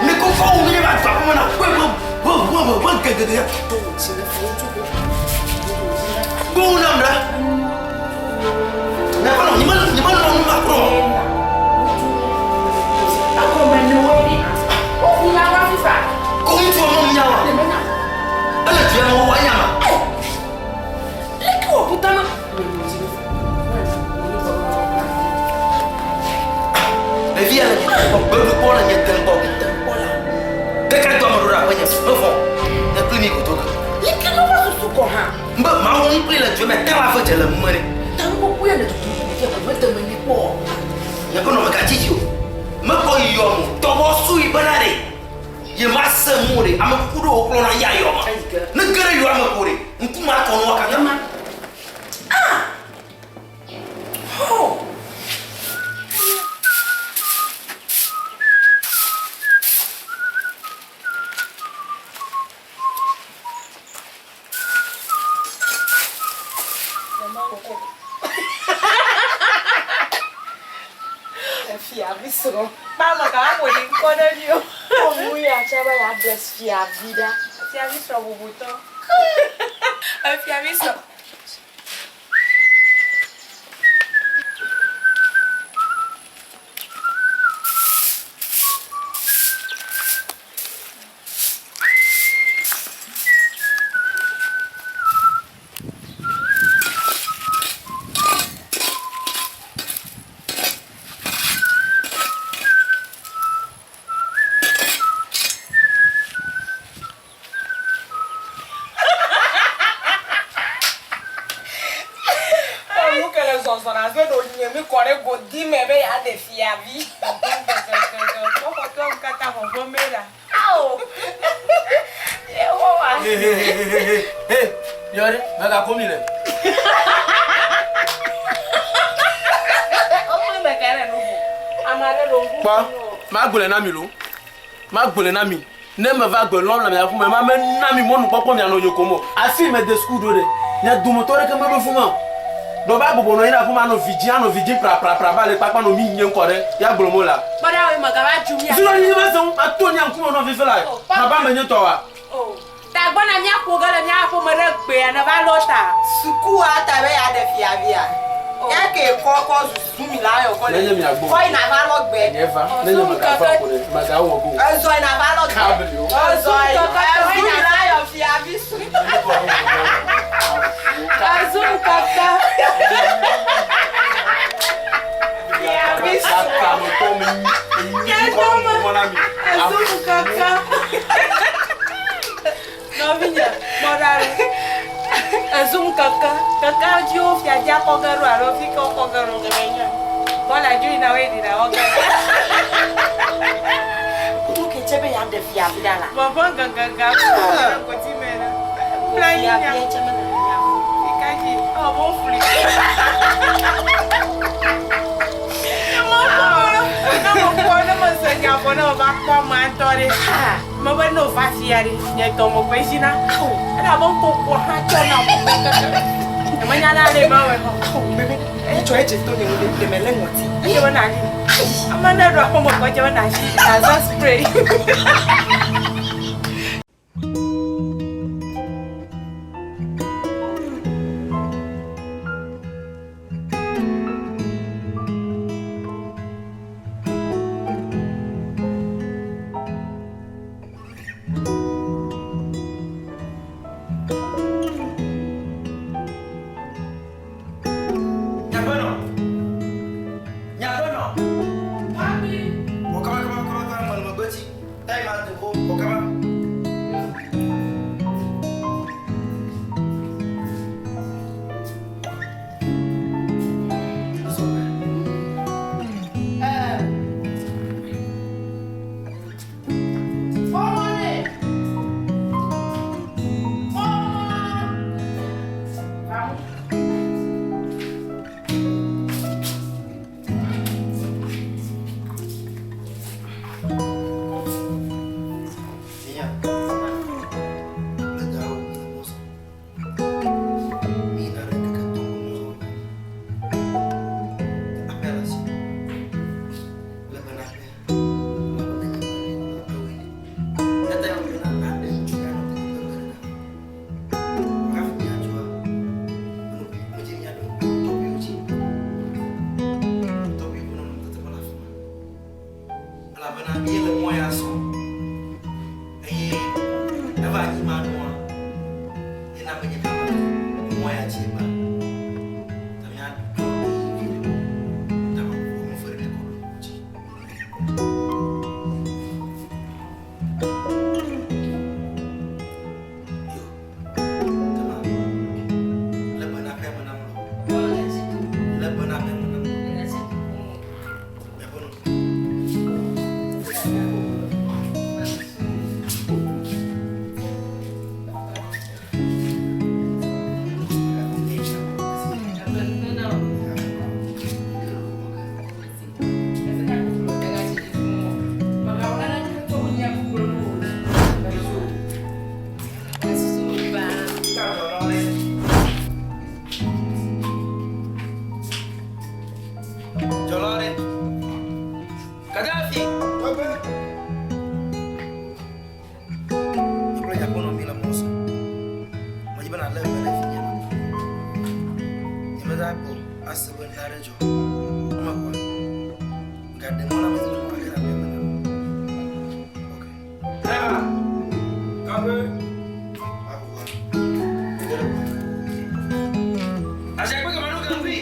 ne kɔkɔ wo nunya ba dɔ aƒe me na kpɔe ƒe ƒe ƒe ƒe ƒe gegege ya. Kpɔ wo nam ɖa. Ne kɔ nɔ, nye me nye me lɔ nu ma kura o. Ko ŋutsu me nunya wa. Ele dua me wo anya ma. Leke wɔ kuta ma. Ɖevi ya le nye te kpɔ, gbeɖu kpɔ le nye te kpɔ. Keke dɔ me ɖo ɖe aƒenye, mevɔ. Nye kpli mi ko do ge. Leke ne va susu gɔ̃ hã. Mbe mawo ŋu kpli le dua me, ta la fe dze le nu me ɖe. Ta nu kpokpo ya le tutum ɖevia ko mede me nɛ kpɔ o. Nye ƒe nɔme gatsi dzi o. Mekpɔ yi yɔ mo, tɔbɔ su yi bena ɖe. Ye ma se mu ɖe, ame kuku ɖe wokplɔ na ya yɔ ma. Ne ge ɖe yɔa me ko ɖe, ŋku ma kɔ nua kaka. Ah! Ho! Fiavi srɔ̃. Kpama ka aƒo ɖi ŋkɔ ɖe mi o. Ɔmu ya tsa be yeaɖe fiavi ɖa. Fiavi srɔ̃ bubutɔ. Fiavi srɔ̃. Nu ke le zɔzɔ na zɔ ɖo nye mi kɔ ɖe godi me be yeaɖe fiavi. Kɔkɔtɔ katã vɔvɔ me la. Ao! Yehowa. Hey, hey, hey, hey, hey, hey, yɔ ɖe, mègako mi le. Kpɔ, magblɔe na mi lo, magblɔe na mi. Ne meva gbe lɔm le mia ƒume ma, mena mi mɔnukpɔkpɔ mianɔ nye kom o. Afi mede suku ɖo ɖe, mia dometɔ ɖeke meɖo fima o. Ɖe wova bɔbɔ nɔ anyi ɖe aƒeme anɔ vi dzim, anɔ vi dzim praprapra va le kpakpa nɔ mi nye ŋkɔ ɖe, ya gblɔm wolea? Kpɔ ɖa, wòe megava dzu mía. Zrɔ̃ nyinyi mese ŋu, mato nye ŋkume nɔ fifi lae. Mava ame nye tɔ wa. O, ta gbɔna míaƒo ge le mía ƒome ɖe gbea ne va lɔ ta. Sukua ta be yeaɖe fiavia. Ya ke kɔ kɔ zuzu mi la yɔ kɔ le. Nenye mia gbɔ. Kɔ yina va lɔ gbe. Nye va. Nenye megava ko ɖe, megawɔ go. Ezɔ yina va lɔ gbe. Kabli o. Ezɔ yi mi la yɔ fiavi su. Azum kaka. Fiavi su. Azum kaka. Nɔvinye, kpɔ ɖa ɖe. Ezum keke. Kekea dzi wo fia dzi akɔ ge ɖo alo fi ke wokɔ ge ɖo ke nye. Bɔla dzi yina woe ɖina wɔ ge ɖo. Nu ke tse be yeaɖe fiavi ɖa la. Vɔvɔ̃ gãgãgã kpɔ ɖe goti me ɖe. Mla anyi nya. Fiavia tse mele nya o. Fika dzi, ewɔ be wofli. Ne mekpɔ ne mese nya vɔ ne meva kpɔ amea ŋutɔ ɖe. Mebe ne wòva fia ɖe, nye dɔmegbe zina. Elabe ŋkoko hã tsɔ nam keke. Nyemenya ne ale mawɔe hã o. Bebe, etsɔ edze to nye nu ɖe, ɖe melé ŋɔti. Edze be nàɖi. Ame ne ɖo aƒeme kɔ edze be nàzi, nàzã spray. Nyaƒenɔ! Nyaƒenɔ! Wɔ kaba kaba kaba kaba mele megbe tsi. Tayi ma do go wɔ kaba. la gbɔ ase be nu aɖe dzɔ. Ema kɔa? Gaɖe mɔ na ame si be wòage ɖe aƒea me na. Ok. Driver! Tɔgbe! Aʋua. Ge ɖe ʋua. Asiakpe kama nu gaŋgui!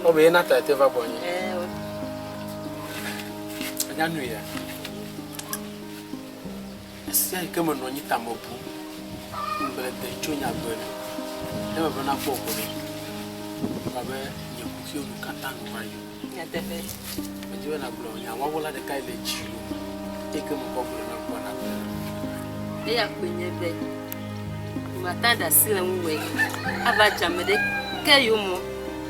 Wo be yena ta te va gbɔnye. Enya nu ya. Esia yi ke menɔ anyi tame bum ŋugble de tso nye agbe nu. Ne meve na kpɔ ko ɖe. Abe nye kuxiwo nu katã nu va yi. Nyateƒe. Medzi be nàgblɔ nya wɔwɔla ɖeka yi le dziwò eyi ke mekɔ gblɔ na kpɔ nàgblɔ nam. Eya koe nye be mate aɖe asi le ŋuwòe ava dze ame ɖeke yome o.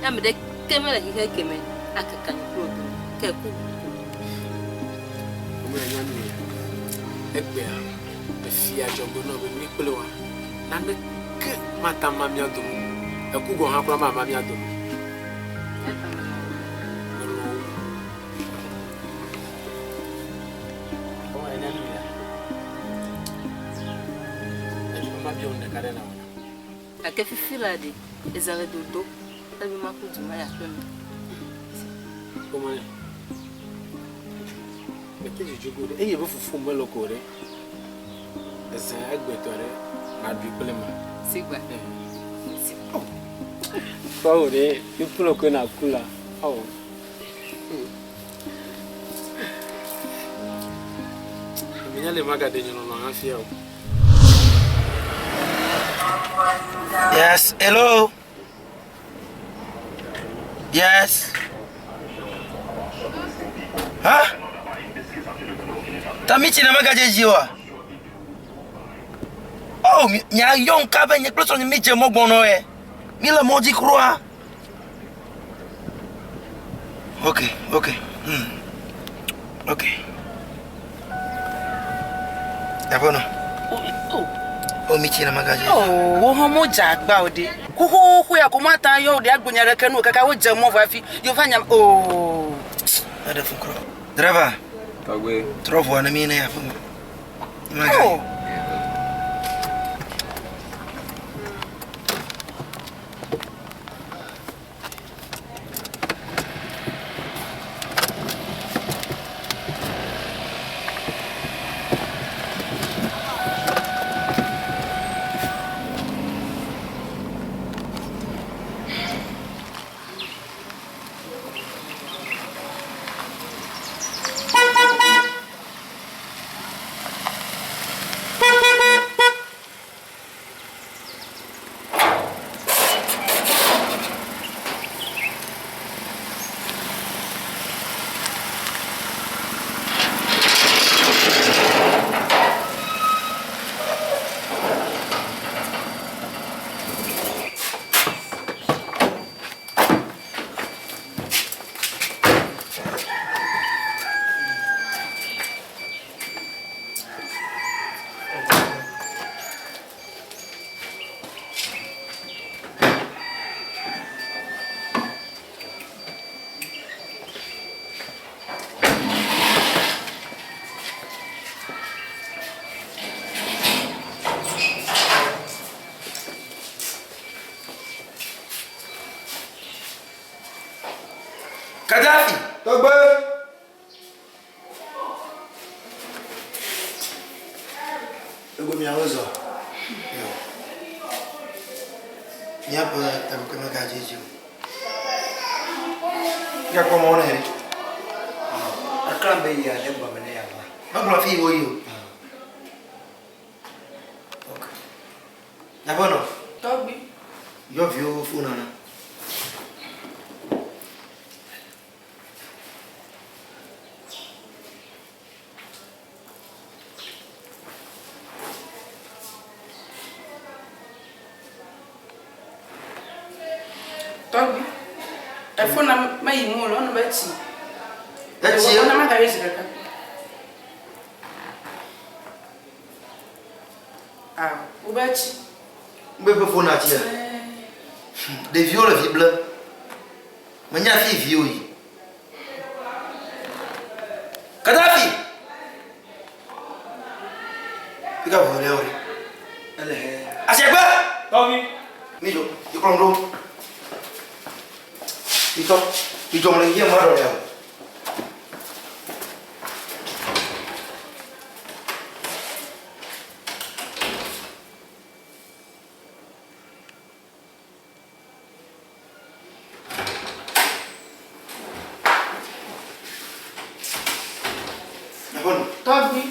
Ye ame ɖeke mele xexe keme akaka nye kple wò dome ke ku ko. Womele nya nu ya. Egbea efia dzɔgbe nɔ be mí kple wòa naneke mate ama mía dome o. Eku gɔ̃ hã kura mama mía dome o. Melɔ̃ wò. Womele nya nu ya. Edzi be mabia wò nu ɖeka ɖe na wò na. Gake fifi la ɖe, eza le dodo ele be maku du mayi aƒe me. Womele. Mete dzudzo go ɖe. Eye be fufu mele ko ɖe. Eze egbetɔ ɖe maɖui kple ma. Sigba. Kpɔ ɖe, ikplɔ koe na ku la. Oh. Menya le magaɖe nye lɔlɔ̃ hafi o. Yes, hello. Yes. Huh? Tamichi na megadze dzi oa? Oh, miayɔ ŋka be nye kple srɔ̃nye mídze mɔ gbɔnɔ ɛ. Míle mɔ dzi kura. Ok, ok. Ok. Aƒenɔ. O mi tsi na magaze. O wo hã mo dze agba o ɖe. Xoxoxo ya ko mata yɔ o ɖe agbo nya ɖeke nu kaka wo dze mɔ vɔ hafi yewo va nya o. Eɖe fu kura. Driver. Tɔgbe. Trɔ ʋua ne mi ne aƒeme. O. Míaƒe takpekpe megadze edzi o. Míakpɔ mɔ nɛ ɖe. Eklã be yeaɖe gɔme ne yeava. Megblɔ afi yi woyi o. Ok. Nyaƒenɔ. Tɔgbi. Yɔ viwo fo nana. Tɔgbi. Efo na meyi mu o, enu be tsi. Etsi. Efo na magayi zi ɖeka. Ah, wobe tsi. Wobe ƒe fona tsia. Ɖeviwo le vi blem. Menya fi viwo yi. Kadafi. Fika vɔ le o. Ele he. Asiagbe. Tɔgbi. Mi dzo, mi kplɔm ɖo. Mi tɔ, mi dzɔ le yie ma ɖɔ ya o. Tɔgbi,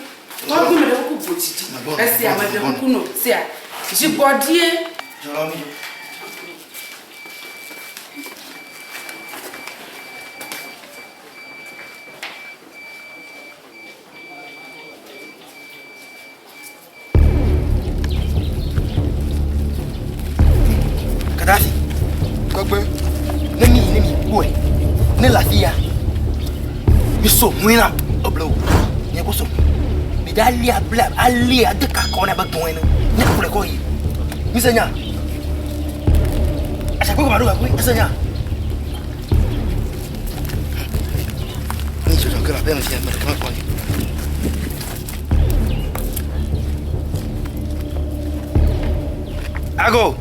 tɔgbi me ɖe kuku go dzidzi. Esia me ɖe kuku no sia. Dzigbɔɖie. Kadafi, gbegbe, ne mi ne mi kpɔe, ne le afi ya, mi so ŋui na eble o, mi ko so mi da lia bla alia de kakɔ na be gbɔn ene, ne kplɔe kɔ yi, mi se nya, asakpe kɔ ma ɖo gakui, ese nya. Mi dzɔdzɔ ke le aƒea me fia, me ɖeka mekpɔ ni. Ago.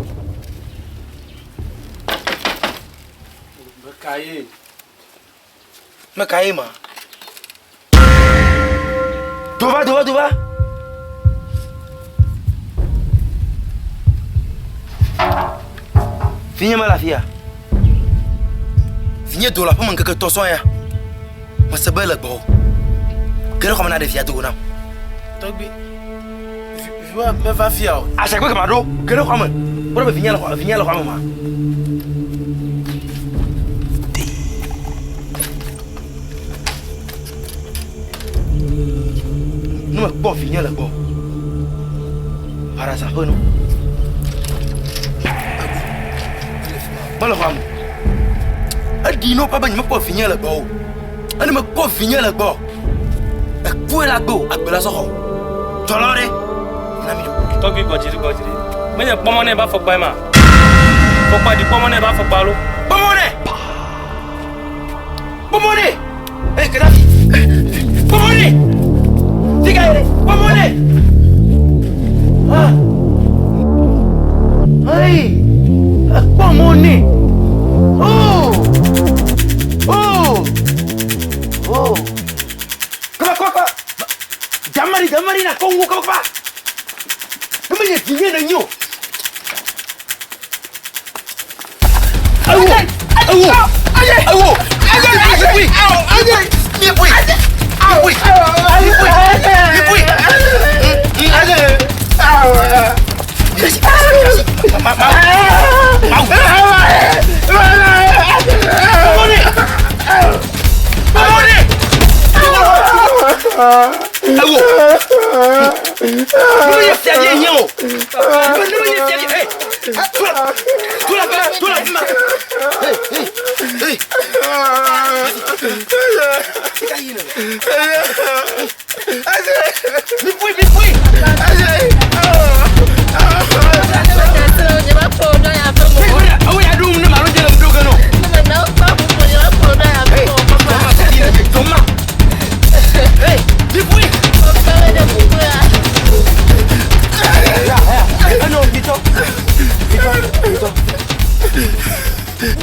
Mekaye. Mekaye ma. Dova, dova, dova. Vinye mele afia. Vinye do le aƒeme ŋkeke tɔ̃ sɔŋ ya. Mese be ele gbɔwò. Ge ɖe xɔme na ɖevia do go nam. Tɔgbi, viwòa meva fia o. Asakpe kama ɖo. Ge ɖe xɔme. Kpɔ ɖa be vinye le xɔ, vinye le xɔme ma. Ne mekpɔ vinye le gbɔ, paraza ƒe nu. Mele xɔa me. Eɖi no ƒe be nyemekpɔ vinye le gbɔ o. Ene mekpɔ vinye le gbɔ. Ekpɔe la gbɔ agbe la sɔxɔ. Dzɔlɔ ɖe. Na mi ɖo. Tɔgbi gbɔdziri gbɔdziri. Menye kpɔmɔ nɛ ba fɔkpa ma. Fɔkpa ɖi kpɔmɔ nɛ ba fɔkpa lo. Kpɔmɔ nɛ. Kpɔmɔ nɛ. Hey, Gaddafi. Kpɔmɔ nɛ. Fika yɛrɛ. Kpɔmɔ nɛ. Ah. Hey. Kpɔmɔ nɛ. Oh. Oh. Oh. Kaba kaba kaba. Jamari jamari na Kongo kaba kaba. Kama nye vinye na nyo. Awo! Awo! Awo! Awo!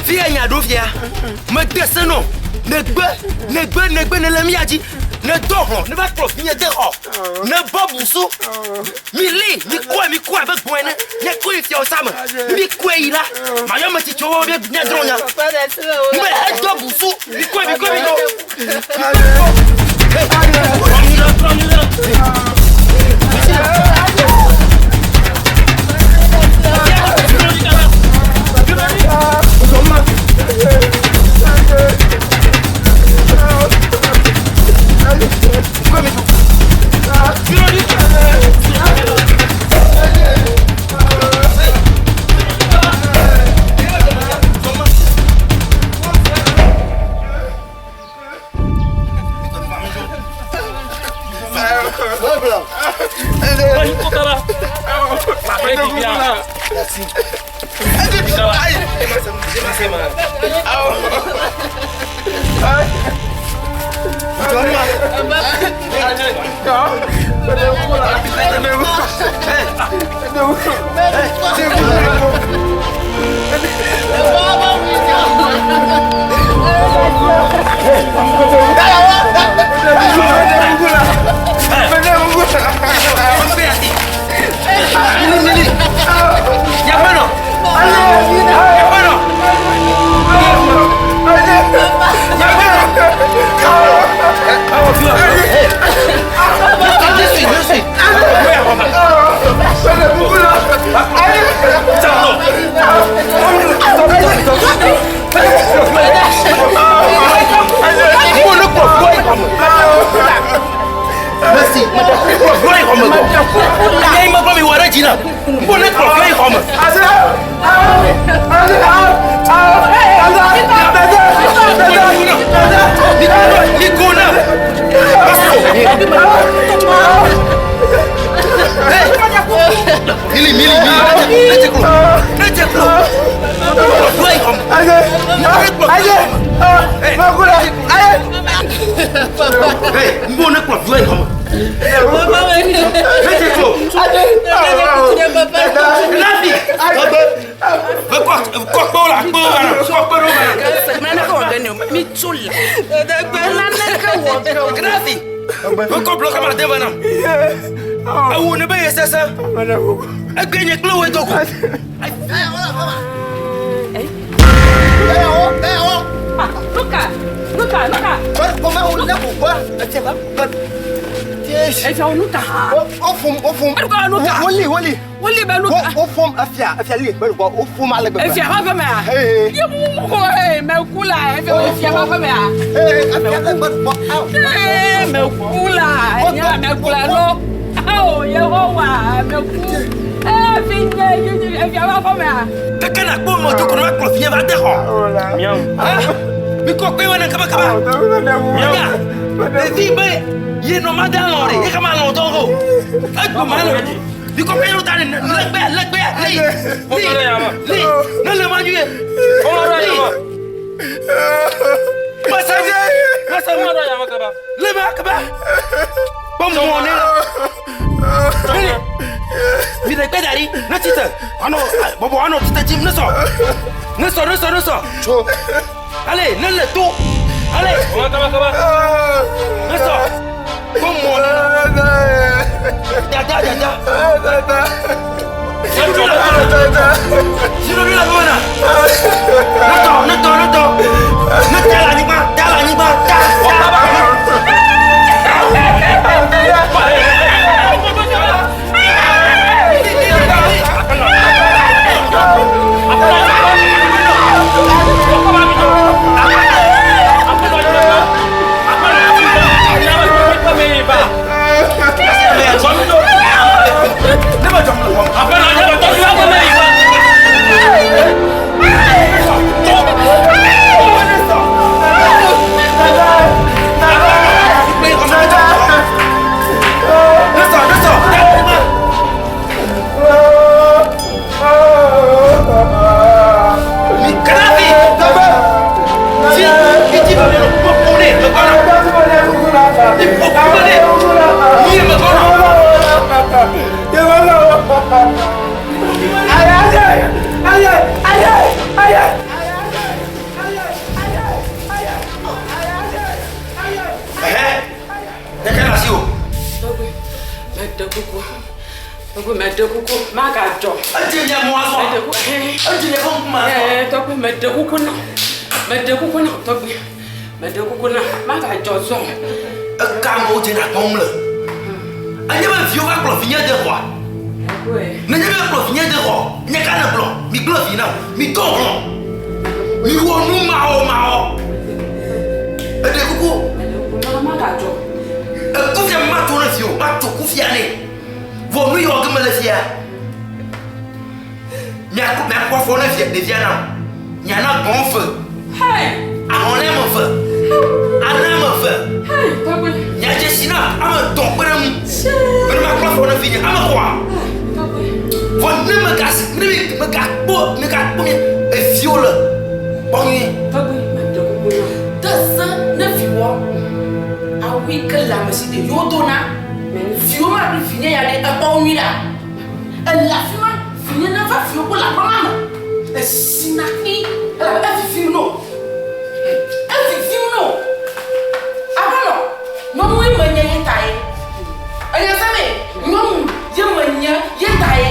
Fia nya ɖo fia. Mede se nɔ. Negbe, negbe, negbe nele mía dzi. Ne do hlɔ̃, ne va kplɔ vinye de xɔ. Ne bɔ busu. Mi li, mi kɔe, mi kɔe abe gbɔ̃ ene. Nye kɔe yi fiawosa me. Mi kɔe yi la, mayɔ ame tsitsiwo be míadrɔ̃ nya. Ŋbe edo busu. Mi kɔe, mi kɔe, mi kɔe. Efia ƒe aƒemea? Ye mumu ko ee meku la efia efia ƒe aƒemea? Ee meku la nya meku la lo. Awo Yehowa meku. Ee fi nye efia ƒe aƒemea? Keke na kpɔ mɔ toko na kplɔ fia va de xɔ. Mi kɔ kpe wɔna kaba kaba. Miawo. Ɖevi be ye nɔ ma da lɔ ɖe ye kama lɔ dɔn o. Egbe ma lɔ. Mi kɔ kpe yɔ da ne legbe legbe li li li ne le ma nyuie. Li. Masa masa le ma kaba. Kpɔ mɔ ne la. Ne mi ɖe kpe da ɖi ne tsi te anɔ bɔbɔ anɔ tsi te dzim ne sɔ ne sɔ ne sɔ ne sɔ. Tso. Ale ne le to. Ale. Ne sɔ. Kpɔ mɔ ne la. Dada dada. Sino la mona. Ne tɔ ne tɔ ne tɔ. Ne ta le anyigba ta le anyigba ta ta. Tɔgbe meɖe kuku magadzɔ. Edze nye mɔ azɔ. Meɖe kuku. Edze nye ƒe ŋkume azɔ. Ɛɛ tɔgbe meɖe kuku na. Meɖe kuku na tɔgbe. Meɖe kuku na magadzɔ zɔ. Eka amewo dze na gbɔm le. Enye be viwo va kplɔ vinye de xɔa. Nenye be kplɔ vinye de xɔ, nye ka ne gblɔ, mi gblẽ vi na o, mi do hlɔ̃. Mi wɔ nu mawɔ mawɔ. Eɖe kuku. Magadzɔ. Ekufia mato ne viwo, mato kufia nɛ. Vɔ nu yi wɔ ge mele fia. Miakɔ miakɔ afɔ ne via ɖevia nam. Miana gbɔn ve. Ahɔnɛ me ve. Ana me ve. Miadze si na ame tɔn kpe ɖe ŋu. Bene makɔ afɔ ne vinye ame xɔa. Vɔ ne mega ne mi megakpɔ megakpɔ mi eviwo le kpɔ nyuie. De se ne viwɔ awu yi ke le ame si ɖeviwo dona. Viwo ma ɖu vinye ya ɖe ekpɔ wo nyuie ɖa. Ele afi ma vinye neva viwo gbɔ le aƒe ma me. Esina kpi elabe evivim no. Evivim no. Aƒenɔ, nyɔnue menye ye tae. Enya se me, nyɔnu ye menye ye tae.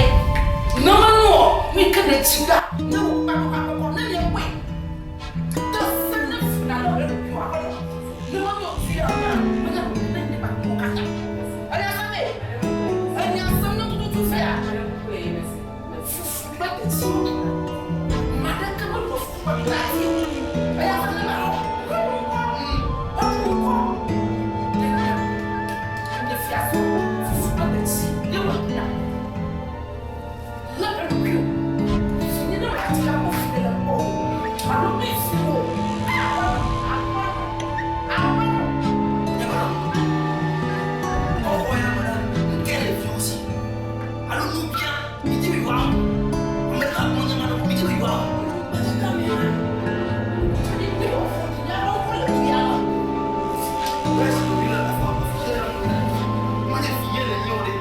Ne menɔ nu yi ke nèdzi ɖa, ne wò kpakɔkpakɔkɔ ne miekpɔe. De se ne vi nalé wò ɖe ɖokuiwò aƒenɔ. Ne menɔ vi ɖe mea, menye ne nye kpakple wò katã. Enya se me, enya se ne tututu fia. Fufu kple detsi o. Ame aɖeke meɖua fufu kple detsi o. Eya ta ne mexɔ eɖu ŋkɔ, eɖu ŋkɔ. Ɖe nye fia so fufu kple detsi ye meɖuna. Lé eɖokuiwò. Vinye ne màdi akpɔ viɖe le gbɔwò o alo kple viwò o. Aƒenɔ, aƒenɔ, aƒenɔ. Xɔxɔ ya me la, ŋkɛ le viwò si. Alo nubia, midi be yewoawu. Ame ɖeka kpɔ nye ma na wo, midi be yewoawu. Menye vinye le nye o ɖe.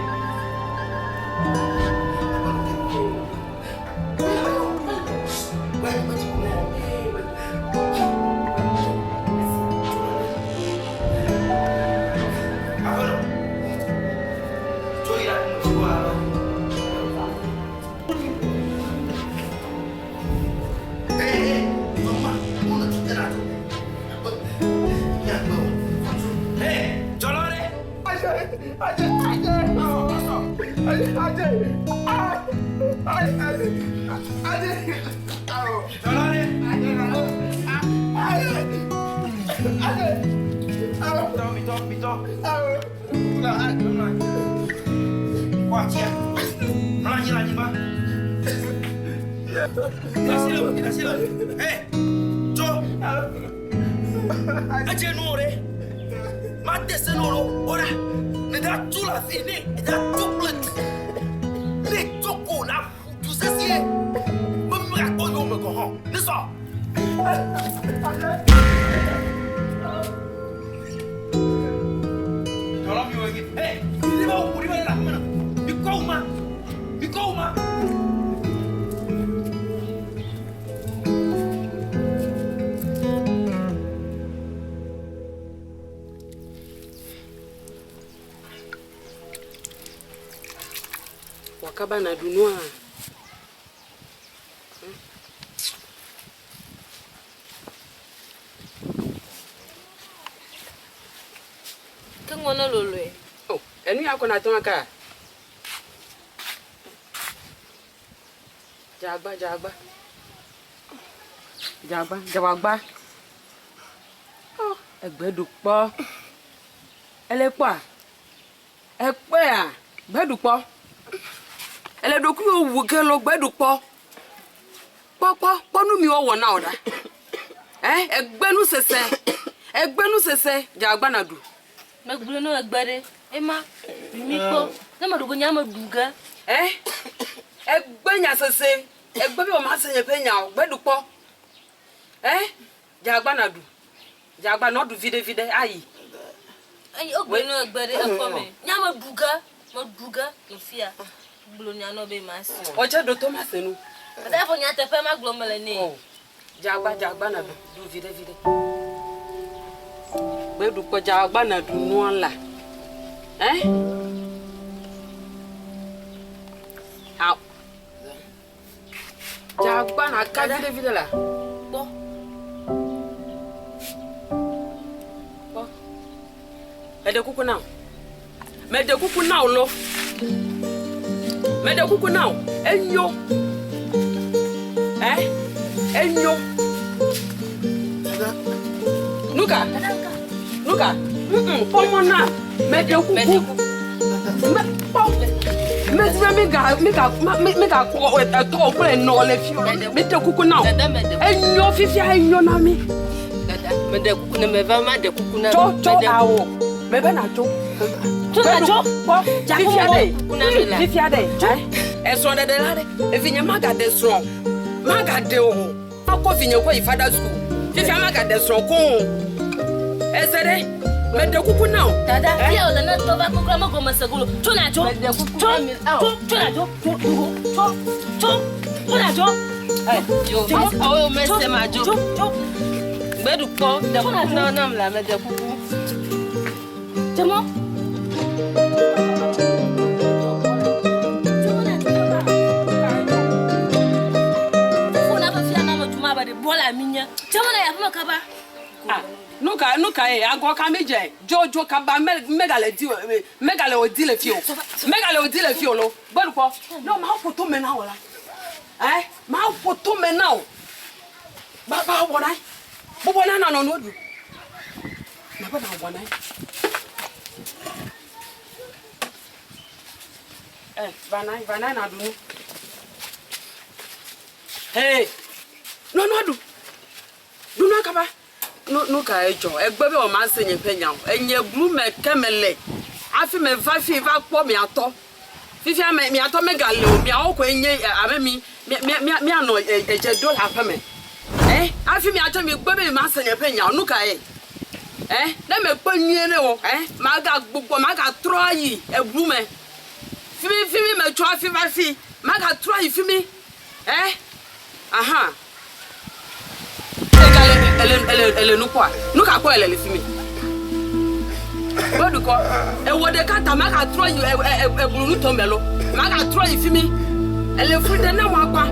Wɔ kaba nàɖu nua. Ke ŋɔ ne loloe. O, enu ya ko nàte ŋu aka? Dze agba, dze agba. Dze agba, dze wò agba. O, egbe ɖu kpɔ. Ele kpɔa? Èkpɔea? Gbeɖukpɔ. Èle ɖokuiwò wu ge loo gbeɖukpɔ. Kpɔ, kpɔ, kpɔ nu mi wowɔ na wò ɖa. Ɛ, ègbe nusese. Ègbe nusese. Dze agbagba nàɖu. Megblɔe na wò egbe ɖe. Ema, ɖu mi kpɔ. Ne meɖu ge, nye meɖu ge. Ɛ, ègbe nyasese. Ègbe be womase nye ƒe nya o. Gbeɖukpɔ. Ɛ, dze agbagba nàɖu. Dze agba nɔ ɖu viɖe viɖe ayi. Eyi wogblɔ nɔ egbe ɖe ekpɔ me. Nya me ɖu ge, me ɖu ge le fia. Gblɔ nya nɔ be ma si. Ɔdze ɖo to ma se nu. Ate afɔ nya teƒe ma gblɔ me le nɛ. Oh. Dze agba dze agba na ɖu ɖu viɖe viɖe. Gbe ɖu kpɔ dze agba na ɖu nua la. Eh? Ao. Dze agba na ka viɖe viɖe la. Kpɔ. Kpɔ. Meɖe kuku na wò. Meɖe kuku na wò lo. Meɖe kuku na wò. Enyo. Ɛ? Enyo. Nuka? Nuka? Mm-mm, kpɔ mɔ na. Meɖe kuku. Me, kpɔ. Medi be mi ga, mi ga, mi, mi ga kpɔ etɔ kple enɔ le fi o. Meɖe kuku na wò. Enyo fifia enyo na mi. Dada, meɖe kuku ne meva maɖe kuku na Tso, tso awo. Mebe na tso. Tso na tso. Kpɔ. Fifia ɖe. Kuku na mi la. Fifia ɖe. Esrɔ̃ɖeɖe la ɖe. Evinye magaɖe srɔ̃. Magaɖe o. Makɔ vinye kɔ yi fada school. Fifia magaɖe srɔ̃ koŋ o. Ese ɖe. Meɖe kuku na wò. Dada, fia wòle ne tɔ va kukura megɔme se golo. Tso na tso. Tso, tso, tso na tso. Tso, tso, tso, tso na tso. Yo, awo mese ma dzo. Gbeɖu kpɔ, ɖe kuku na nam la, meɖe kuku. Tsemɔ. Nuka nuka ye agɔ ka mi dze dzo dzo kaba me megale di megale o di le fi o megale o di le fi o lo gbeɖu kpɔ ne o ma ƒo to me na wò la ɛ ma ƒo to me na wò baba wɔ na bɔbɔ na nanɔ nu ɖu na be na wɔ na ɛ va na va na na ɖu nu hee nɔnɔ ɖu ɖu nua kaba. Nu, nu kae dzɔ? Egbe be wòmase nye ƒe nya o. Enye glu me ke mele hafi meva fi va kpɔ mia tɔ. Fifia me, mia tɔ megale o. Miawo koe nye abe mi, mia, mia, mia, mianɔ edze ɖo le aƒe me. Ɛ, hafi miatsɔ migbe be mimase nye ƒe nya o. Nu kae? Ɛ, ne mekpɔe nyuie ɖe o, ɛ, magagbugbɔ, magatrɔ ayi eblu me. Fimi, fimi metso hafi va fi. Magatrɔ ayi fimi. Ɛ, aha. Egale ele ele ele nu kpɔa? Nu ka kpɔ ele le fi mi? Gbɔdukɔ, ewɔ ɖeka ta magatrɔ yi eblu nutɔ me lo. Magatrɔ yi fi mi. Ele fu ɖe na wɔ akpa.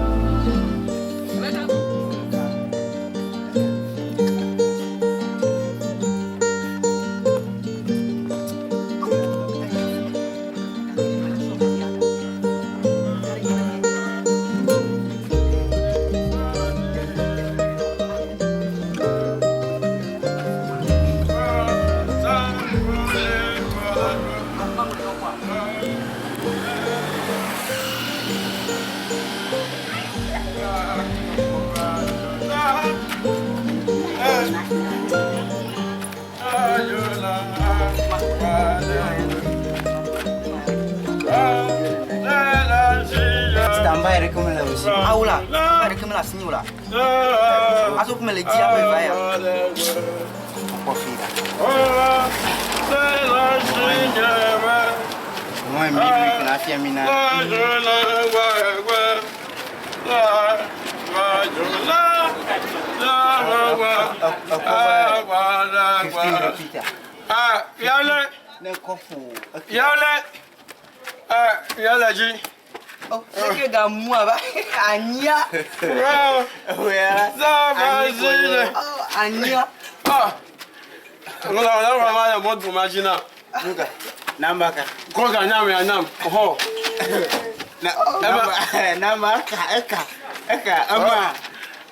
Standby ɖeke mele o si. Awo la, standby ɖeke mele asinye o la. Aso kume le dzi aƒe va ya. Kpɔ fi ɖa. Mɔ mi mi kana fia mi na. Yale. Yale. Yale dzi. Eke ga mu aba anyia. Anyia. Ngola wala wala ya moto majina. Nuka. Namba ka. Koga nyam ya nyam. Ho. Na namba namba eka eka eka ama.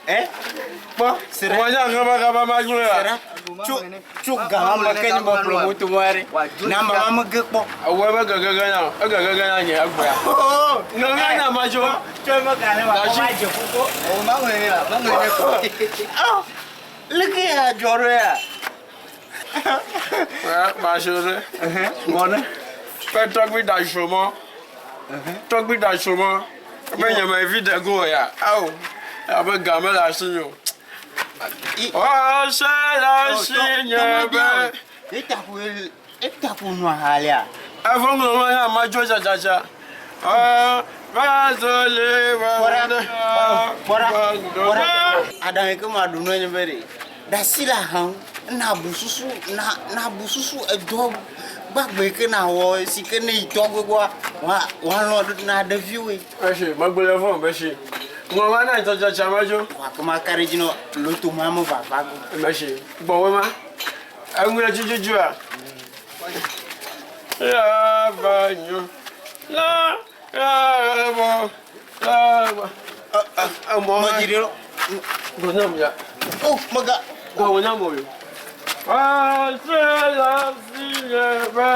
Eh? Kpɔ sere. Wanya ngaba gaba majule la. Sere. Tso tso gama me ke nye be ƒle moto mɔ ɖe. Namba ma me ge kpɔ. Awɔ ebe gege nya, ege gege nya nye egbea. Ngege nya madzo. Tso eme ka ne ma kɔ va dze koko. O ma ŋlɔ ne la, ma ŋlɔ ne kɔ. Leke ya dzɔ ɖo ya? Madzo ɖe. Ŋgɔ ne. Ƒe tɔgbi da srɔ̃mɔ. Tɔgbi da srɔ̃mɔ. Be nye me vi de go ya. Awo. Abe ga mele asinye o. Ɔsɛ le asinye be. Etaƒo etaƒo nua ha lea. Eƒe ŋlɔ me ya madzo dzadzadza. Vazo le Kpɔɖa kpɔɖa kpɔɖa. Aɖaŋu yi ke maɖo nɔ nye be ɖe ɖe asi le aha ŋu na bu susu na na bu susu edɔ. Gbagbe ke na wɔ si ke ne yi tɔgbe gbɔa, wa wa lɔ̃ na ɖeviwoe. Esi megblɔ fɔ mesi. Ŋlɔ ma na dzɔdzɔ tsa ma dzo. Wa ke ma ka ɖe dzi nɔ loto ma me vava go. Mesi gbɔwɔ ma. Eŋu dzudzua. La va nyo. La la bo la ba. Emɔ ma dzi ɖe. Gbɔnyam ya. O mega. Gbɔnyam o yo. Ase la si nye be.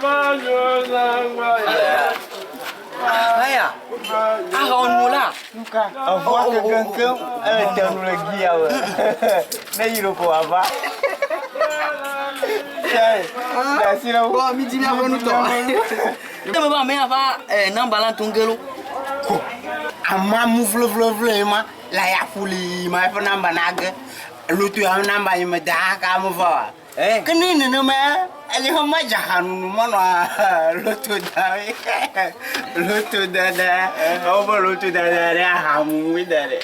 Va nyo la va ya. Aya. Aha onu la. Nuka. Eʋua kekeŋkeŋ ele te nu le gia me. Ne yi ɖo ko wòava. Bɔn mi di miaƒe nutɔ. Ne me ba ame ya va namba la tun gelo. Ko amamu vlovlovlo ma la ya ƒuli ma eƒe namba na ge. Loto ya namba yi me da ka me va wa. Ke ne nenema ele hã ma dza nunu mɔnɔ loto da loto dada wobe loto dada ɖe ahamumu da ɖe.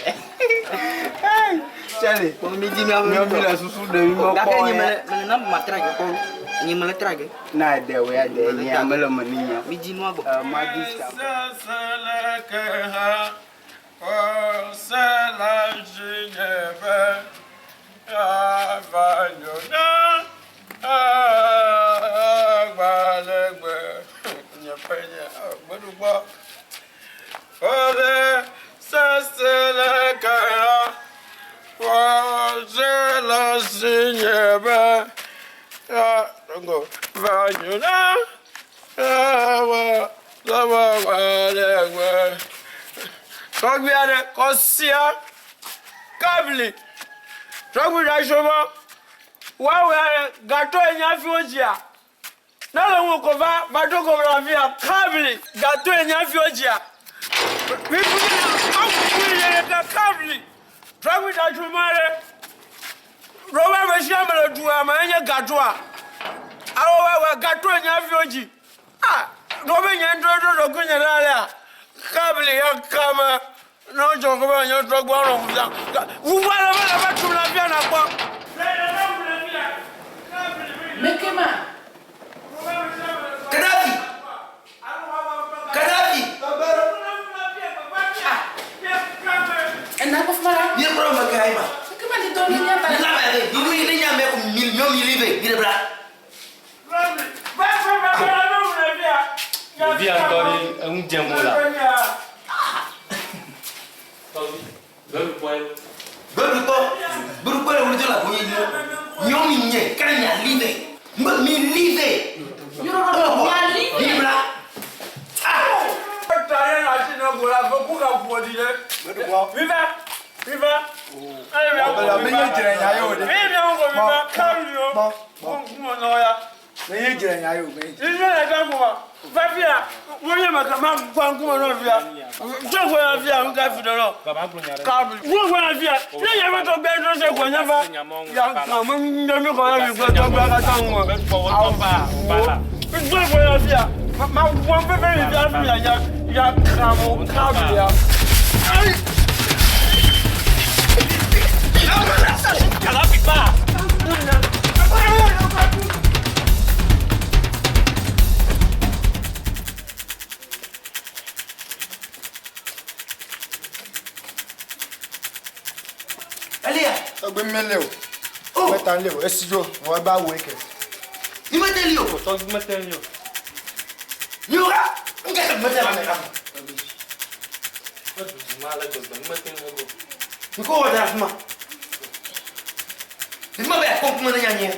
Tsale. Mi di miaƒe nutɔ. Mi le susu ɖe mi mekpɔ Gake nye ya. mele mele namba ma tra ge kpɔ. Nye mele tra ge. Na de wo ya de nye ame le me ni nya. Mi di nua gbɔ. Ma di sa. Tɔgbi aɖe kɔ sia kabli tɔgbi ɖasomɔ woawoe aɖe gatɔ enye hafi wodzia ne le ŋu ko va va do ko le afia kabli gatɔ enye hafi wodzia aƒu yi ɖeka kabli tɔgbi ɖasomɔ aɖe ɖoba ame sia ame le dua me enye gatɔa alo woawoe gatɔ enye hafi wodzi ah ɖobe nye ŋutɔ ɖo ɖokui nye ɖe alea kabli ya kame ne wodzɔ ko be nye tɔgbi anɔ ʋu ʋu aɖe mele va tum le afia nakpɔ. Mekema. Kadafi. Kadafi. Ena ko fuma la. Mi kura ma kai ma. Mekema di dɔn ni nya ta. Mi la ma ye mi mi ne nya mɛ ko mi mi mi li be mi de bla. Ɖevi ya ŋutɔ ɖe eŋu dzem o la. Tɔgbi, gbeɖukpɔ ye. Gbeɖukpɔ, gbeɖukpɔ le wuli do la bonye nyo. Nyo mi nye ka nya li ve. Mbe mi li ve. Mi bla. Elia. Tɔgbe mele o. Meta le o. Esi dzo. Wɔ eba wo eke. Mi mete li o. Tɔgbi mete li o. Miora. Nke se mete la me ka. Nko wɔ da fuma. Fuma bɛ ko kuma ne nya nye.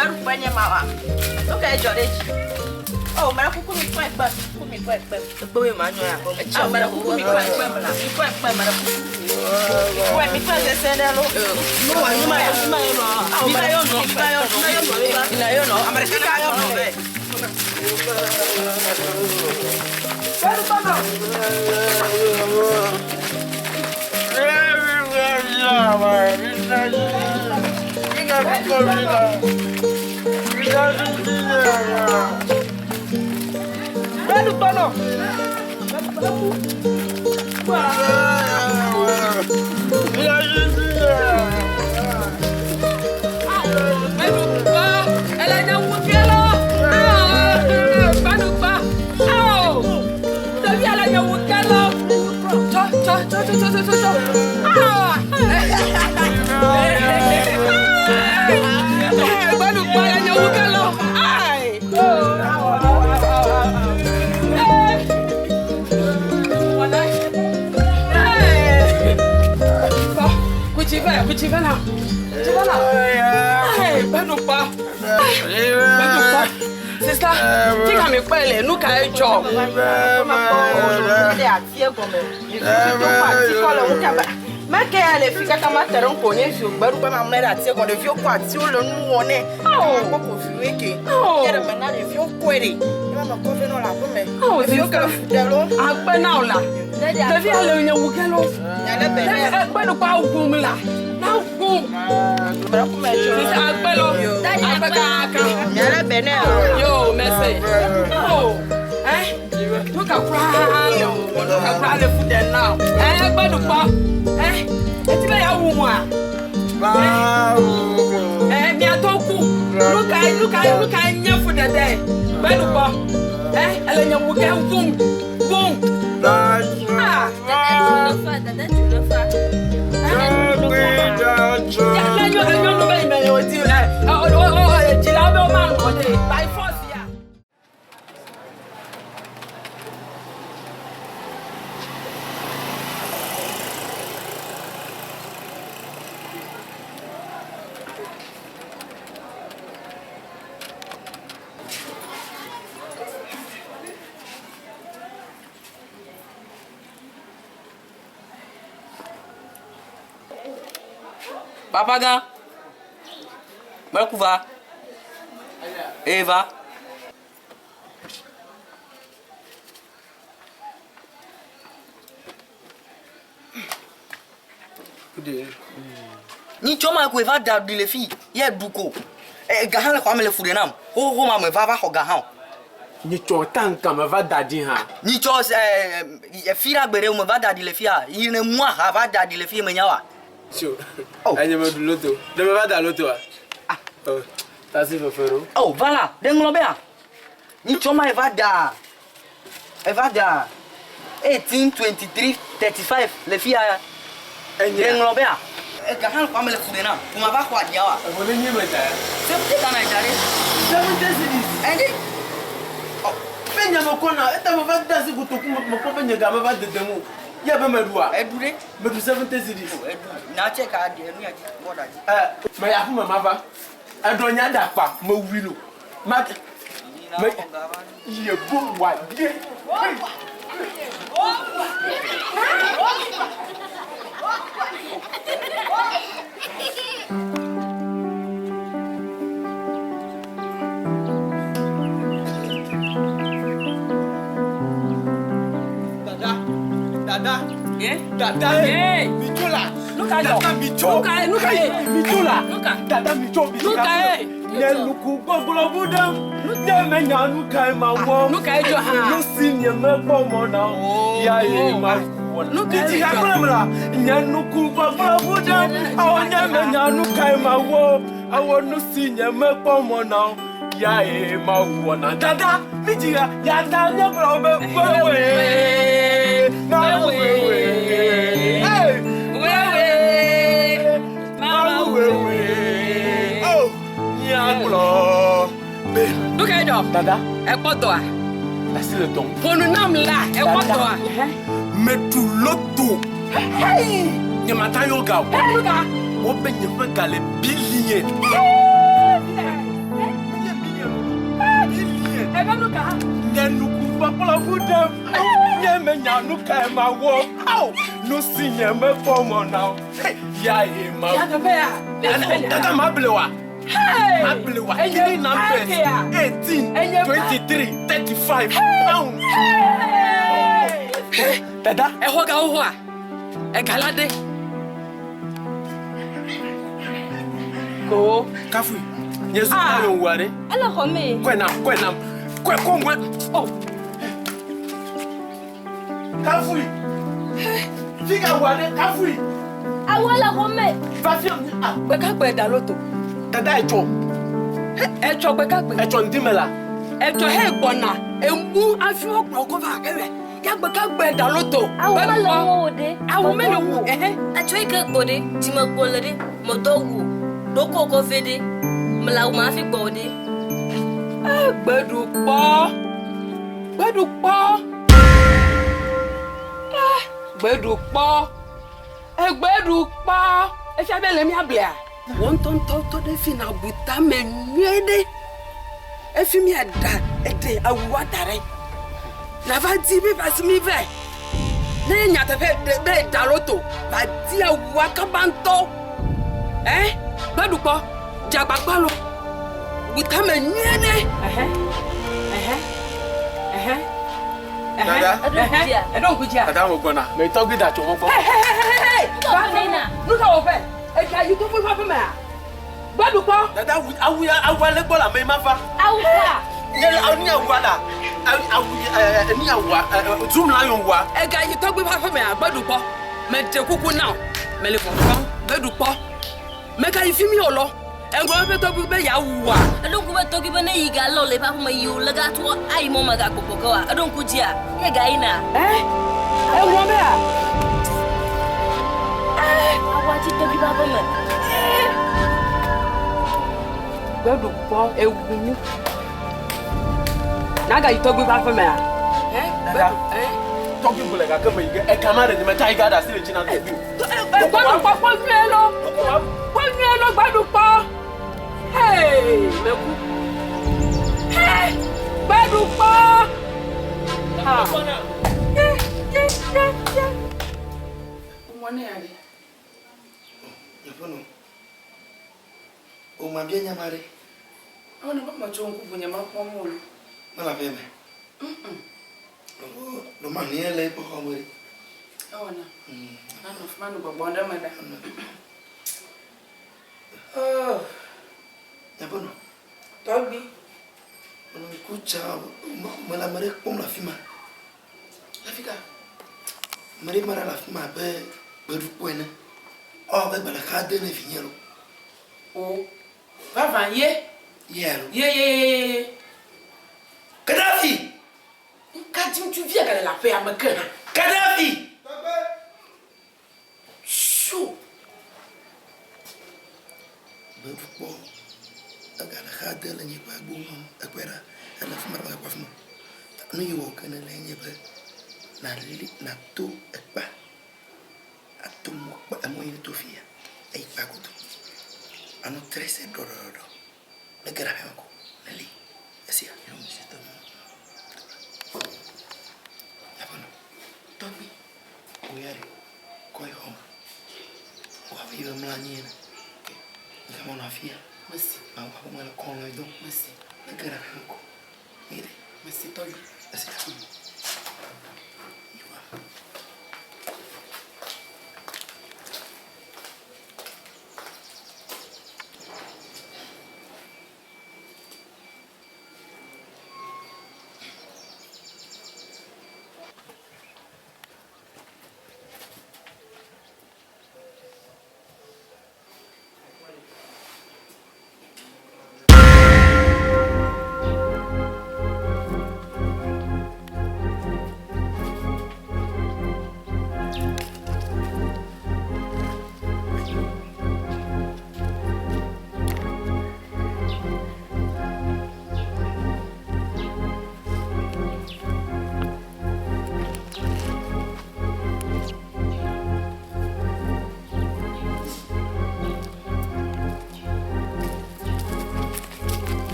Gbeɖuƒe nye ma wa. Nu kae dzɔ ɖe edzi? Oh, meɖe kuku mi kɔe kpe, kuku mi kɔe kpe. Egbewoe ma nyɔ ya. Oh, meɖe kuku mi kɔe kpe la. Mi kɔe kpe, meɖe kuku. Mi kɔe, mi kɔe sesẽ ɖe lo. Nu wa nu ma yɔ, nu ma yɔ nɔ. Mi va yɔ nɔ, mi va yɔ nɔ, mi va yɔ nɔ, mi va yɔ nɔ. Ame ɖeka na yɔ nɔ vɛ. Sista, fika mi kpɔe le nu kae dzɔ? Meke ya le fi kaka ma te ɖe ŋko nye vi gbeɖuƒe ma mlɛ ɖe atie gɔme ɖeviwo kɔ atiwo le nu wɔ nɛ. Kpɔ ko viwoe ke. Ye ɖe me na ɖeviwo kɔe ɖe. Ye ma me kɔ vɛ nɔ le aƒe me. Ɖeviwo ke le fu ɖe lo. Akpe na wò la. Ɖevia le nye wu ge lo. Gbeɖuƒe awum la. Na wum. Sista akpe lo. Akpe kaka. Mialé be nɛ o. Yo, merci. Oh, eh? Nu ka kura le o, nu ka kura le fu ɖe na o. Eh, gbeɖuƒe. Eh, eti be yeawu mua? Eh, miatɔ ku. Nu ka, nu ka, nu ka nye fu ɖeɖe? Gbeɖuƒe. Eh, ele nye wu ge wum, wum. Ah. Nyɔnu be yi me le wòdi, eh, o, o, o, dzilawo be womanɔ ɖe by force ya. Papa gã, meku va. Eye va. Nyitsɔ ma koe va da ɖi le fi ye ɖu ko. Ega hã le xɔa me le fu ɖe nam. Xoxoxo ma me va va xɔ ga hã o. Nyitsɔ tanka me va da ɖi hã. Nyitsɔ fi ɖa gbe ɖe me va da ɖi le fia. Yi ne mua ha va da ɖi le fi menya wa. Tso. Enye me ɖu loto. Ɖe me va da lotoa? Ah. Tasi fefe ɖo. Oh, va la. Ɖe ŋlɔ bea. Nyitsɔ ma eva da. Eva da 18, 23, 35 le fia. Ɖe ŋlɔ bea. Ega hã le xɔa me le fu ɖe nam. Ko ma va xɔ aɖia wa. Evo ne nye me da ya. 70 Ghana da ɖe. 70 cedis. Ɛnde. Be nye me kɔna, eta me va de asi kotoku me, mekpɔ be nye ga me va dedem o. Ye be meɖua? Eɖu ɖe. Meɖu 70 cedis. O, eɖu. Na tse ka ɖe enu ya dzi, bɔda dzi. Ɛ, me yi aƒeme mava. Eɖɔ nya ɖe akpa, mewui lo. Ma, me, ye bo wa die. Dada, dada, dada, eh, mitso la. Nu ka dzɔ? Dada mitso. Nu ka ye? Nu ka ye? Mitso la. Nu ka? Dada mitso. Nu ka ye? Nye nuku gbɔgblɔ bu ɖem. Nye menya nu kae ma wɔ. Nu kae dzɔ hã? Nu si nye mekpɔ mɔ na o. Ya ye ma wɔ. Nu kae Titi dzɔ? ha kple la. Nye nuku gbɔgblɔ bu ɖem. Awɔ nye menya nu kae ma wɔ. Awɔ nu si nye mekpɔ mɔ na o. Ya ye ma wɔ na. Dada, mi dzi ha. Ya ta nye gblɔ be wewe. Ma wewe. Hey! Wewe. Ma wewe. Oh, míagblɔ be. Nu kae dzɔ? Dada. Ekpɔ dɔa? Asi le dɔm. Ƒo nu nam la, ekpɔ dɔa? Meɖu loto. Nye mata yɔ ga o. Nu ka? Wobe nye ƒe ga le bilie. Mekplɔ ŋu ɖem. Nye menya nu kae mawɔ. Ao, nu si nye mekpɔ mɔ na o. Ya ye ma. Dada mable wa. Mable wa. Three numbers. 18, 23, 35. Pound. Dada. Exɔ gawo xɔa? Ega la ɖe. Ko. Kafui. Nye zu na yo wua ɖe. Ele xɔ me. Kɔe nam, kɔe nam. Kɔe kɔ ŋue. Oh. Kafui. Fika wua ɖe, kafui. Awu le xɔ me. Va fiam. Ah. Gbekagbe da loto. Dada etsɔ. Etsɔ gbekagbe. Etsɔ ŋdi me la. Etsɔ he gbɔna. Emu afi wokplɔ kɔ va aƒe me. Ya gbekagbe da loto. Awu mele ŋuwò ɖe. Awu mele ŋuwò. Ehe. Etsɔ yi ke gbɔ ɖe, dzime gbɔ le ɖe, medɔ wu o. Ɖoko kɔ vɛ ɖe, mele awu me hafi gbɔwò ɖe. Gbeɖu kpɔ. Gbeɖu kpɔ. Gbeɖu kpɔ. Egbeɖu kpɔ. Efia be le mía blea? Wò ŋutɔŋutɔ tɔ ɖe fi nàbu tame nyuie ɖe. Efi míaɖa eɖe awua da ɖe. Nàva di be va si mí vɛ. Ne nye nyateƒe ɖe be ɖa loto, va di awua kaba ŋutɔ. Ɛ, gbeɖu kpɔ, dze agbagba lo. Bu tame nyuie ɖe. Ɛhɛ, ɛhɛ, ɛhɛ. Dada. Eɖo ŋku dzia? Dada mo gbɔna. Me tɔgbi da tso mo gbɔ. Nu ka wɔ fɛ? Edza yi tɔgbi ƒe aƒe mea? Gbeɖu kpɔ. Dada awu awu ya awu ale gbɔ la me ma va. Awu ka? Nye awu ni awua la. Awu awu ni awua zoom la yon wua. Ega yi tɔgbi ƒe aƒe mea? Gbeɖu kpɔ. Meɖe kuku na wò. Mele vɔvɔm. Gbeɖu kpɔ. Mega yi fi mi o lɔ. Eŋlɔ eƒe tɔgbi be yeawua. Eɖo ŋku be tɔgbi be ne yi ga lɔ le eƒe aƒeme yi wòle gatrɔ ayi mɔ me gagbɔgbɔ ge oa? Eɖo ŋku dzia? Ye ga yina. Ɛ? Eŋlɔ bea? Ɛ? Awua tsi tɔgbi ƒe aƒeme. Ɛ? Gbeɖu kpɔ ewu nu. Nagayi tɔgbi ƒe aƒemea? Ɛ? Dada, tɔgbi gblɔe gake meyi ge. Eka ma ɖe nye meta yi ga ɖe asi le dzi na tɔgbi o. Gbeɖu kpɔ kpɔ nyuie lo. Kpɔ nyuie lo gbeɖu kpɔ. Hey, meku. Hey, gbeɖu kpɔ. Ha. Ye, ye, ye, ye. Womɔ ne ya ɖe. Nyaƒenɔ, o mabia nya ma ɖe. Ewɔ ne be metso ŋku ʋu nye mekpɔm o lo. Mele aƒea me. Ɖo mahli le eƒe xɔ me ɖe. Ewɔ na. Anɔ fi ma nɔ gbɔgbɔm ɖe eme ɖa. Oh. Nyaƒenɔ. Tɔgbi. Mele ŋku tsa mele ame ɖe kpɔm le afi ma. Afi ka? Ame ɖe ma ɖe le afi ma abe gbeɖukpɔ ene. Ewɔ abe gbe ɖeka de ne vinye lo. O. Vavã ye. Ye alo? Ye ye ye ye ye. Kadafi! Nuka dim ŋutsuvia gale le aƒea me ke hã? Kadafi! Tso! Gbeɖukpɔ ega ɖeka de le nye ƒe agbo me ekpɔe ɖa ele afi ma ɖe megakpɔ afi ma o. Nu yi wɔ ke nele nye be nali nato ekpa ato mɔ kpa emɔ yi to fia eyi kpa godo anɔ trese ɖɔɖɔɖɔɖɔ ne ge ɖe aƒea me ko neli esia. Aƒenɔ tɔgbi wò ya ɖe kɔ yi xɔ me. Wò hafi yi mlɔ anyi ene. Ŋke menɔ afia. Mesi. Mawu aƒe mele kɔlɔe dom. Mesi. Ne ge ɖe aƒea me ko. Mi ɖe. Mesi tɔgbi. Esi.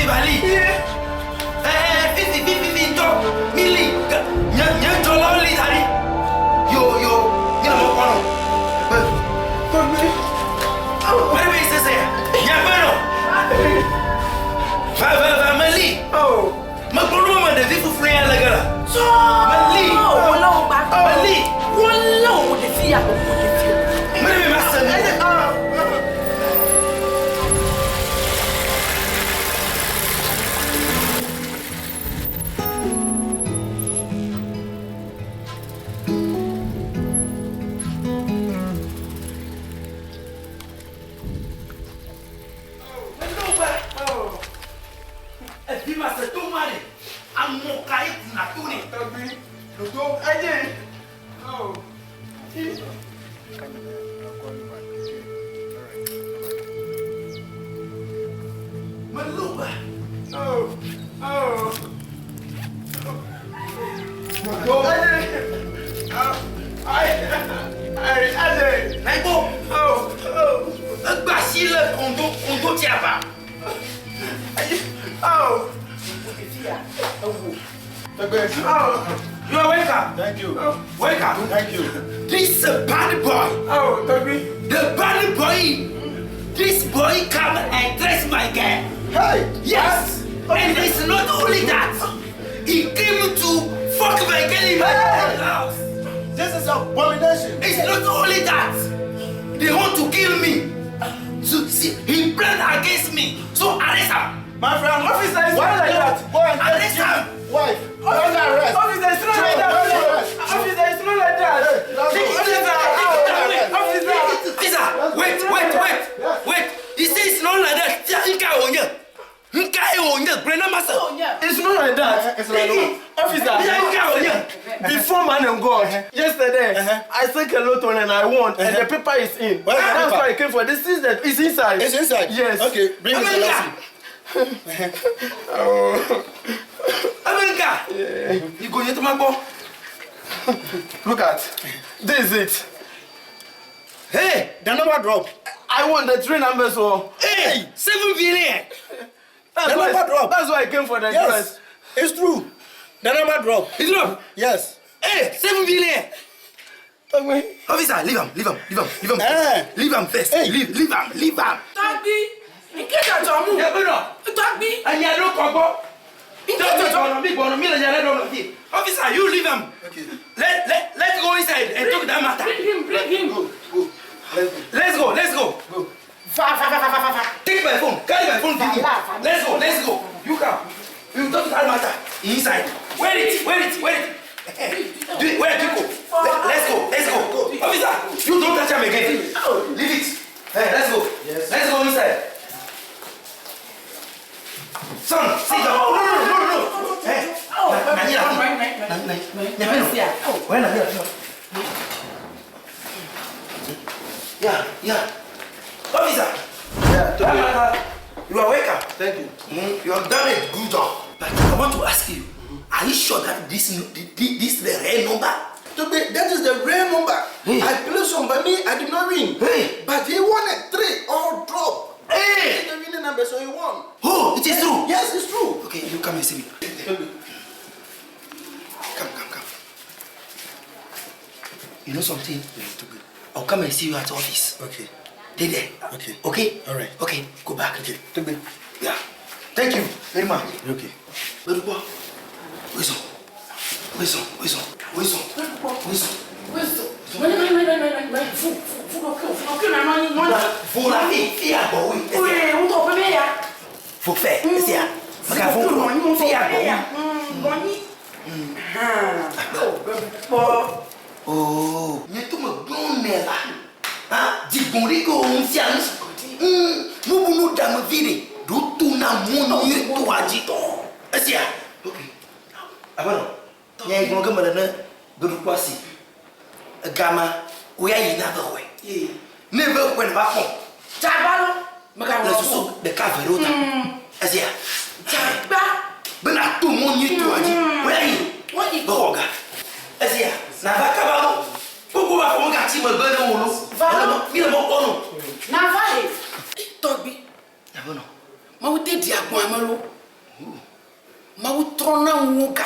ba li. Eh, fifi fifi fifi ŋutɔ mi li. Nye nye dzɔlawo li da ɖi. Yo yo, mi le mɔ kpɔ nɔ. Be. Tɔgbi. Mɛ be sese ya. Nye be nɔ. Va va va meli. Megblɔ nu me ɖevi fuflu ya le ge la. Meli. Wòlé wò gba. Meli. Wòlé wò ɖevi ya wò ɖevi. Mɛ be ma se nu. Evi ma se to ma ɖe. Amɔ ka ye kuna to ne. Tɔgbi, dodo, edze. Oh. Meluba. Oh. Oh. Dodo, edze. Oh. Ayi. Ayi, edze. Naibo. Oh. Oh. Egba si le kondo kondo tia ba. Oh. Oh. You are welcome. Thank you. Welcome. Thank you. This bad boy. Oh, Togbi. The bad boy. This boy come and dress my girl. Hey. Yes. And it's not only that. He came to fuck my girl in my own house. This is abomination. It's not only that. They want to kill me. So see, he planned against me. So arrest him. My friend, officer, it's Why not like that. Go and Arrest him. Wife. Under arrest. Officer, it's not like that. Under arrest. Officer, it's not like that. Hey, Officer, officer. Officer, wait, wait, wait, wait. He says it's not like that. Tia, nka onye. Nka e onye. Brenda Master. It's not like that. It's like that. Officer, Nka onye. before man and God, yesterday, I sank a lot on and I won, and the paper is in. Where's the That's paper? why I came for. This is the, it's inside. It's inside. Yes. Okay, bring it to America. Oh. America. You go to my boy. Look at. This is it. Hey, The number drop. I won the three numbers. Oh. hey, 7 billion. That's The why, number drop. That's why I came for the Yes. dress. It's true. The number drop. It's drop. Yes. Hey, 7 billion. Togbi. Officer, leave him, leave him, leave him, leave him. Eh. Leave him first. Hey. Leave, leave him, leave him. Tɔgbi, nke dzɔdzɔ mu. Yeah, but no. Tɔgbi, Ẹ̀yin ló kọ gbọ́. nke dzɔdzɔ. Mi gbọ́nà mi lè yàrá dọ̀nà fi. Officer, you leave him. Okay. Let's go inside and talk that matter. Bring him, bring him. Go. Go. Let's go. Let's go, let's go. Go. Va, va, va, va, va, va. Take my phone. Carry my phone. Give me. Let's go, let's go. You come. We will talk that matter inside. Where it? Where it? Where it? Do it. Where do you go? Let's go. Let's go. Officer, you don't touch him again. Leave it. Hey, let's go. Yes. Let's go inside. Son, sit down. Oh, no, no, no, no, no. Hey. Oh, Na- na- na- right, right, na- right. na- na- Yeah. Where na- na- Yeah, yeah. Officer. Yeah, Togbi. You are welcome. Thank you. You have done a good job. But I want to ask you, are you sure that this this the real number? Togbi, that is the real number. Hey. I played some, but me, I did not win. Hey. But he won at three, all drop. Hey. It's the winning number, so he won. Oh, it is true. Yes, it's true. Okay, you come and see me. Togbi. Come, come, come. You know something? I'll come and see you at the office. Okay. Stay there. Okay. Okay? All right. Okay, go back. Okay. Togbi. Yeah. Thank you very much. Okay. Berukwa. Wait Wait wait wait wait Wezo. Wait, wait, wait, wait, wait, wait. Fu, fu, fu, ɖo ke o, fu ɖo ke o, na nɔ anyi, nɔ anyi. Vola fi fi agbɔ wi. Oye, ŋutɔ ƒe be ya. Fo fɛ ɛsɛ ya. Maka fo kuro fi agbɔ wi. Nɔ anyi. Hã. Kpɔ. Oh. Nye to me gbɔn nɛ la. Ha dzigbɔn ɖi ko ŋu fia nu. Nubunu dame vi de do to na mɔ nyuie to adzi tɔ. Ɛsɛ ya. Ok. Abenɔ. Nye gblɔ ge me le ne gbeɖukpɔ asi. Egama wo ya yina ve xɔe. Ne ve xɔe ne va fɔ. Dzagba lo. Mègaŋlɔ Le susu ɖeka ve ɖewo ta. Ɛsɛ ya. Dzagba. Bena to mɔ nyuie to adzi. Wo ya yi. Woyi. Be xɔ ga. Ɛsɛ ya. Nava kaba lo. Gbogbo ba fɔ gatsi megbe ne wo lo. Va lo. Mi le mɔ kpɔ no. Nava he. Tɔgbi. Abenɔ. Mawu te di agbɔn ame lo.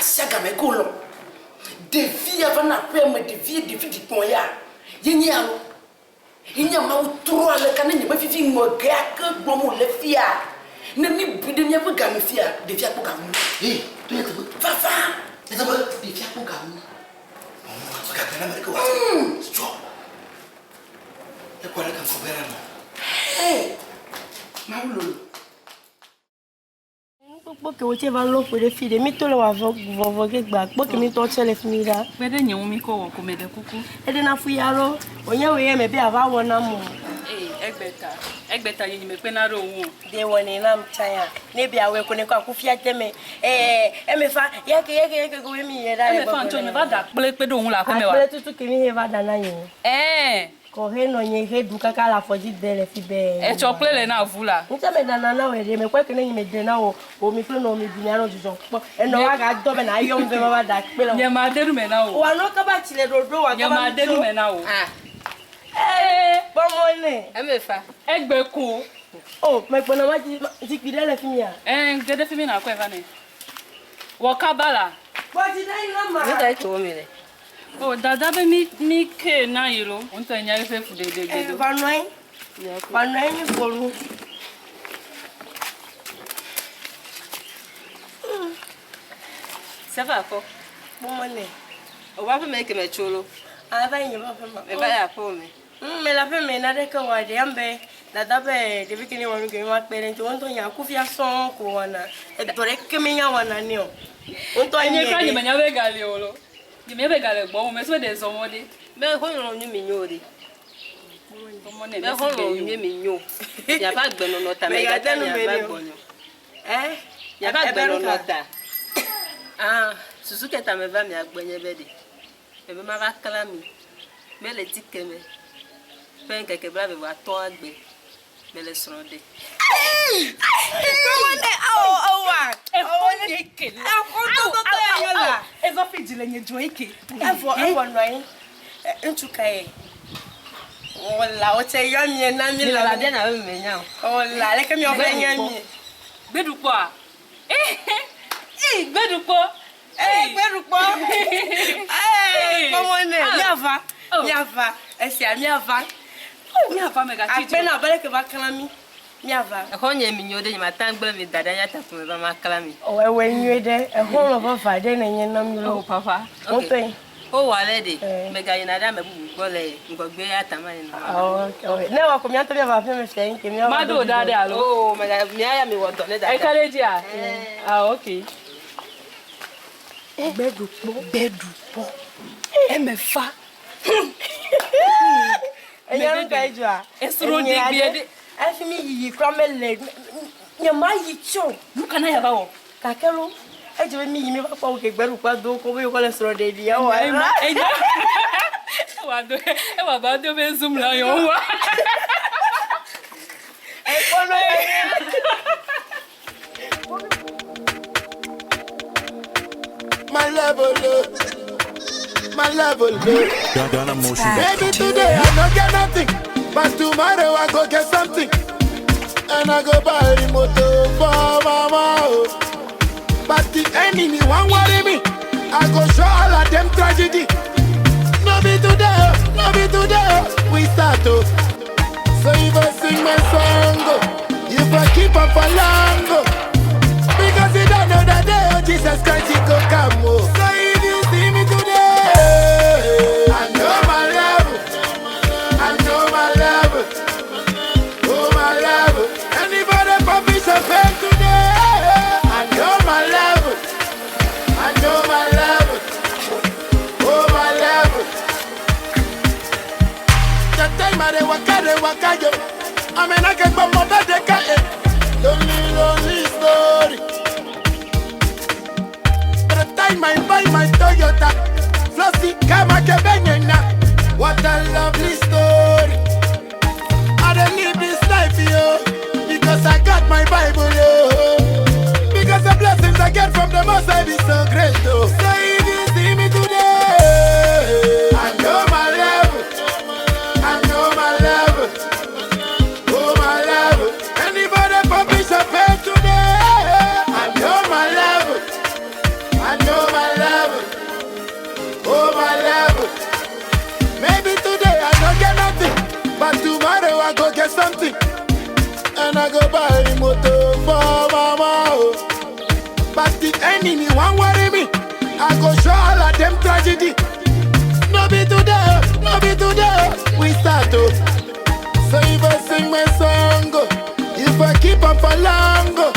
Gasiagame ke wolɔ̃. Ɖevi ya va na aƒea me, ɖevi, ɖevi ɖigbɔ̃ ya, ye nye alo. Ye nye Mawu trɔ aleka ne nye mevivi ŋɔ gea ke gblɔm wòle fia. Ne mi bui ɖe míaƒe game fia, ɖevia kpɔ ga ŋu. Hey, to nyateƒe. Vava. Nyateƒe. Ɖevia kpɔ ga ŋu. Megagblẽ na ame ɖeke wòase. Tsɔ. Ekpɔ aleke ŋkɔ be la nɔ. Hey, Mawu lolo. Nukpɔkpɔ ke wotse va lɔ ƒo ɖe fi ɖe mi to le wɔ vɔvɔ ge gba kpɔ ke mi tɔ tse le fi mi ɖa. Kpe ɖe nye ŋu mi kɔ wɔ kome ɖe kuku. Eɖe na fu ya lo wònye wò ye me be ava wɔ nam o. Ee, egbe ta, egbe ta nye me kpena ɖe wo ŋu. Ɖe wɔnɛ nam tsã ya ne be awɔe ko ne kɔ aku fia te me. Ee, eme fa yake yake yake ko mi ye ɖa. Eme fa ŋutɔ nye va ɖa kple kpe ɖe wo ŋu le aƒe me wa. Akple tutu ke mi he va ɖa na nye. Ɛɛ. Kɔ he nɔ nye he ɖu kaka le afɔdzi de le fi be. Etsɔ kple le na avu la. Ŋutsa me ɖana na wò ɖe me kpɔe ke ne nye me de na wò o mi kple nɔ mi ɖu mia nɔ dzidzɔ kpɔ. Enɔ wa ga dɔ be na yɔ be ma va ɖa kple le. Nye ma de nu me na wò. Wa nɔ kaba tsi le ɖoɖo wa Nye ma de nu me na wò. Ah. Ee, kpɔmɔ ne. Eme fa. Egbe ko. O, me gbɔna ma dzi zikpui ɖe le fi mia. Ɛɛ, ge ɖe fi mi na kɔe va nɛ. Wɔ kaba la. Kpɔ dzi ɖe yi na ma. Nu ka ye tso mi le? O, dada be mi mi ke na yi lo. Ŋutɔ nya eƒe fuɖeɖe gbe do. Va nɔ anyi. Va nɔ anyi mi ƒo nu. Sefa kɔ. Kpɔmɔ ne. O va ƒe me ke me tso lo. Ah, va yi nye va ƒe me. Me va yi aƒe me. Me le aƒe me naɖeke wɔ ɖe am be dada be ɖevi ke ne wɔ nu ke mi ma kpe ɖe ŋuti. Wo ŋutɔ nya kufia sɔŋ ko wɔna. Edɔ ɖeke me nya wɔna nɛ o. Wo ŋutɔ Enye nye kura ɖe. nye me nya be gali o lo. Nye me be gale gbɔ me so ɖe zɔ mɔ ɖe. Me xɔlɔ̃ nyui mi nyo ɖe. Kpɔmɔ ne Me me si xɔlɔ̃ gbe nyui yi mi nyo. Miaƒe agbenɔnɔ ta Megade megate nu me miava nɛ o. gbɔnye. Eh? Miaƒe Ebe nu agbenɔnɔ ka? ta. Ah, susu ke ta meva mia gbɔ nye be ɖe. Mebe mava kla mi. Mele tike me. Ƒe ŋkeke blaeve vɔ atɔ̃a gbe. Mele srɔ̃ ɖe. Kpɔmɔ ne awɔ ewa. Exɔ nye ke la. Exɔ tɔtɔtɔ ya nyɔ la. Ezɔ fi dzi le nye dzɔ eke. Evɔ evɔ nɔ anyi. Ŋutsu ka ye? Wɔla wotse yɔ mie na mi Mi le la bia na be me nya o. Wɔla aleke miawo ƒe nya mie? Gbeɖukpɔa? Ee, gbeɖukpɔ. Ee, gbeɖukpɔ. Ee, kpɔmɔ ne miava, miava esia miava. Miava megatsi Akpe na abe leke va klã mi. Miava. Exɔ nye mi nyo ɖe nye mate ŋu gblẽ mi da ɖe anya ta ƒome va makla mi. O ewɔe nyuie ɖe. Exɔlɔ̃ vavã ɖe nènye na mi lo. O papa. Ŋutɔe. Wowɔ ale ɖe megayina ɖe ame bubu gbɔ le ŋgɔgbe ya ta ma yi nɔ. Ok, ne wɔ ko miatɔ miava aƒe me fia ŋke miava. Maɖo ɖa ɖe alo? O mega mia ya mi wɔ dɔ ne dada. Eka ɖe dzia? Ah ok. Gbeɖukpɔ. Gbeɖukpɔ. Eme fa. Enya nu ka dzɔa? Esro ɖe gbea ɖe. Efi mi yiyi kura mele nye ma yi tso. Nu ka na ya va wɔ? Gake lo edze be mi yi mi va kpɔ wo ke gbeɖukpɔ do ko be yekɔ le srɔ̃ ɖeɖi ewɔ Enya enya. Ewa do ewa ba do be zoom la yɔ wa. Ekpɔ nɔ ya. My level up, my level up. Ghana Motion. Baby, today I no get nothing, but tomorrow I go get something, and I go buy the motor for mama. Oh. But the enemy won't worry me. I go show all of them tragedy. No be today, oh, no be today, oh, we start oh. So if I sing my song, oh, if I keep up for long, oh, because you don't know that day, oh, Jesus Christ, he go come. Oh. So if you see me today, I know my level, I know my level, oh my level. Anybody pop me champagne today, I know my level, I know my level, oh my level. The time I dey waka, dey waka yo. I mean I get my mother dey ka eh. Lonely, lonely story. The time I buy my Toyota, Flossie kama kebenyena. What a lovely story. I don't live this life yo, because I got my Bible yo. Because the blessings I get from the Most High be so great oh. So if you see me today, I know my level. I know my level. Oh my level. Anybody pop me champagne today? I know my level. I know my I go get something. And I go buy the motor for mama. Oh. But the enemy won't worry me. I go show all of them tragedy. No be today, no be today. We start to. So if I sing my song, oh, if I keep on for long, oh,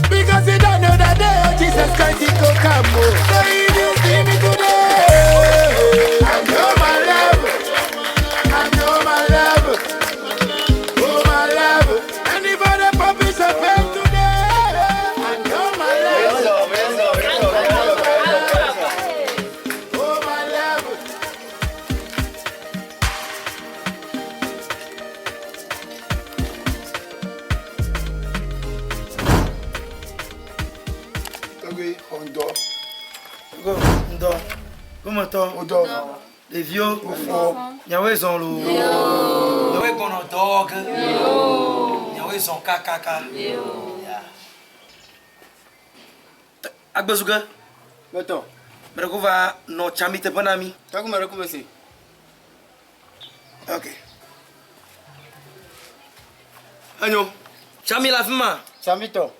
because you don't know that day, oh, Jesus Christ, he go come. Oh. So if you see me today, I know my level. I know my level. Oh, my level. Anybody pop is a pen today. I know my level. Oh, my level. Tɔgbe xɔ ŋdɔ. Go ŋdɔ. Gometɔ. Wodɔ. Ɖeviwo. Wofɔ. Miawoe zɔn loo. Miawoe gbɔnɔ dɔ wɔ ge. Miawoe zɔn kakaka. Ya. Agbezuge. Metɔ. Meɖe ko va nɔ tsami teƒe na mi. Tɔgbe meɖe ko mese. Ok. Enyo. Tsami le afi ma. Tsamitɔ.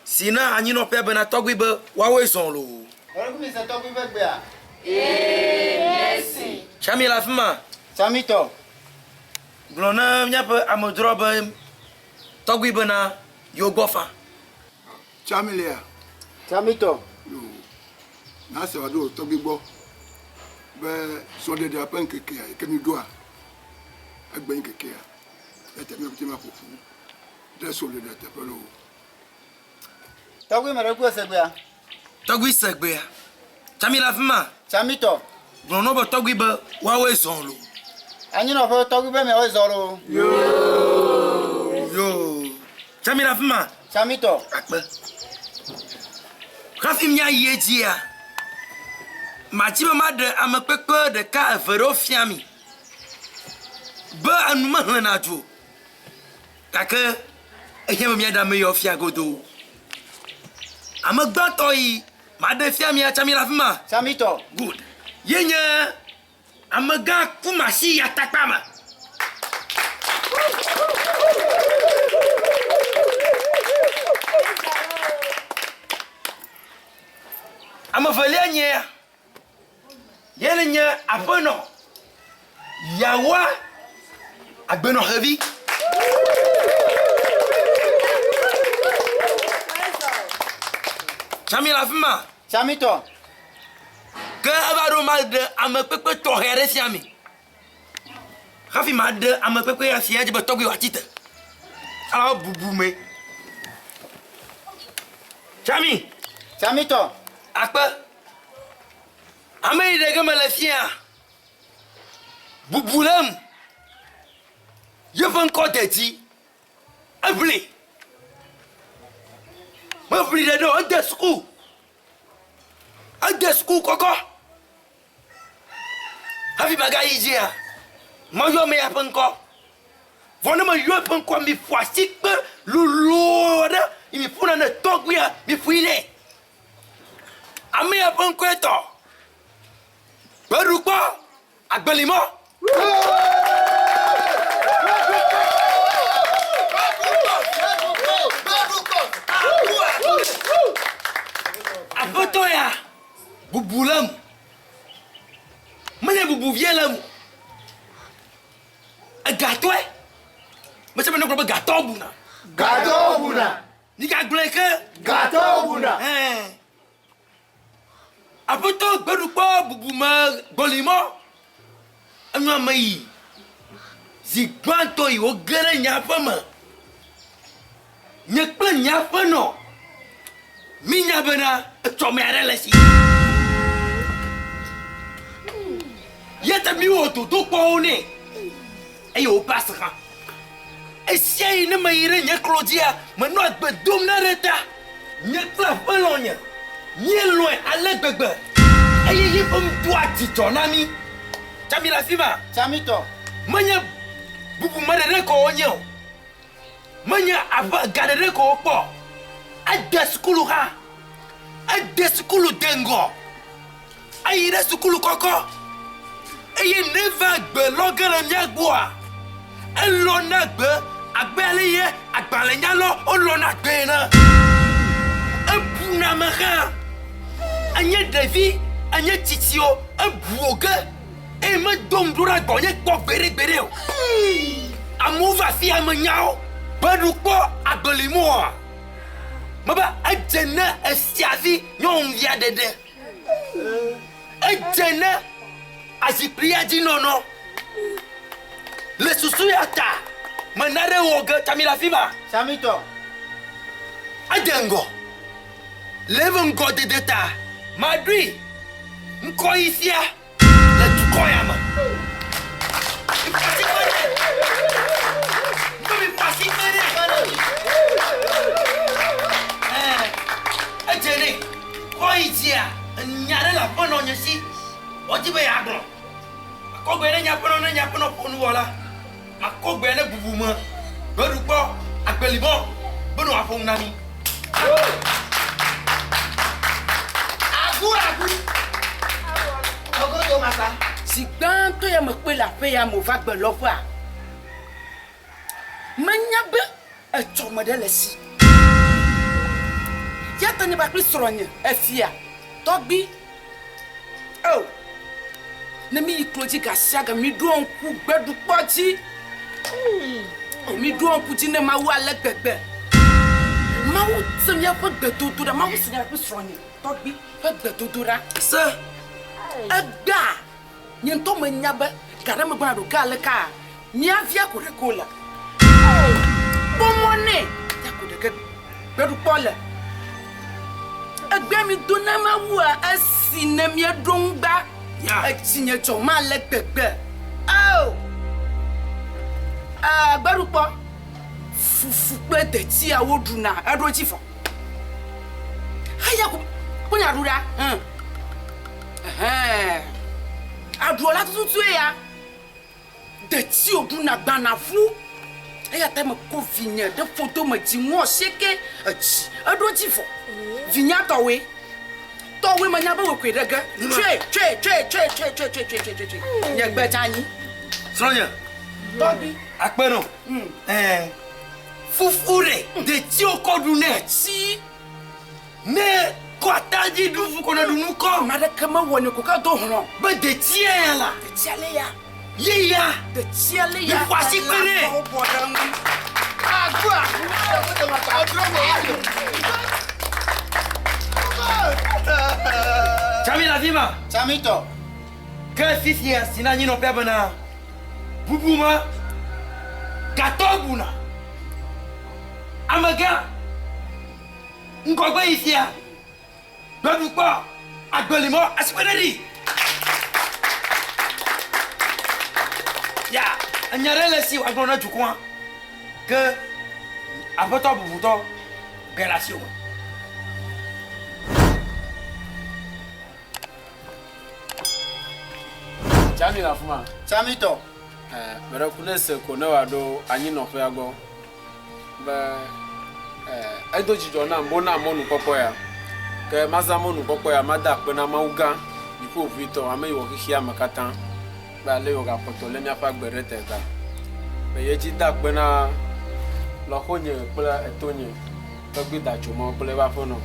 Si na anyinɔƒea bena tɔgbui be woawoe zɔn loo. Meɖe ko mese tɔgbui ƒe gbea. Ee, Tsami le afi ma. Tsamitɔ. Gblɔ na míaƒe amedzroa be tɔgbui bena yewo gbɔ fa. Tsami lia. Tsamitɔ. Yo. Nase wòaɖo tɔgbui gbɔ be srɔ̃ɖeɖea ƒe ŋkekea yi ke míɖoa egbe ŋkekea eya ta míaƒe míaƒo ƒu ɖe srɔ̃ɖeɖea teƒe loo. Tɔgbui meɖe ku ese gbea. Tɔgbui se gbea. Tsami le afi ma. Tsamitɔ. Gblɔ na wo be tɔgbui be woawoe zɔ loo. Anyinɔƒe tɔgbui be miawoe zɔ loo. Yoo. Yoo. Tsami le afi ma. Tsamitɔ. Akpe. Hafi míayi edzia, madi be maɖe amekpekpe ɖeka eve ɖewo fia mi be enu mehlẽna dzo o, gake ehiã be míaɖe ame yawo fia godoo. Ame gbãtɔ yi maɖe fia mia, Tsami le afi ma? Tsamitɔ. Good. Ye nye amegã Kumasi Atakpa me. Ame evelia nyea, ye nye aƒenɔ Yawa Agbenɔxevi. Tsami le afi ma. Tsamitɔ. Ke eva ɖo maɖe amekpekpe tɔxɛ aɖe fia mi. Hafi maɖe amekpekpe ya fia, edze be tɔgbui wòatsi te. Alo bubu me. Tsami. Tsamitɔ. Akpe. Ame yi ɖe ge mele fia, bubu le ŋu. Yeƒe ŋkɔ de dzi. Eʋli. Meʋli ɖeɖe o, ede suku. Ede suku kɔkɔ. Hafi magayi dzia, mayɔ ame ya ƒe ŋkɔ. Vɔ ne meyɔ eƒe ŋkɔa, miƒo asikpe lolo aɖe yi miƒona ne tɔgbuia, miƒoe nɛ. Ame ya ƒe ŋkɔe tɔ. Gbeɖukpɔ agbelimɔ. Aƒetɔ ya, bubu le eme. Menye bubu vie le eme o. Egatɔe. Mese be ne gblɔ be gatɔ buna. Gatɔ buna. Migagblɔe ke. Gatɔwo buna. Ɛ̃. Aƒetɔ gbeɖukpɔ bubume gbɔlimɔ. Enyo ame yi zi gbãtɔ yi woge ɖe nye aƒe me. Nye kple nye aƒenɔ mínya bena etsɔme aɖe le esi. Eya ta míwɔ dodokpɔwo nɛ eye wòpa se hã. Ɣesiaɣi ne meyi ɖe nye klo dzia, menɔa gbe dom na ɖe ta. Nye kple aƒelɔnye míelɔ̃e ale gbegbe eye yeƒe nu doa dzidzɔ na mí. Tsami le afi ma. Tsamitɔ. Menye bubume ɖeɖe ko wonye o. Menye aƒe ga ɖeɖe ko wokpɔ o. Ede sukulu hã. Ede sukulu de ŋgɔ. Eyi ɖe sukulu kɔkɔ eye neva gbe lɔ ge le mía gbɔa, Elɔ̃na gbe abe ale ye agbalẽnyalɔ wolɔ̃na gbee ene. Ebuna ame hã. Enye ɖevi, enye tsitsi o, ebu wò ge eye medo ŋu ɖo ɖa gbɔnye kpɔ gbeɖegbeɖe o. Amewo va afi ya menya wo be ɖu kpɔ agbelimɔa. Mebe edze ne efiavi nyɔnuvia ɖeɖe. Edze ne azikpuia dzi nɔnɔ. Le susu ya ta, mena ɖe wɔ ge Tsami le afi ma. Tsamitɔ. Edze ŋgɔ. Le eƒe ŋgɔdede ta, maɖoe ŋkɔɣi sia le dukɔ ya me. Miƒo asikpe nɛ. Ŋkɔ miƒo asikpe nɛ. Ɛɛ, edze nɛ. Kɔyi dzia, enya ɖe le aƒenɔ nye si wòdi be yeagblɔ. Makɔ gbe ne nye aƒenɔ ne nye aƒenɔ ƒo nu vɔ la, makɔ gbe ne bubume gbeɖukpɔ agbelibɔ be ne wòaƒo nu na mí. Agu agu. Ogodo masa. Zi gbãtɔ ya mekpɔe le aƒe ya me wòva gbe lɔƒea, menya be etsɔme ɖe le esi. Ya ta nye kpakple srɔ̃nye, efia, tɔgbui, Eo, ne míyi klo dzi gasiagame, míɖoa ŋku gbeɖukpɔ dzi. O, míɖoa ŋku dzi ne Mawu ale gbegbe. Mawu se míaƒe gbedodoɖa. Mawu se nye kple srɔ̃nye tɔgbui ƒe gbedodoɖa. Se. Egbea, nye ŋutɔ menya be ga ɖe megbɔna ɖo ge alekea, mía via ko ɖeke wòle. Kpɔ mɔ nɛ, ya ko ɖeke gbeɖukpɔ le. Egbea mi do na Mawua esi ne mieɖo ŋugba etsi nye dzɔ ma le gbegbe. Ao! Aa, gbeɖukpɔ, fufu kple detsia woɖuna eɖo dzi vɔ. Eya ko ko nya ɖu ɖa. Hẽ. Ɛhɛn. Aɖuɔ la tututue ya. Detsi wòɖuna gbãna ƒu. Eya ta mekɔ vinye ɖe ƒodo me dzi ŋɔ sieke etsi eɖo dzi vɔ. Vinyea tɔwoe. Tɔwoe menya be wòe koe ɖe ge. Tsɔe, tsɔe, tsɔe, tsɔe, tsɔe, tsɔe, tsɔe, tsɔe, tsɔe, tsɔe. Nye gbe dze anyi. Srɔ̃nye. Tɔgbi. Akpe nɔ. Ɛɛ. Fufu ɖe detsi wokɔ ɖu nɛ. Tsi. Ne kɔ ata dzi ɖu fu ko ne ɖu nu kɔ. Ame aɖeke mewɔ ne ko ke do hlɔ̃. Be detsia ya la. Detsia le ya. Ye ya. Detsia le ya. Miƒo asi kpe nɛ. Elãtɔwo bɔ ɖe eŋu. Agu agu. Tsami le afi ma. Tsamitɔ. Ke fifia si na anyinɔƒea bena bubu ma gatɔ buna amegã. Ŋgɔgbe yi fia, gbeɖu kpɔ, agbelimɔ, asikpe ɖe ɖi. Ya, enya ɖe le si wòagblɔ na dukɔa, ke aƒetɔ bubutɔ ge le asiwò me. Tsami le afi ma. Tsamitɔ. Ɛɛ, meɖe ku ne se ko ne wòaɖo anyinɔƒea gbɔ be ɛɛ, edo dzidzɔ nam be wonam mɔnukpɔkpɔ ya. Ke mazã mɔnukpɔkpɔ ya mada akpe na Mawu gã, Dziƒoʋĩtɔ, ame yi wɔ xexea me katã be ale yi wògakpɔtɔ lé míaƒe agbe ɖe te ta. Meyi edzi da akpe na lɔ̃xonye kple etonye, tɔgbui Datsomɔ kple eƒe aƒenɔ.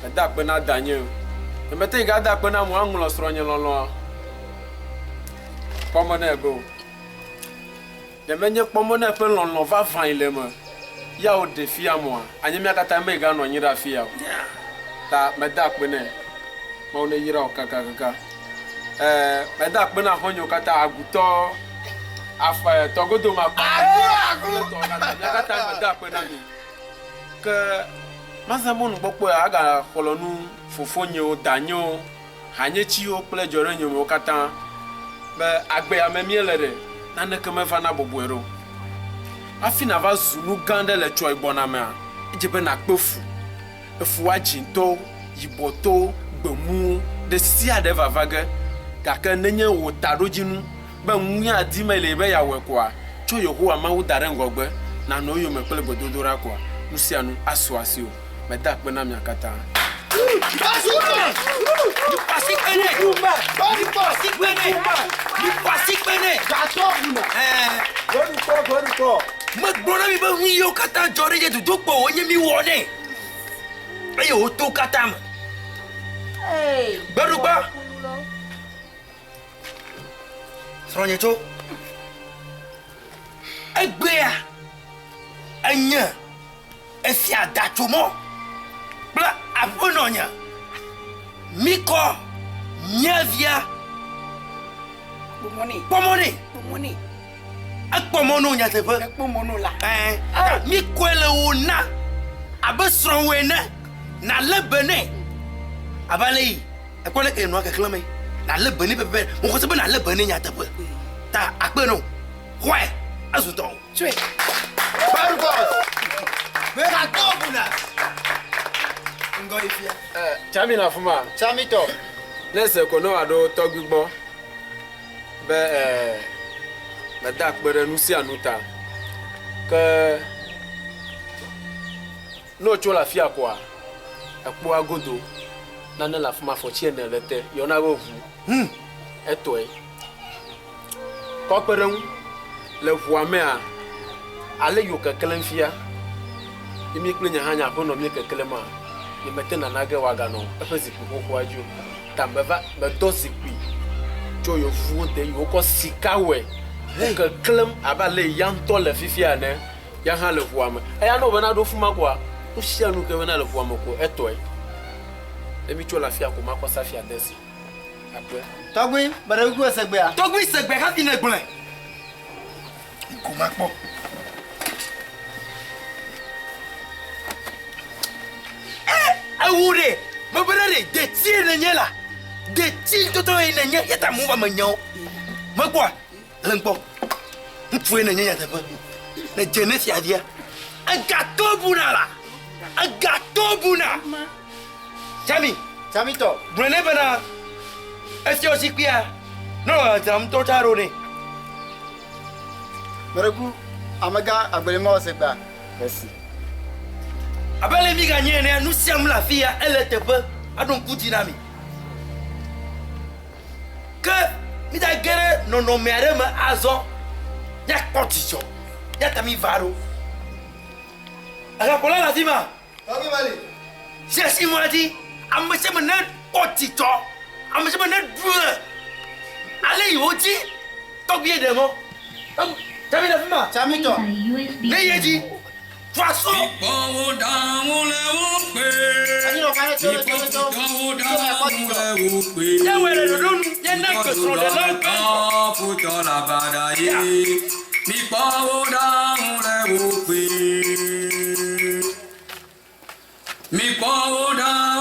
Meda akpe na danye. Nyemete ŋu gada akpe na ame o, aŋlɔ srɔ̃nye lɔlɔ̃a kpɔ mɔ nɛ be o. Ɖe menye kpɔ mɔ nɛ ƒe lɔlɔ̃ vavãe le eme ya wòɖe fiam oa, anye mía katã meganɔ anyi ɖe afia o. Ta meda akpe nɛ. Mawu neyra wò kakakaka. Ɛɛ, meda akpe na xɔ̃nyewo katã, agutɔ, af, tɔgodomakpa, kple tɔwo katã. Mia katã meda akpe na mi. Ke mazã mɔnukpɔkpɔ ya agaxlɔ̃ nu fofonyewo, danyewo, hanyetsiwo kple dzɔɖenyemewo katã be agbe ya me míele ɖe, naneke mevana bɔbɔe ɖe o. Hafi nàva zu nu gã aɖe le tsɔe gbɔna mea, edze be nàkpe fu. Efua dzĩtɔwo, yibɔtɔwo, gbemuwo, ɖe sia ɖe vava ge. Gake nenye wò taɖodzinu be nu ya dim mele be yeawɔe koa, tsɔ Yehowa Mawu da ɖe ŋgɔgbe, nànɔ eyome kple gbedodoɖa koa, nu sia nu asu asiwò. Meda akpe na mia katã. Megblɔ na mi be nu yiwo katã dzɔ ɖe nye dodokpɔ wonye mi wɔ nɛ eye woto katã me. Gbeɖugba. Srɔ̃nye tso. Egbea enye efia datsomɔ kple aƒenɔnye. Mikɔ mía via kpɔ mɔ nɛ. Ekpɔ mɔ nɛ nyateƒe. Ekpɔ mɔ nɛ la. Ɛɛ, mikɔe le wò na abe srɔ̃wò ene. Nalé be nɛ abe ale yi Ekpɔ leke enɔa keklẽ me. Nàlé be nɛ pɛpɛpɛ. Mexɔ se be nàlé be nɛ nyateƒe. Ta akpe nɔ. Xɔe. Ezu tɔwò. Tsɔe. Barubas. Megatɔ buna. Ŋgɔ yi fia. Tsami le afi ma. Tsami tɔ. Ne se ko ne wòaɖo tɔgbui gbɔ be eh, meda akpe ɖe nu sia nu ta. Ke Ne wotso le afia koa, ekpɔa godo, nane le afima, afɔtsi ene le ete, yɔna be ʋu. Hum! Etɔe. Kɔ kpe ɖe eŋu. Le ʋua mea, ale yi wòkeklẽm fia, ye mí kple nye hã nye aƒenɔ míekeklẽma, nyemete nana ge wòaganɔ eƒe zikpui xoxoa dzi o. Ta meva, medɔ zikpui tso yevuwo de yi wokɔ sika wɔe. Wokeklẽm abe ale yi ya ŋutɔ le fifia ene. Ya hã le ʋua me. Eya ne wòbe naɖo fima koa, nu sia nu ke bena le ʋua me ko etɔe. Ne mi tso le afia ko makɔ safia de esi. Akpe. Tɔgbui, meɖe kuku ese gbea? Tɔgbui se gbe hafi nègblɔe. Ko makpɔ. E, ewo ɖe, mebe ɖe ɖe, detie nènye la. Deti ŋutɔtɔ ye nènye, ya ta amewo va menye wo. Mekpɔa? Le ŋkpɔ. Ŋutsue nènye nyateƒe. Nèdze ne fiavia. Egato buna la. Egato buna. Tsami. Tsamitɔ. Gblɔe nɛ bena efiɔ zikpuia ne wòle dzram ŋutɔ tsa ɖo nɛ. Meɖeku amegã agbeli mawɔ segbea. Merci. Abe ale míganye enea, nu sia nu le afia, ele eteƒe aɖo ŋku dzi na mi. Ke mígage ɖe nɔnɔme aɖe me azɔ, míakpɔ dzidzɔ, eya ta míva ɖo. Ehakplɔla le afi ma. Sia mɔa dzi, ame sia ame nekpɔ dzidzɔ, ame sia ame neɖu ɣe ale yi wodzi tɔgbui ɖe mɔ. Tsami le afi ma. Ne yi edzi. Twaso. Yewɔe le ɖoɖo nu, yena gbe srɔ̃ɖelawo gbãtɔ. Mikpɔ wo ɖa.